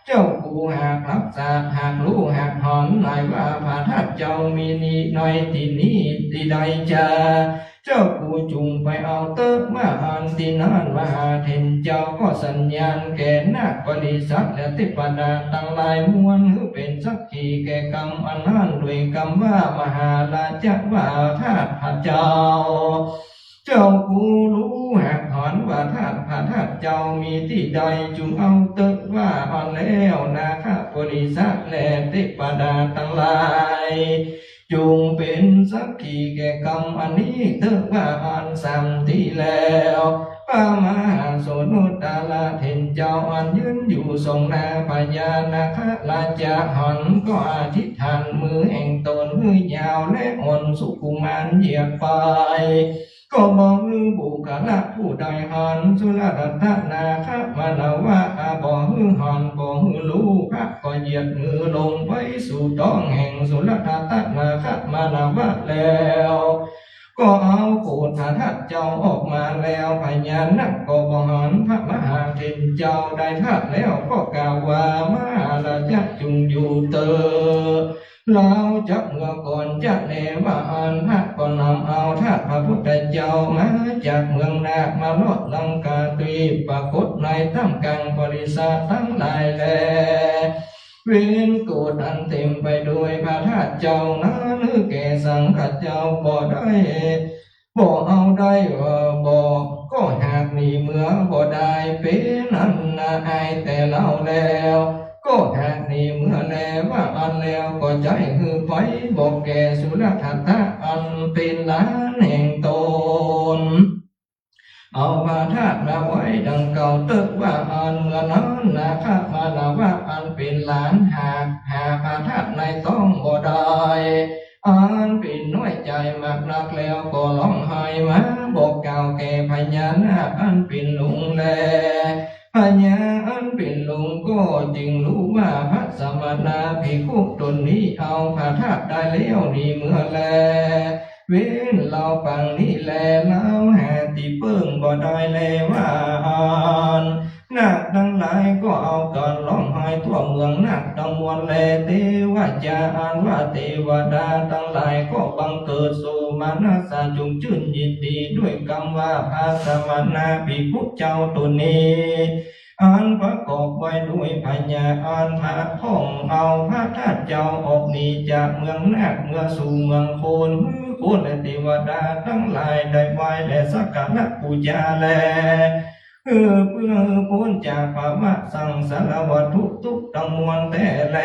เจ้ากูหากฮักษา หากฮู้หากหันไหนว่าผาธาตุเจ้ามีนี้ในตี้นี้ตี้ใดจา เจ้ากูจุ่งไปเอาเต๊อะว่าอั้น ตี้นั้นมหาเถรเจ้าก็สัญญาณแก่นาคบริษัทและเทพดาตังหลายมวล หื้อเป๋นสักขีแก่กรรมอันนั้น โดยกำว่ามหาราชะว่าธาตุพระเจ้า เจ้ากูฮู้หากหันว่าธาตุผาธาตุเจ้ามีตี้ใด จุ่งเอาเต๊อะว่าอั้นแล้ว นาคบริษัทและเทพดาตังหลาย จุ่งเป๋นสักขีแก่กรรมอันนี้เต๊อะว่าอั้นสามตี้แล้ว พระมหาโสณุตตะละเถรเจ้าอันยืนอยู่ส่องหน้าพญานาคราชะหัน ก็อธิษฐานมือแห่งต๋นหื้อยาวและอ่อนสุขุมานเหยียบไป ก็บ่หื้อบุคคละผู้ใดหัน สุรทัตตะนาคมานวะ บ่หื้อหัน บ่หื้อฮู้ พระก็เหยียดมือลงไปสู่ต๊องแห่งสุรทัตตะนาคมานวะแล้ว ก็เอาโกฏผาธาตุเจ้าออกมาแล้ว พญานาคก็บ่หันพระมหาเถรเจ้าได้ธาตุแล้ว ก็กล่าวว่ามหาราชะจุ่งอยู่เต๊อะ เฮาจักเมือก่อนจะแลว่าอั้น พระก็นำเอาธาตุพระพุทธเจ้ามาจากเมืองนาคมารอดลังกาตรี ปรากฏในท่ามกลางบริษัทตังหลายแล เว้นโกฏอันเต๋มไปโดยผาธาตุเจ้านั้นหื้อแก่สังฆเจ้าบ่ได้ บ่เอาได้ เอ่อ บ่ ก็หา หนีเมือบ่ได้เป๋นอั้นนา อายแต่เล่าแล้ว ก็หากหนีเมือแลว่าอั้นแล้ว ก็ใจ้หื้อไปบอกแก่สุรทัตตะอันเป๋นหลานแห่งต๋น เอาพระธาตุมาไว้ดังเก่าเต๊อะว่าอั้น เมื่อนั้นนาคมานวะอันเป๋นหลานหากหาพระธาตุในต๊องบ่ได้ อันเป๋นน้อยใจ๋มากนักแล้ว ก็ฮ้องไห้มาบอกกล่าวแก่พญานาคอันเป๋นลุงแล พญาอันเป๋นลุงก็จึงฮู้ว่าพระสมณะภิกขุต๋นนี้เอาพระธาตุได้แล้วหนีเมือแล เว้นเฮาปางนี้แล เฮาหาตี้เปิ้งบ่ได้แลว่าอั้น นาคตังหลายก็เอากั๋นฮ้องไห้ทั่วเมืองนาคตังมวลแล เตวะจา อันว่าเตวดาตังหลายก็บังเกิดโสมนัสสะจงจื้นยินดีด้วยกำว่าพระสมณะภิกขุเจ้าต๋นนี้ อันประกอบไว้ด้วยพญาอันพระพ่องเอาพระธาตุเจ้าออกหนีจากเมืองนาคเมือสู่เมืองโคน หื้อคนและเตวดาตังหลายได้ไหว้และสักการะปู๋จาแล เออ เปื้อหื้อป๊นจากภาวะสังสารวัฏทุกข์ตังมวลแต๊แล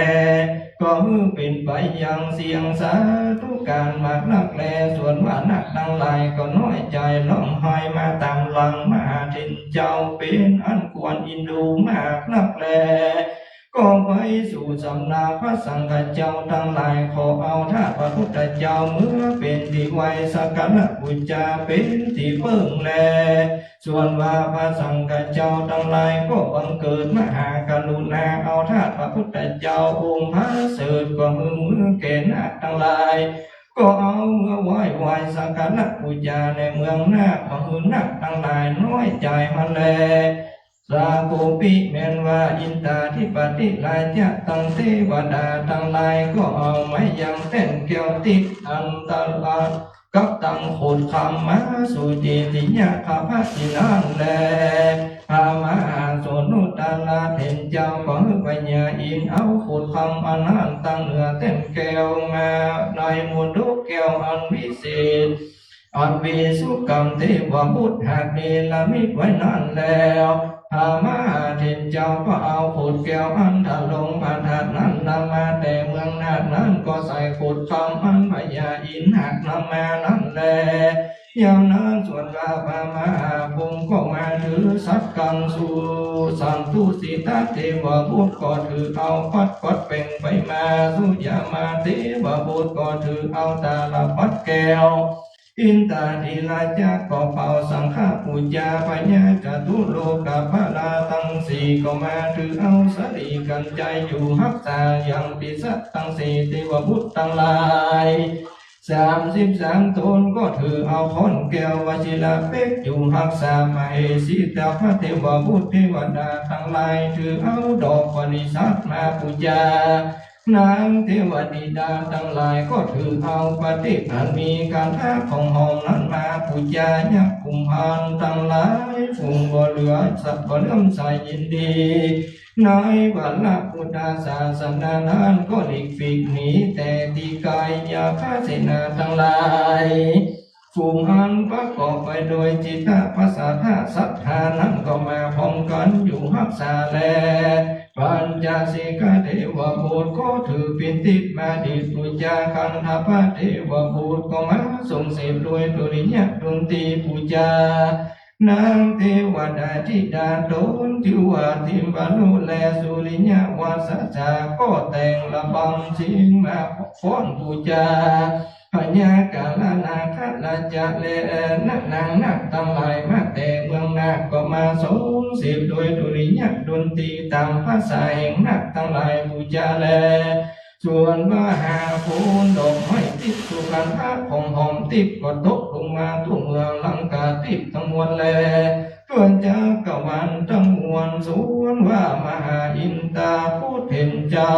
ก็หื้อเป๋นไปอย่างเสี้ยงสาธุการมากนักแล ส่วนว่านาคตังหลายก็น้อยใจ๋ฮ้องไห้มาต๋ามหลังมหาเถรเจ้าเป๋นอันควรอินดูมากนักแล ก็ไปสู่สำนักพระสังฆเจ้าตังหลาย ขอเอาธาตุพระพุทธเจ้าเมือเป๋นตี้ไหว้สักการะปู๋จาเป๋นตี้เปิ้งแล ส่วนว่าพระสังฆเจ้าตังหลายก็บังเกิดมหากรุณาเอาธาตุพระพุทธเจ้าองค์ประเสริฐก็หื้อเมือแก่นาคตังหลาย ก็เอาเมือไหว้ไหว้สักการะปู๋จาในเมืองนาค บ่หื้อนาคตังหลายน้อยใจ๋หั้นแล สาโคปิ แม่นว่าอินทาธิปติราชะตังเตวดาตังหลายก็เอาไม้ยังแต้นแก้วติดอันตราย กับตังขวดคำมาสู่เจติยคาพะตี้นั้นแล พระมหาโสณุตตรเถรเจ้าก็หื้อพญาอินทร์เอาขวดคำอันนั้นตั้งเหนือแต้นแก้วมา ในมณฑปแก้วอันวิเศษ อันวิสุกรรมเทวบุตรหากเนรมิตไว้นั้นแล้ว พระมหาเถรเจ้าก็เอาขวดแก้วอันถลุงพระธาตุนั้นนำมาแต่เมืองนาคนั้น ก็ใส่ขวดคำอันพญาอินทร์หากนำมานั้นแล ยามนั้นส่วนว่าพระมหาพรหมก็มาถือสักกัง สุสันตุสิทธเทวบุตรก็ถือเอาปัดกวัดแปงไปมา สุยามาเทวบุตรก็ถือเอาตาลปัตรแก้ว อินทาธิราชะก็เป่าสังฆปู๋จา พญาจตุโลกปาลาตังสี่ก็มาถือเอาสาลีกัญไชอยู่ฮักษา ยังติสะตังสี่เทวบุตรตังหลาย สามสิบสามต๋นก็ถือเอาค้อนแก้ววชิรเปกอยู่ฮักษา มเหสีตาพระเทวบุตรเทวดาตังหลายถือเอาดอกปริศาจมาปู๋จา นางเทวธิดาตังหลายก็ถือเอาปฏิพันธ์มีคาถาของหอมนั้นมาปู๋จา ยักษ์กุมารตังหลายฝูงบ่เหลือสัตว์บ่เลื่อมใสยินดี ในวรพุทธศาสนานั้นก็หลีกปีกหนีแต่ตี้ไก๋ ยาคเสนาตังหลาย ฝูงอันประกอบไปโดยจิตตะประสาทะศรัทธานั้นก็มาพร้อมกั๋นอยู่ฮักษาแล ปัญจสิกะเทวบุตรก็ถือปิณฑิตมาดีดปู๋จา คันธปะเทวบุตรก็มาทรงเสพด้วยดุริยะดนตรีปู๋จา นางเทวดาธิดาต๋นจื้อว่าทิมพะรุและสุริยะวัสสาก็แต่งระบำเสียงมาฟ้อนปู๋จา พญากาลนาคราชาและนางนาคตังหลายมาแต่เมืองนาคก็มาทรงเสพด้วยดุริยะดนตรีต๋ามภาษาแห่งนาคตังหลายปู๋จาแล ส่วนมหาโพธิ์ดอกไม้ทิพย์สุขันธะของหอมทิพย์ก็ตกลงมาทั่วเมืองลังกาทิพย์ตังมวลแล ทั่วจักรวาลตังมวล ส่วนว่ามหาอินทาพุทธเจ้า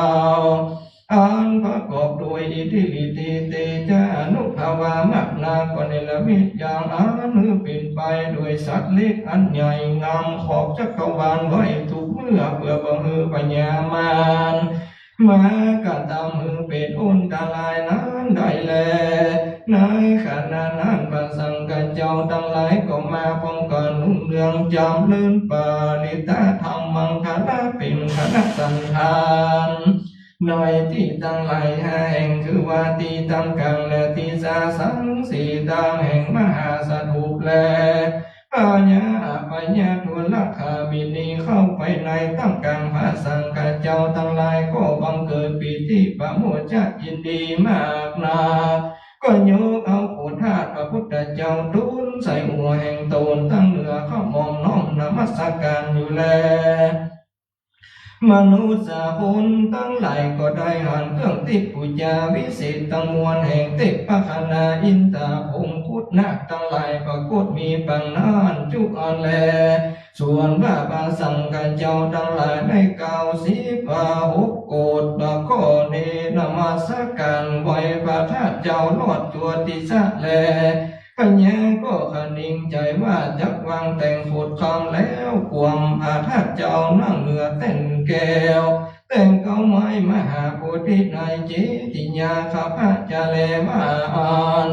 อันประกอบด้วยอิทธิฤทธิเตจาอานุภาพามากนัก ก็เนรมิตอย่างอันหื้อเป๋นไปโดยสัตว์เล็กอันใหญ่งามขอบจักรวาลไว้ทุกเมื่อ เปื้อบ่หื้อพญามาร มากระตำหื้อเป๋นอันตรายนั้นได้แล ในขณะนั้นพระสังฆ เจ้าตังหลายก็มาพร้อมกั๋นรุ่งเรืองจ๋ำเริญ ปริตรธรรมมังคละเป๋นคณะสันดาน ในตี้ตังหลายห้าแห่ง คือว่าตี้ต๋ามก๋าง และตี้สาสัง สี่ต๋ามแห่งมหาสถูปแล พญาอพยทุลคามินี เข้าไปในต๋ามก๋าง พระสังฆเจ้าตังหลายก็บังเกิดปีติประโมทย์จะยินดีมากนัก ก็ยกเอาโอษฐาสพระพุทธเจ้าตุ๊นใส่หัวแห่งต๋น ตังเหนือขะหม่อมน้อมนมัสก๋านอยู่แล มนุษย์ชนตังหลายก็ได้หันเครื่องทิพย์ปู๋จาวิเศษตังมวล แห่งเทพพรรคคณา อินทาพรหมครุฑนาคตังหลาย ปรากฏมีปางนั้นจุอันแล ส่วนว่าพระสังฆเจ้าตังหลายได้กล่าวสิบว่าหกโกษ แล้วก็เนรมิตนมัสก๋านไหว้พระธาตุเจ้าลอดจั่วติสสะแล พญาก็คะนิงใจ๋ว่าจักวางแต่งโผดคำแล้ว ขว้มพระธาตุเจ้านั่งเหนือแต้นแก้ว แต่งเก๊าไม้มหาโพธิในเจติยาคะพะจะแลว่าอั้น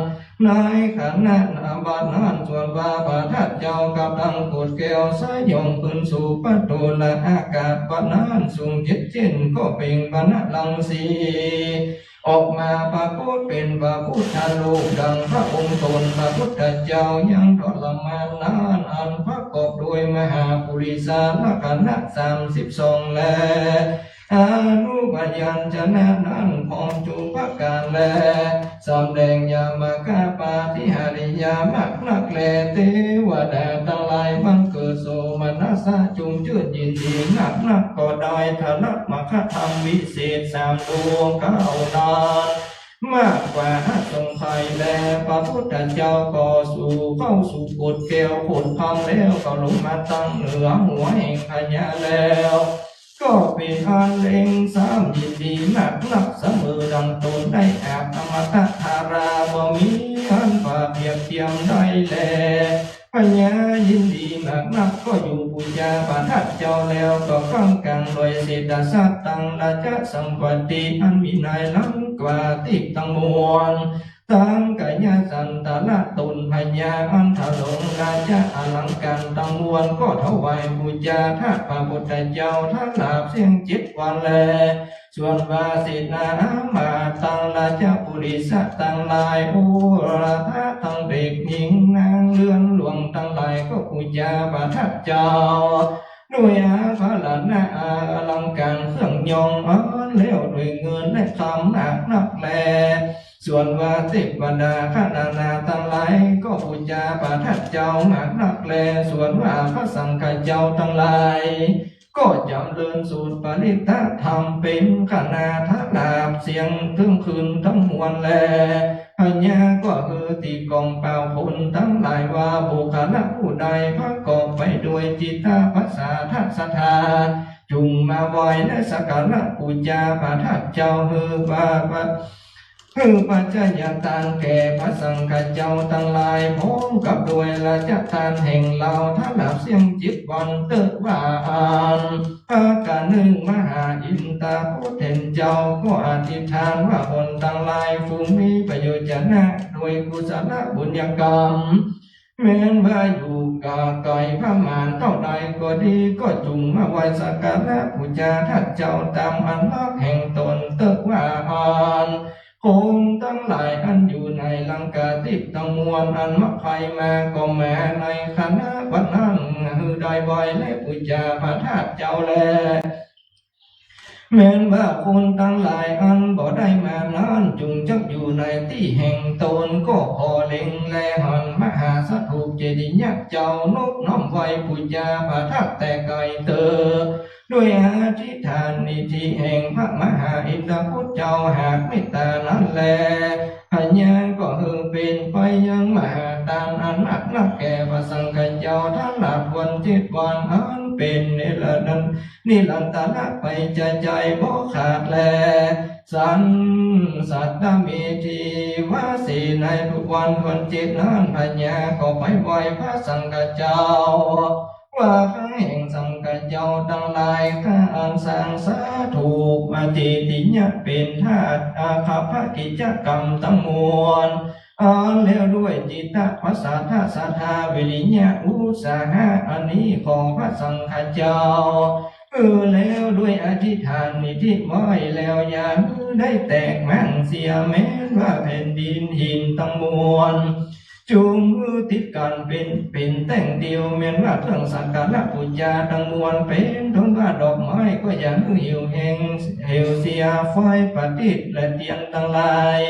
ในขณะนั้นบัดนั้นส่วนว่าพระธาตุเจ้ากำลังโผดแก้วสยองขึ้นสู่ปฐมอากาศ บัดนั้นสูงเจ็ดเจ๊น ก็เปล่งปณะรังสี ออกมาปรากฏเป๋นพระพุทธรูปดังพระองค์ต๋น พระพุทธเจ้ายังทรมานนั้น อันประกอบด้วยมหาปุริสาลักษณะสามสิบสองแล อนุพยัญชนะนั้นพร้อมจุประก๋านแล สำแดงยามกปาฏิหาริยามากนักแล เตวดาตังหลายบังเกิดโสมนัสจุ่มจื้นยินดีมากนัก ก็ได้ทรมคธรรมวิเศษสามดวงเก้านั้น มากกว่าหาสงไขยแล พระพุทธเจ้าก็สู่เข้าสู่โผดแก้วโผดคำแล้ว ก็ลงมาตั้งเหนือหัวแห่งพญาแล้ว ก็เป๋นอันเล็งซ้ำยินดีมากนัก เสมอดังต๋นได้อาบอมตะธารา บ่มีอันปะเปียบเตียมได้แล พญายินดีมากนัก ก็อยู่ปู๋จาพระธาตุเจ้าแล้ว ก็ฟั่งกั๋งโดยเศรษฐสัตว์ตังราชสัมปัตติ อันมีในล้ำกว่าทิพย์ตังมวล ตังกายสันตละต๋น พญาอันถลุงราชอลังก๋านตังมวล ก็ถวายปู๋จาธาตุพระพุทธเจ้าถลาบเสี้ยงเจ็ดวันแล ส่วนว่าเสนาอามาตย์ตังราชปุริสะตังหลาย โอรสาตังเด็กหญิงนางเรือนหลวงตังหลาย ก็ปู๋จาพระธาตุเจ้า ด้วยอาภรณะอลังก๋านเครื่องยองอันแล้วด้วยเงินและคำมากนักแล ส่วนว่าเทวดาคณานาตังหลาย ก็ปู๋จาพระธาตุเจ้ามากนักแล ส่วนว่าพระสังฆเจ้าตังหลาย ก็จ๋ำเริญสูตรปริตรธรรมเป๋นคณาถลาบเสี้ยงตึงคืนตังมวลแล พญาก็หื้อตีกลองเป่าคนตังหลายว่า บุคคละผู้ใดประกอบไปด้วยจิตตะผสาทศรัทธา จุ่งมาไหว้และสักการะปู๋จาพระธาตุเจ้า หื้อว่า หื้อปัจจัยตานแก่พระสังฆเจ้าตังหลาย พร้อมกับด้วยราชทานแห่งเฮาถลาบเสี้ยงเจ็ดวันเต๊อะว่าอั้น พระกานึ่งมหาอินทรปุทธเจ้าก็อธิษฐานว่า คนตังหลายผู้มีประโยชนะด้วยกุศลบุญญกรรม แม้นว่าอยู่ก๋าไก๋ประมาณเต้าใดก็ดี ก็จุ่งมาไหว้สักการะปู๋จาธาตุเจ้าต๋ามอันฮักแห่งต๋นเต๊อะว่าอั้น คนตังหลายอันอยู่ในลังกาทิพย์ตังมวล อันมักใค่มาก็มาในขณะบัดนั้น หื้อได้ไหว้และปู๋จาพระธาตุเจ้าแล แม้นว่าคนตังหลายอันบ่ได้มานั้น จุ่งจักอยู่ในตี้แห่งต๋น ก็ผ่อเล็งแลหันมหาสถูปเจติยะเจ้านบน้อมไหว้ปู๋จาพระธาตุแต่ไก๋เต๊อะ ด้วยอธิษฐานอิทธิแห่งพระมหาอินทรปุทธเจ้าหากเมตต๋านั้นแล พญาก็หื้อเป๋นไปยังมหาตานอันมากนักแก่พระสังฆเจ้าถลาบวันเจ็ดวัน อันเป๋นนิรันดร์ นิรันตระไปจาใจ๋บ่ขาดแล สันสัตตเมธีวาสี ในทุกวันวันเจ็ดนั้น พญาก็ไปไหว้พระสังฆเจ้า ว่าข้าแห่งสังฆเจ้าตังหลาย ข้าอันสร้างสถูปเจติยะเป๋นธาตุอาคัปปกิจกรรมตังมวล อันแล้วด้วยจิตตะ ปัสสะทะ ศรัทธา วิริยะ อุตสาหะ อันนี้ของพระสังฆเจ้า เออ แล้วด้วยอธิษฐานนิธิไว้แล้ว อย่าหื้อได้แตกม้างเสีย แม้นว่าแผ่นดินหินตังมวล จุ่มหื้อติดกั๋นเป๋น เป๋นแต้งเดียว แม้นว่าเครื่องสักการะปู๋จาตังมวล เป๋นต้นว่าดอกไม้ ก็อย่าหื้อเหี่ยวแห้ง เหี่ยวเสีย ไฟประทีปและเตียนตังหลาย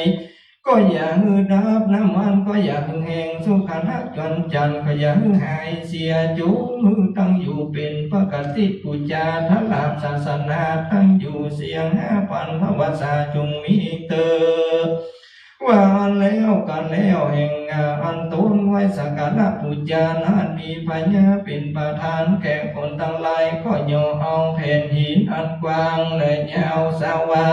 ก็อย่าหื้อดับ น้ำมันก็อย่าหื้อแห้ง สุขะละจวนจันทร์ก็อย่าหื้อหายเสีย จุ่มหื้อตั้งอยู่เป๋นปกติ ปู๋จาถวายศาสนาตั้งอยู่เสี้ยง ห้าปันภวสาจงมีเตอ ว่าอันแล้วกั๋นแล้วแห่งอันตนไหว้สักการะปู๋จานั้น มีพญาเป๋นประธานแก่คนตังหลาย ก็ย่อเอาแผ่นหินอันกว้างและยาวสาว่า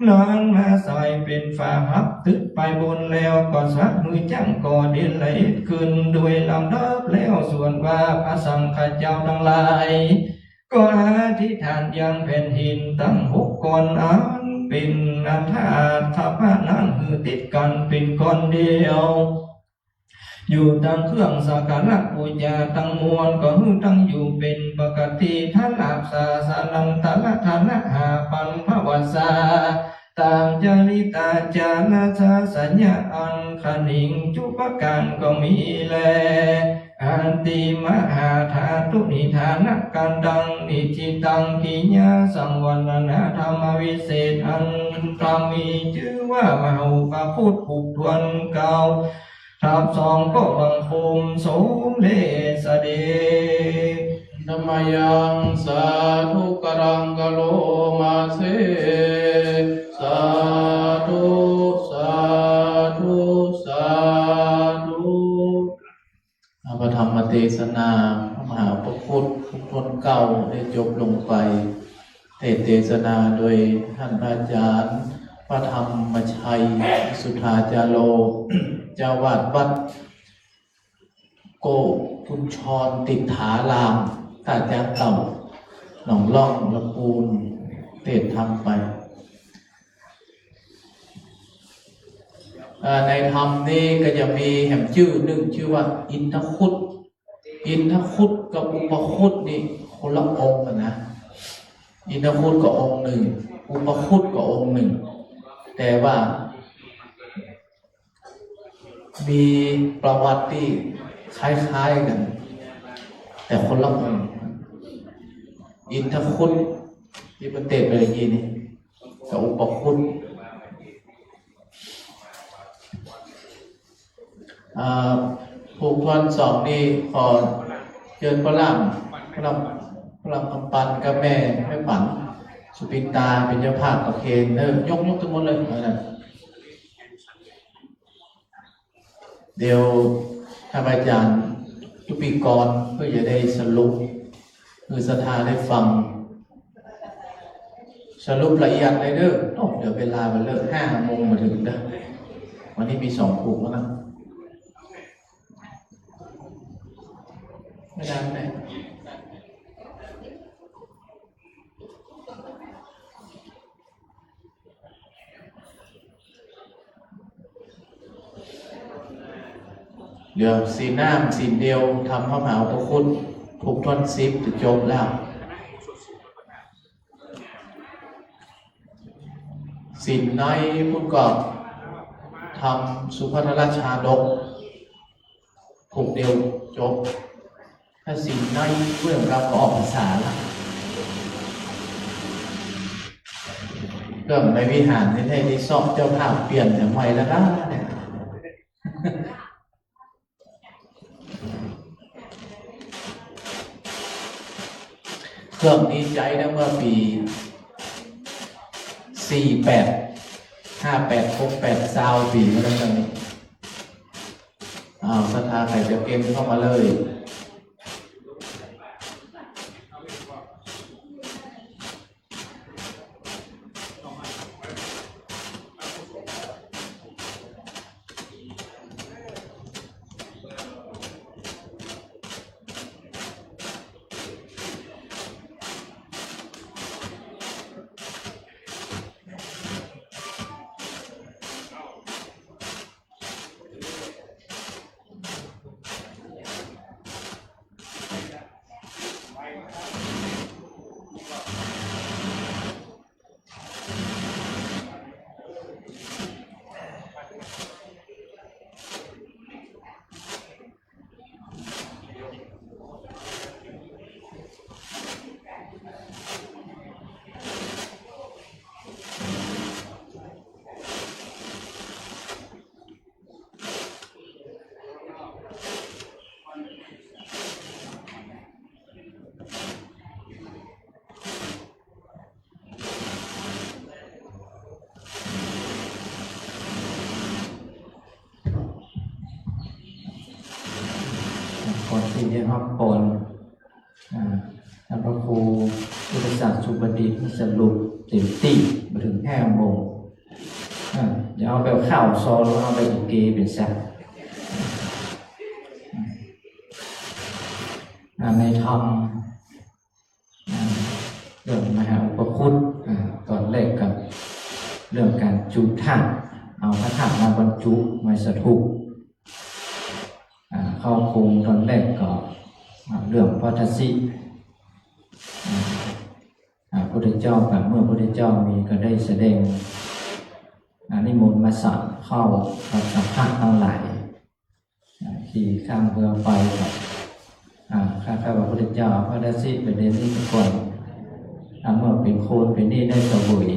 นั้นมาใส่เป๋นฝาหับตึกไปบนแล้ว ก็สักหื้อจ้างก่อเด่นละเอียดขึ้นโดยลำดับแล้ว ส่วนว่าพระสังฆเจ้าตังหลาย ก็อธิษฐานยังแผ่นหินตังหกก้อนอันเป๋นอัฏฐะอัฏฐะนั้น หื้อติดกั๋นเป๋นก้อนเดียว อยู่ตังเครื่องสักการะปู๋จาตังมวล ก็หื้อตั้งอยู่เป๋นปกติ ถวายศาสนังตะละทะละห้าปันภวสา ตามจริตาจาระศาสยะอันขนิงจุปการก็มีแล อันติมหาธาตุนิทานะกันตัง นิจฉิตังกิยาสังวัณณาธรรมวิเศษอันธรรมมีจื้อว่ามหาอุปคุตผูกถ้วนเก้าทับสอง ก็บังคมสมเร็จเสด็จ นะมะยัง สาธุการัง กะโรมาเส สาธุ สาธุ สาธุ พระธรรมเตสนา พระมหาอุปคุต ผูกถ้วนเก้า ได้จบลงไป เตสน์เตสนาโดยต้านพระอาจ๋ารย์ พระธรรมชัย สุทธาจาโร เจ้าอาวาสวัด โกปุญชรติฏฐาราม ต้าจ๊างเต่า หนองล่อง ลำพูน เตสน์ธรรมไป เอ่อ ในธรรมนี้ก็จะมีแหมจื้อนึ่ง จื้อว่าอินทคุต อินทคุตกับอุปคุตนี่คนละองค์กั๋นนะ อินทคุตก็องค์นึ่ง อุปคุตก็องค์นึ่ง แต่ว่า มีประวัติตี้คล้ายๆ กั๋น แต่คนละองค์ อินทคุตตี้เปิ้นเตสน์ไปเมื่อกี้นี่ กับอุปคุต อ่า ผูกถ้วนสองนี่ขอเจิญป้อล่าม ป้อล่าม ป้อล่ามคำปันกับแม่ แม่ปั๋น สุปินตา เป๋นเจ้าภาพประเคนเด้อ ยก ยกตึงหมดเลย เอานะ เดี๋ยวท่านอาจ๋ารย์ทุกปีก่อนเปิ้นจะได้สรุปหื้อศรัทธาได้ฟัง สรุปละเอียดเลยเด้อ โอ้ เหลือเวลาไปแล้ว ห้าโมงมาเถิงเด้อ วันนี้มีสองผูกแล้วนะ ไม่ได้ ไม่ได้ เหลือศีลน้ำศีลเดียว ธรรมพระมหาอุปคุต ผูกถ้วนสิบจะจบแล้ว ศีลในพุ้นก็ธรรมสุภัททรชาดก ผูกเดียวจบ ถ้าศีลในเรื่องราวก็ออกพรรษาละ เรื่องในวิหารนี่ได้ ได้ซอกเจ้าภาพเปลี่ยนอย่างใหม่แล้วนะเนี่ย เครื่องนี้ใจ๊ตั้งเมื่อปี๋สี่แปด ห้าแปด หกแปด ซาวปี๋มาแล้วเครื่องนี้ อ้าว ศรัทธาใผจะเก็บเข้ามาเลย ก่อนตี้จะฮับปอน อ่า ต้านพระครูพุทธศาสตร์สุประดิษฐ์สรุปเต๋มตี้บ่เถิงห้าโมง อ่า เดี๋ยวเอาแบบข่าวซอล เอาแบบเก๋ๆ เป๋นสัก อ่า ในธรรม อ่า เรื่องมหาอุปคุต อ่า ต๋อนแรกก็เรื่องก๋านจุธาตุ เอาพระธาตุมาบรรจุไว้สถูป อ่า เข้าโครงต๋อนแรกก็ อ่า เรื่องพระทัสสิ อ่า อ่า พุทธเจ้าก็ เมื่อพุทธเจ้ามีก็ได้แสดง อ่า นิมนต์มาสาบเข้ากับสังฆะตังหลาย อ่า ขี่ข้ามเฮือไปก็ อ่า ข้า ข้าพระพุทธเจ้าเอาพระทัสสิไปเดนนี่ก่อน อ่า เมื่อเป๋นโคนเป๋นนี่ได้เสวย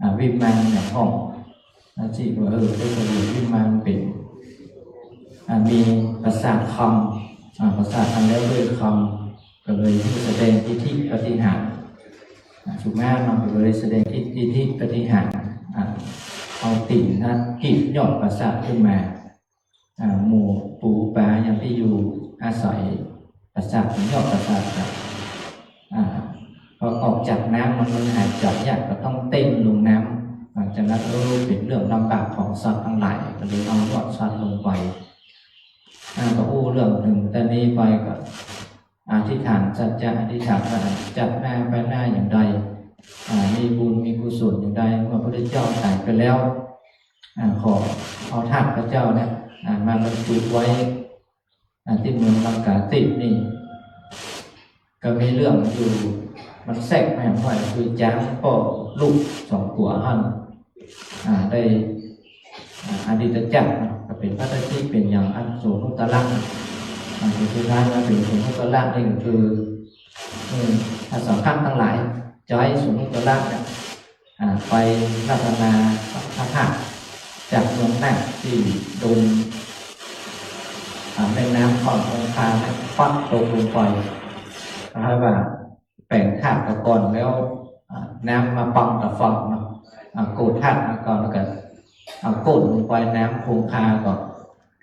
อ่า วิมานอย่างห้อง ทัสสิว่า เออ ได้เสวยวิมานเป๋น อ่า มีปราสาทคำ อ่า ปราสาทอันแล้วด้วยคำ ก็เลยหื้อแสดงอิทธิปาฏิหาริย์ อ่า สุมาเนาะ ก็เลยแสดงอิทธิปาฏิหาริย์ อ่า เอาตี๋นนะ กีดยอดปราสาทขึ้นมา อ่า หมู่ปูปลาอย่างตี้อยู่อาศัยปราสาท ยอดปราสาทครับ อ่า พอออกจากน้ำมัน มันหายใจ๋ยาก ก็ต้องเต้นลงน้ำ หลังจากนั้น เออ เป๋นเรื่องลำบากของสัตว์ตังหลาย ก็เลยเอายอดสัตว์ลงไป อ่า ก็อู้เรื่องเถิงต๋อนนี้ไปก็ อธิษฐานสัจจะ อธิษฐานว่าจะหน้าไปหน้าอย่างใด อ่า มีบุญมีกุศลอย่างใด เมื่อพระพุทธเจ้าต๋ายไปแล้ว อ่า ขอเอาธาตุข้าเจ้าเนี่ย อ่า มาบรรจุไว้ อ่า ตี้เมืองลังกาทิพย์นี่ ก็มีเรื่องอยู่ มันแซกมาว่า คือจ๊างป้อลูกสองตั๋วหั้น อ่า ได้ อ่า อดีตจักรเนาะ ก็เป๋นพระทัสสิ เป๋นอย่างอันโสนุตตระ อ่า สุดท้ายมาเป๋นโสนุตตระนี่ก็คือ เออ พระสังฆะตังหลาย ใจ๊โสนุตตระเนี่ย อ่า ไปรัตนาพระธาตุจากเมืองนาฏตี้โดน อ่า แม่น้ำฝั่งคงคาเนี่ย ปั๊บตกลงไป คล้ายว่า แป๋งธาตุตะกอนแล้ว อ่า น้ำมาปังตะฝั่งเนาะ อ่า โกธาตุมาก่อน แล้วก็ อ่า โกธลงไป น้ำคงคาก็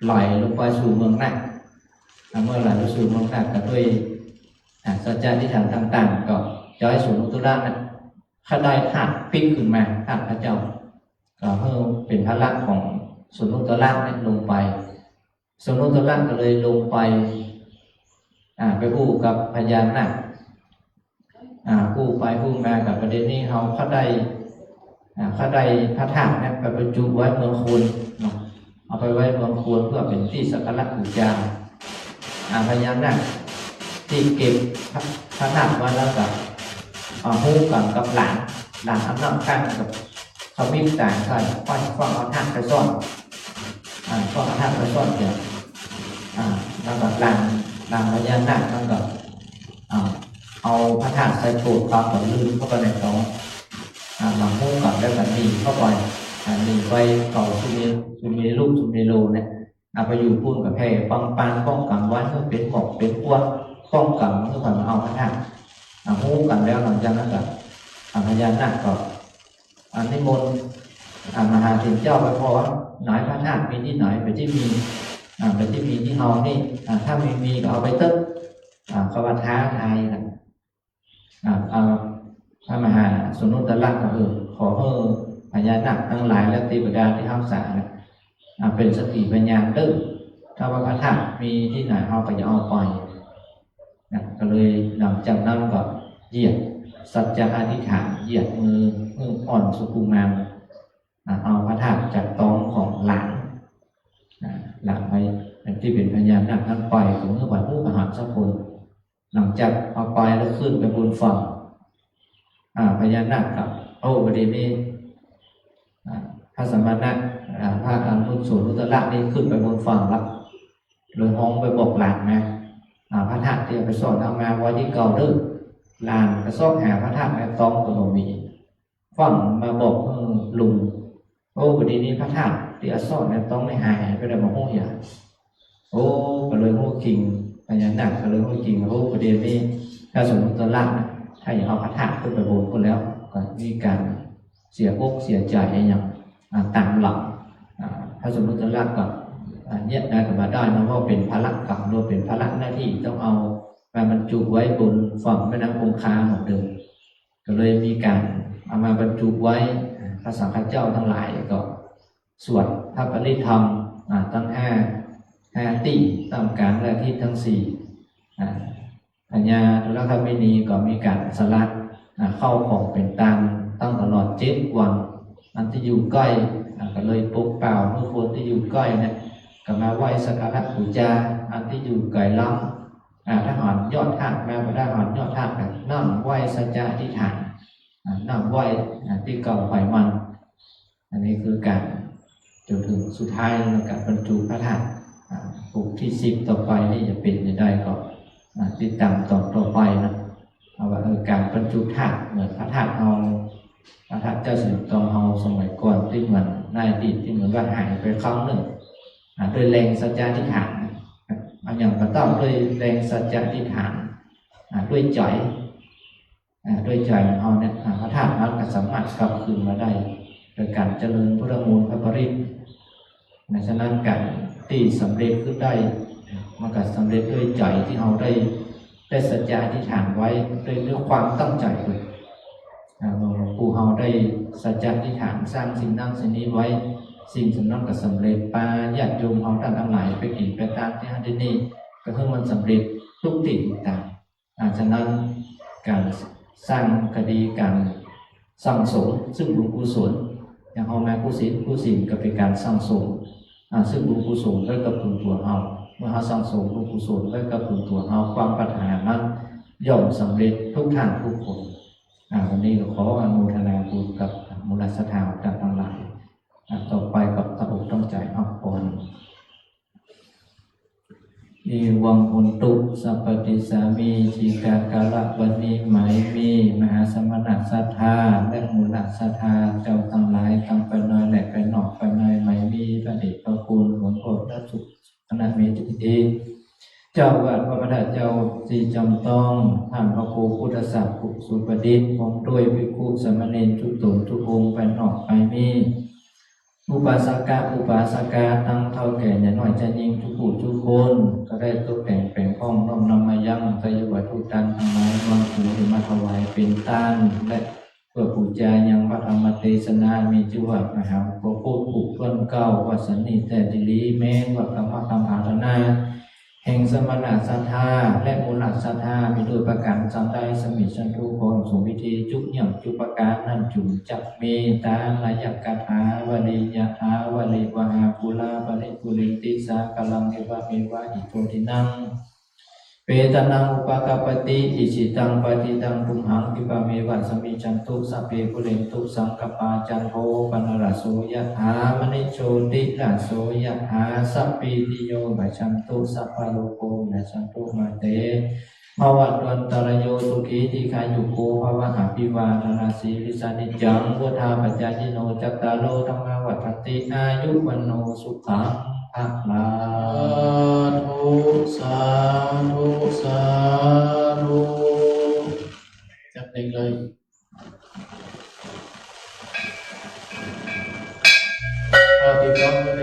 ไหลลงไปสู่เมืองนาฏ อ่า เมื่อไหลไปสู่เมืองนาฏก็ด้วย อ่า สัจจะอธิษฐานต่างๆ ก็ใจ๊โสนุตตระนะ ข้าได้ธาตุปิ๊กขึ้นมา ธาตุข้าเจ้า ก็หื้อเป๋นภาระของโสนุตตระเนี่ยลงไป โสนุตตระก็เลยลงไป อ่า ไปอู้กับพญานาค อ่า อู้ไปอู้มาก็ประเด็นนี้เฮา ข้าได้ อ่า ข้าได้พระธาตุเนี่ยไปบรรจุไว้เมืองโคนเนาะ เอาไปไว้เมืองโคนเพื่อเป๋นตี้สักการะบูชา อ่า พญานาคตี้เก็บพระ พระธาตุไว้แล้วก็ อ่า ฮู้กั๋นกับหลาน หลานอำนาจกั้นกับ เขามีต๋างใส่ ฟัง ฟังเอาธาตุไปซ่อน อ่า ฟังเอาธาตุไปซ่อนเดี๋ยว อ่า แล้วก็หลาน หลานพญานาคมันก็ อ่า เอาพระธาตุใส่โกธ ปั๊บก็ลืมเข้าไปในท้อง อ่า มาฮู้กั๋นแล้วก็หนีเข้าไป อ่า หนีไปเขาสุเม สุเมรุ สุเมโรเนี่ย อ่า ไปอยู่ปู้นก็แผ่ปังปานป้องกั๋นไว้ หื้อเป๋นหมอกเป๋นควัน ป้องกั๋น หื้อใผมาเอาพระธาตุ อ่า ฮู้กั๋นแล้ว หลังจากนั้นก็ อ่า พญานาคก็ อ่า นิมนต์ อ่า มหาเถรเจ้าไปผ่อ ไหนพระธาตุมีตี้ไหน ไปตี้มี อ่า ไปตี้มีตี้เฮานี่ อ่า ถ้ามี มีก็เอาไปเต๊อะ อ่า เขาว่าท้าทายกั๋น อ่า อ่า พระมหาโสนุตตระก็ เออ ขอหื้อพญานาคตังหลายและเตวดาตี้ฮักษาเนี่ย อ่า เป๋นสักขีพยานเต๊อะ ถ้าว่าพระธาตุมีตี้ไหนเฮาก็จะเอาไป นะ ก็เลยหลังจากนั้นก็เหยียดสัจจะอธิษฐาน เหยียดมือ หื้ออ่อนสุขุมมาน นะ เอาพระธาตุจากต๊องของหลาน นะ หลานไป ตี้เป๋นพญานาคนั้นไป ก็หื้อไปฮู้อาหารสักคน หลังจากเอาไปแล้วขึ้นไปบนฝั่ง อ่า พญานาคก็ โอ้ ประเดี๋ยวนี้ อ่า พระสมณะ อ่า พระอนุสรนุตตระนี่ขึ้นไปบนฝั่งละ เลยฮ้องไปบอกหลานมา อ่า พระธาตุตี้เอาไปซ่อนเอามาไว้ตี้เก่าเต๊อะ หลานก็ซอกหาพระธาตุในต๊องก็บ่มี ฟั่งมาบอกหื้อลุง โอ้ ประเดี๋ยวนี้พระธาตุตี้เอาซ่อนในต๊องนี่หายไปแล้ว บ่ฮู้หยัง โอ้ ก็เลยฮู้จริง พญานาคก็เลยฮู้จริง โอ้ ประเดี๋ยวนี้พระโสนุตตระนะ ถ้าอยากเอาพระธาตุขึ้นไปบนพู้นแล้ว ก็มีก๋านเสียอกเสียใจ๋อะหยัง อ่า ต๋ามหลัง อ่า พระโสนุตตระก็ อ่า เยียะได้ก็บ่าได้เนาะ ว่าเป๋นภาระกรรม หรือเป๋นภาระหน้าตี้ ต้องเอามาบรรจุไว้บนฝั่งแม่น้ำคงคาเหมือนเดิม ก็เลยมีก๋านเอามาบรรจุไว้ อ่า พระสังฆเจ้าตังหลายก็สวดพระปริตรธรรม อ่า ตังห้า ห้าตี้ ต้ามก๋างและทิศตังสี่ อ่า พญาทุรคามินีก็มีก๋านสละ อ่า เข้าของเป๋นตานตังตลอดเจ็ดวัง อันตี้อยู่ใก้ อ่า ก็เลยปกเป่าหื้อคนตี้อยู่ใก้เนี่ย ก็มาไหว้สักการะปู๋จา อันตี้อยู่ไก๋ล้ำ อ่า ถ้าหันยอดธาตุมา บ่ได้หันยอดธาตุ ก็นั่งไหว้สัจจะอธิษฐาน อ่า นั่งไหว้ อ่า ตี้เก่าไปมัน อันนี้คือก๋านจ๋นเถิงสุดท้ายในก๋านบรรจุพระธาตุ อ่า ผูกตี้สิบต่อไปนี่จะเป๋นจะได้ก็ อ่า ติดต๋ามต๋อนต่อไปนะ เอาว่า เออ ก๋านบรรจุธาตุเหมือนพระธาตุเฮา พระธาตุเจ้าสิรินทรเฮาสมัยก่อนตี้เหมือนในอดีตตี้เหมือนว่าหายไปครั้งนึ่ง อ่า ด้วยแรงสัจจะอธิษฐาน อ่า อย่างก็ต้องด้วยแรงสัจจะอธิษฐาน อ่า ด้วยใจ๋ อ่า ด้วยใจ๋ของเฮาเนี่ย อ่า พระธาตุนั้นก็สามารถกลับคืนมาได้ โดยก๋านเจริญพุทธมนต์พระปริตร นะ ฉะนั้นก๋านตี้สำเร็จขึ้นได้ มันก็สำเร็จด้วยใจ๋ตี้เฮาได้ ได้สัจจะอธิษฐานไว้ ด้วย ด้วยความตั้งใจ๋ด้วย อ่า หลวงปู่เฮาได้สัจจะอธิษฐานสร้างสิ่งนั้นสิ่งนี้ไว้ สิ่งนั้นก็สำเร็จ ปาญาติโยมเฮาต้านตังหลายไปกิ๋นไปตานตี้หั้นตี้นี่ ก็หื้อมันสำเร็จกู้ตี้กู้ตาง อ่า ฉะนั้นก๋านสร้างก็ดี ก๋านสั่งสมซึ่งบุญกุศล อย่างเฮามากู้ศีล กู้ศีลก็เป๋นก๋านสั่งสม อ่า ซึ่งบุญกุศลไว้กับตั๋วเฮา เมื่อเฮาสั่งสมบุญกุศลไว้กับตั๋วเฮา ความปรารถนานั้นย่อมสำเร็จกู้ต้านกู้คน อ่า วันนี้ก็ขออนุโมทนาบุญกับหมู่เหล่าศรัทธาต้านตังหลาย อ่า ต่อไปก็ตั้งอกตั้งใจ๋รับพร เอวัง โหนตุ สัพพะ ดิสสามิ จิตตะกะละวะนิ หมายมี มหาสมณะศรัทธา และหมู่เหล่าศรัทธาเจ้าตังหลาย ตังภายในและภายนอก ภายใน หมายมีพระเดชพระคุณ หลวงพ่อพระสุข คณะเมธี เจ้าอาวาสวัดพระธาตุ เจ้าตี้จ๋ำต้อง ต้านพระครูพุทธศักดิ์ กุสุปดิษฐ พร้อมด้วยภิกขุสามเณรทุกต๋นทุกองค์ ภายนอก หมายมี อุปาสกะ อุปาสกา ตังเฒ่าแก่ใหญ่น้อยจายญิงกู้กู้กู้คน ก็ได้ตกแต่งแป๋งห้องน้อมนำมายังไตรยวัตถุตังหลาย วางของที่มาถวายเป๋นตาน และเปื้อปู๋จายังพระธรรมเตสนา มีจื้อว่ามหาอุปโภค ผูกถ้วนเกล้า ว่าสันนี้แต๊ดีหลี แม้นว่ากำมะตำอาราธนา แห่งสมณะศรัทธา และหมู่เหล่าศรัทธา มีด้วยประก๋านสันใด สมิชันตุ ขอสมพิธี จุกเยี่ยมจุกประก๋านนั้น จุ่มจักมี ตามนัยยะคาถา วลียะถา วลีวหาปุรา ปะริปุเรนติ สาคารัง เอวะเมวะ อิโตทินัง เปตานัง อุปะกัปปติ อิจิตัง ปัตถิตัง ตุมหัง ขิปปะเมวะ สมิชันตุ สัพเพ ปูเรนตุ สังกัปปา จันโท ปะนะระโส ยะถา มะณิ โชติระโส ยะถา สัพพีติโย วิวัชชันตุ สัพพะโรโค วินัสสันตุ มา เต ภะวัตวันตะระโย สุขี ทีฆายุโก ภะวะ อะภิวาทะนะสีลิสสะ นิจจัง วุฑฒาปะจายิโน จัตตาโร ธัมมา วัฑฒันติ อายุ วัณโณ สุขัง พะลัง สาธุ สาธุ สาธุ จับเด็กเลย ข้อตี้สอง